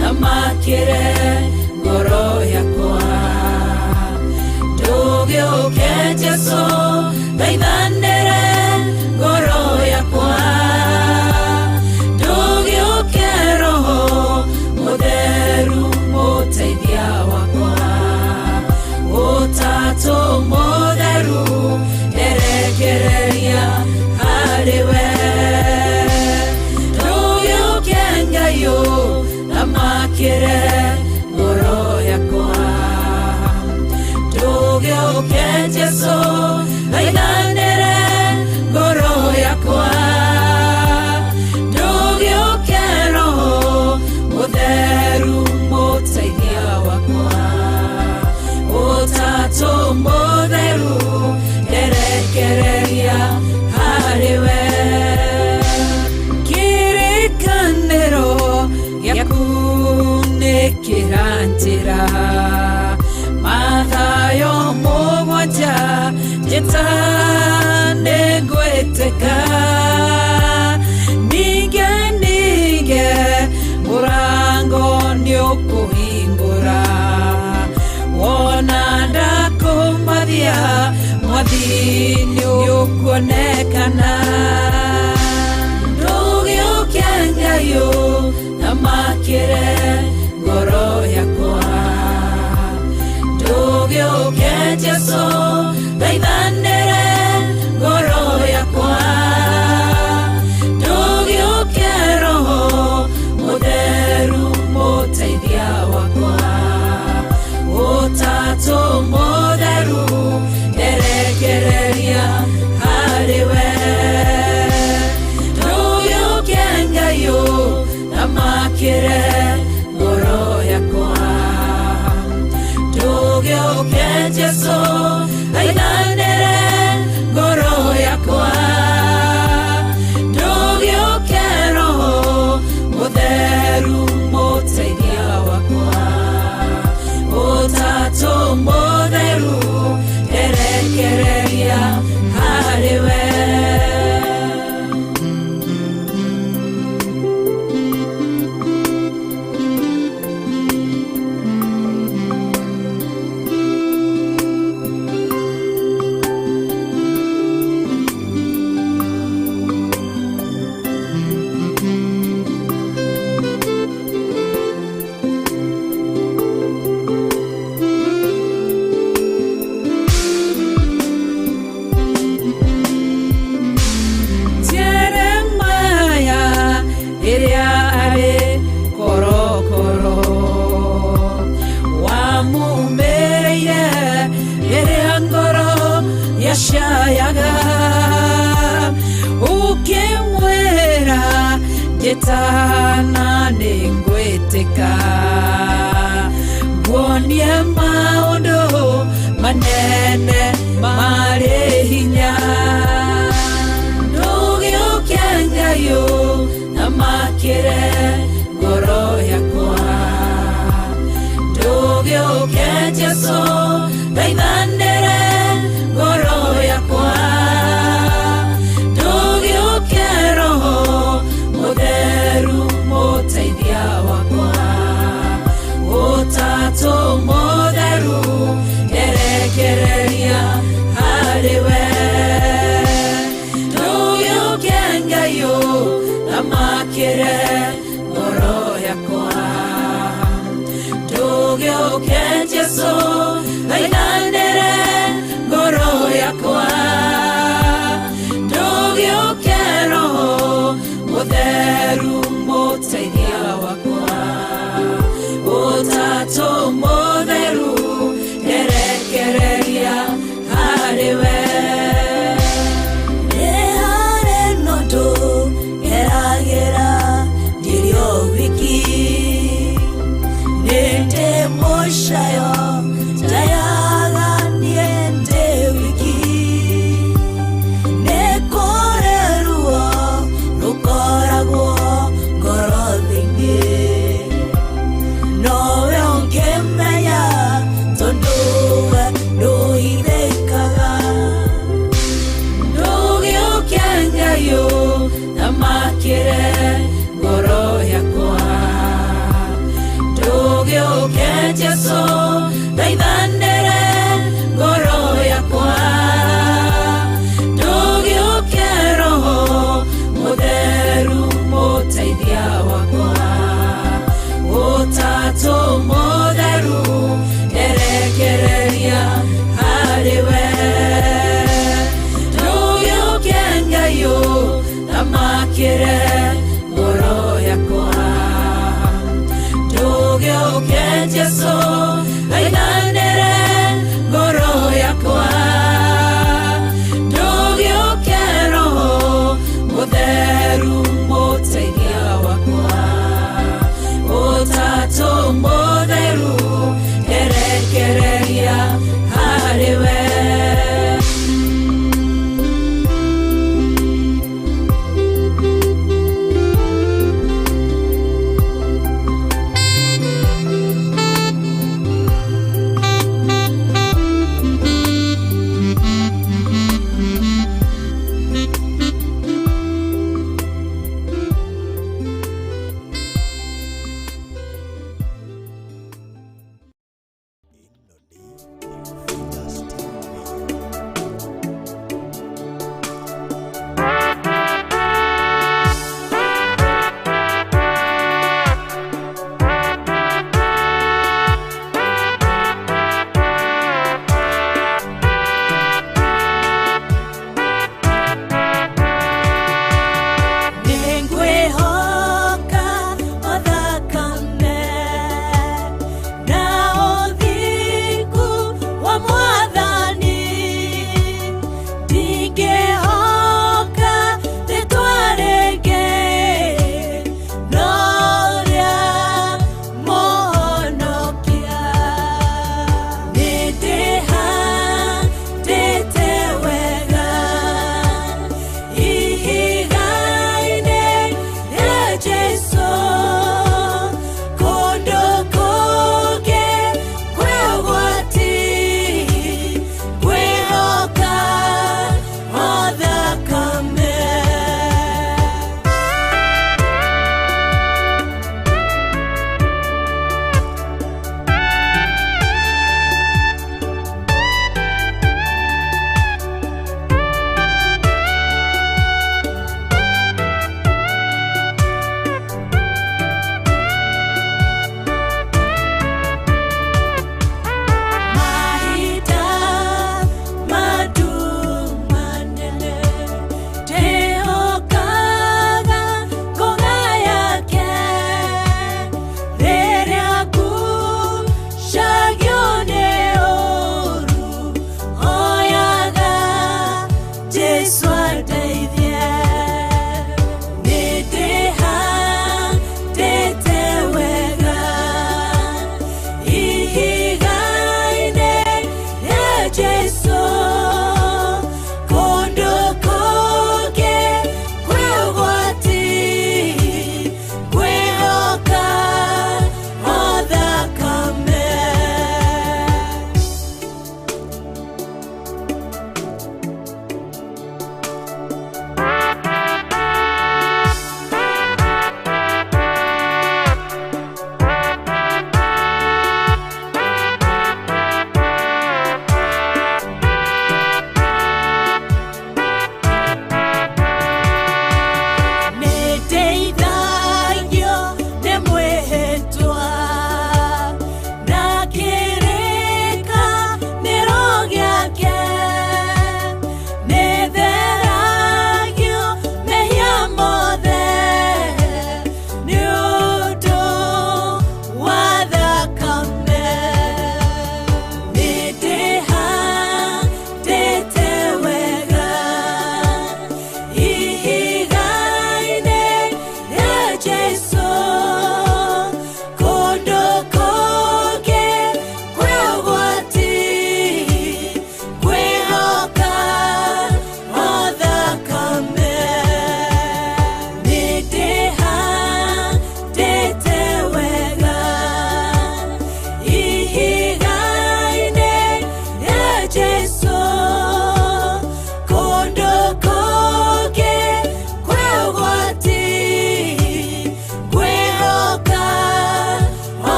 Speaker 7: Thamakĩre ngoro yakwa, ndũgĩũke Jesũ, thaithanĩre ngoro yakwa, ndũgĩũke Roho Mũtheru mũteithia wakwa, Ũtatũ Mũtheru nderekereria harĩ we, ndũgĩũke Ngai thamakĩre ngoro yakwa, ndũgĩũke Jesũ, thaithanĩre ngoro yakwa, ndũgĩũke Roho Mũtheru mũteithia wakwa, Ũtatũ Mũtheru nderekereria harĩ we. Kĩrĩkanĩro gĩaku nĩ kĩranjĩra, Mathayo 7 njĩta nĩngwĩtĩka, ninge ninge mũrango nĩũkũhingũra, wona ndakũmathia Mwathi nĩũkuonekana. Ndũgĩũke Ngai thamakĩre ngoro yakwa, ndũgĩũke Jesũ, thaithanĩre ngoro yakwa, ndũgĩũke Roho Mũtheru mũteithia wakwa, Ũtatũ Mũtheru nderekereria harĩ we, ndũgĩũke Ngai thamakĩre ngoro yakwa, ndũgĩũke Jesũ, thaithanĩre ngoro yakwa, ndũgĩũke Roho Mũtheru mũteithia wakwa, Ũtatũ Mũtheru nderekereria harĩ we. Jeremaya ĩrĩa arĩ korokoro wamumĩrĩire rĩrĩa ngoro yacayaga, ũkĩmwĩra njĩtana nĩngwĩtĩka, nguonie maũndũ manene marĩ hinya. Ndũgĩũke Ngai thamakĩre ngoro yakwa, ndũgĩũke Jesũ, thaithanĩre ngoro yakwa, Mũteithia wakwa. Ũtatũ Mũtheru, nderekereria harĩ we.
Speaker 6: Nĩ harĩ na ũndũ ngeragĩra ndĩrĩ o wiki. Nĩ ndĩ mũcayo njayaga niĩ ndĩ wiki. Nĩ kũrĩ ruo rũkoragwo ngoro thĩinĩ. Nowe ũngĩmenya tondũ we ndũhithĩkaga.
Speaker 7: Ndũgĩũke Ngai ũthamakĩre ngoro yakwa. Ndũgĩũke Jesũ thaithanĩre ngoro yakwa. Ndũgĩũke Roho Mũtheru mũteithia wakwa. Ũtatũ Mũtheru nderekereria harĩ we. Ndũgĩũke Ngai ũthamakĩre ngoro yakwa. Ndũgĩũke Jesũ thaithanĩre ngoro yakwa. Ndũgĩũke Roho Mũtheru mũteithia wakwa. Ũtatũ Mũtheru nderekereria harĩ we.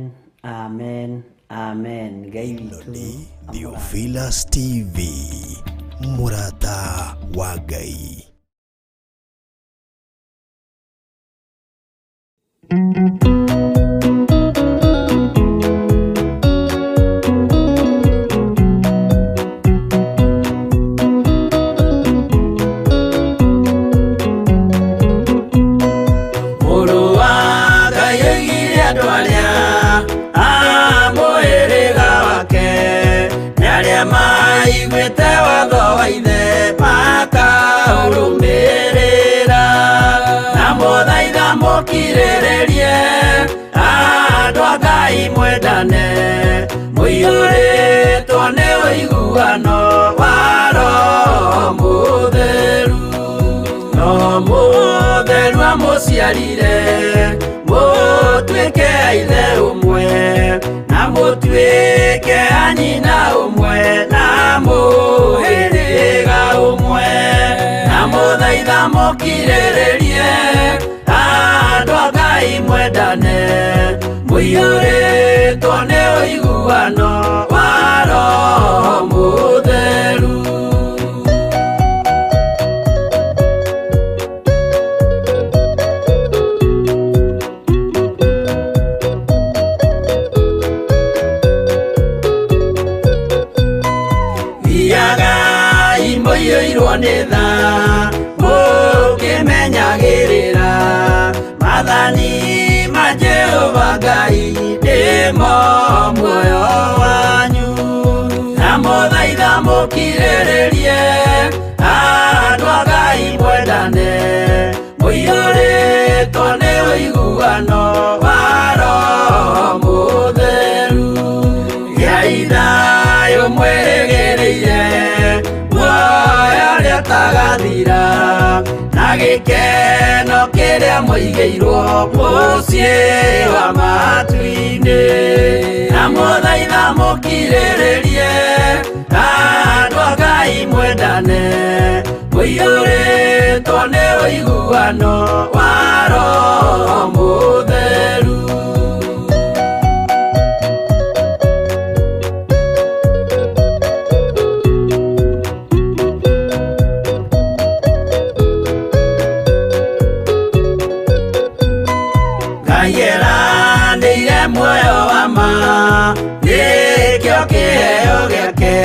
Speaker 3: Amen, amen, amen. Ngai
Speaker 2: Ĩno
Speaker 3: witũ
Speaker 2: nĩ
Speaker 3: amũrathime.
Speaker 2: Theophilus TV, mũrata wa Ngai.
Speaker 5: Mũrũ wa Ngai oigire andũ arĩa a mũhĩrĩga wake nĩ arĩa maiguĩte watho wa ithe makaũrũmĩrĩra na mũthaitha mũkirĩrĩrie andũ a Ngai mwendane mũiyũrĩtwo nĩ ũiguano wa Roho Mũtheru. Roho Mũtheru amũciarire mũtuĩke a ithe ũmwe na mũtuĩke a nyina ũmwe na mũhĩrĩga ũmwe na mũthaitha mũkirĩrĩrie andũ a Ngai mwendane mũiyũrĩtwo nĩ ũiguano wa Roho Mũtheru. Thiagai mũiyũirwo nĩ tha mũkĩmenyagĩrĩra maathani ma Jehova Ngai nĩmo muoyo wanyu na mũthaitha mũkirĩrĩrie andũ a Ngai mwendane mũiyũrĩtwo nĩ ũiguano wa Roho Mũtheru. Gĩai thayũ mwĩrĩgĩrĩire muoyo ũrĩa ũtagathira na gĩkeno kĩrĩa mũigĩirwo mũciĩ wa matu-inĩ na mũthaitha mũkirĩrĩrie andũ a Ngai mwendane mũiyũrĩtwo nĩ ũiguano wa Roho Mũtheru. Ngai eranĩire muoyo wa ma nĩkĩo kĩheo gĩake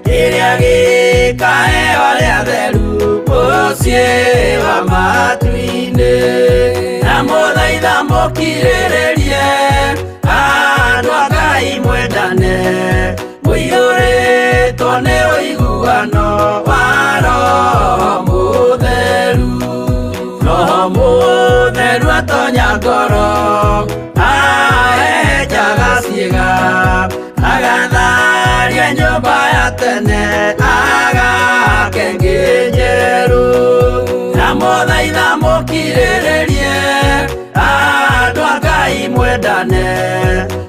Speaker 5: kĩrĩa gĩkaheo arĩa atheru mũciĩ wa matu-inĩ na mũthaitha mũkirĩrĩrie andũ a Ngai mwendane mũiyũrĩtwo nĩ ũiguano wa Roho Mũtheru. Roho Mũtheru atonya ngoro ahehenjaga ciĩga agatharia nyũmba ya tene agake ĩngĩ njerũ na mũthaitha mũkirĩrĩrie andũ a Ngai mwendane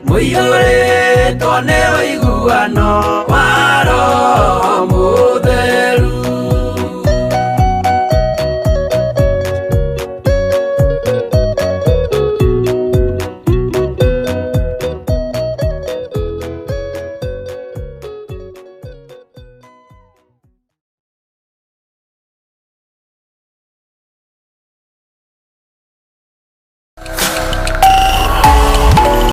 Speaker 5: mũiyũrĩtwo nĩ ũiguano wa Roho Mũtheru.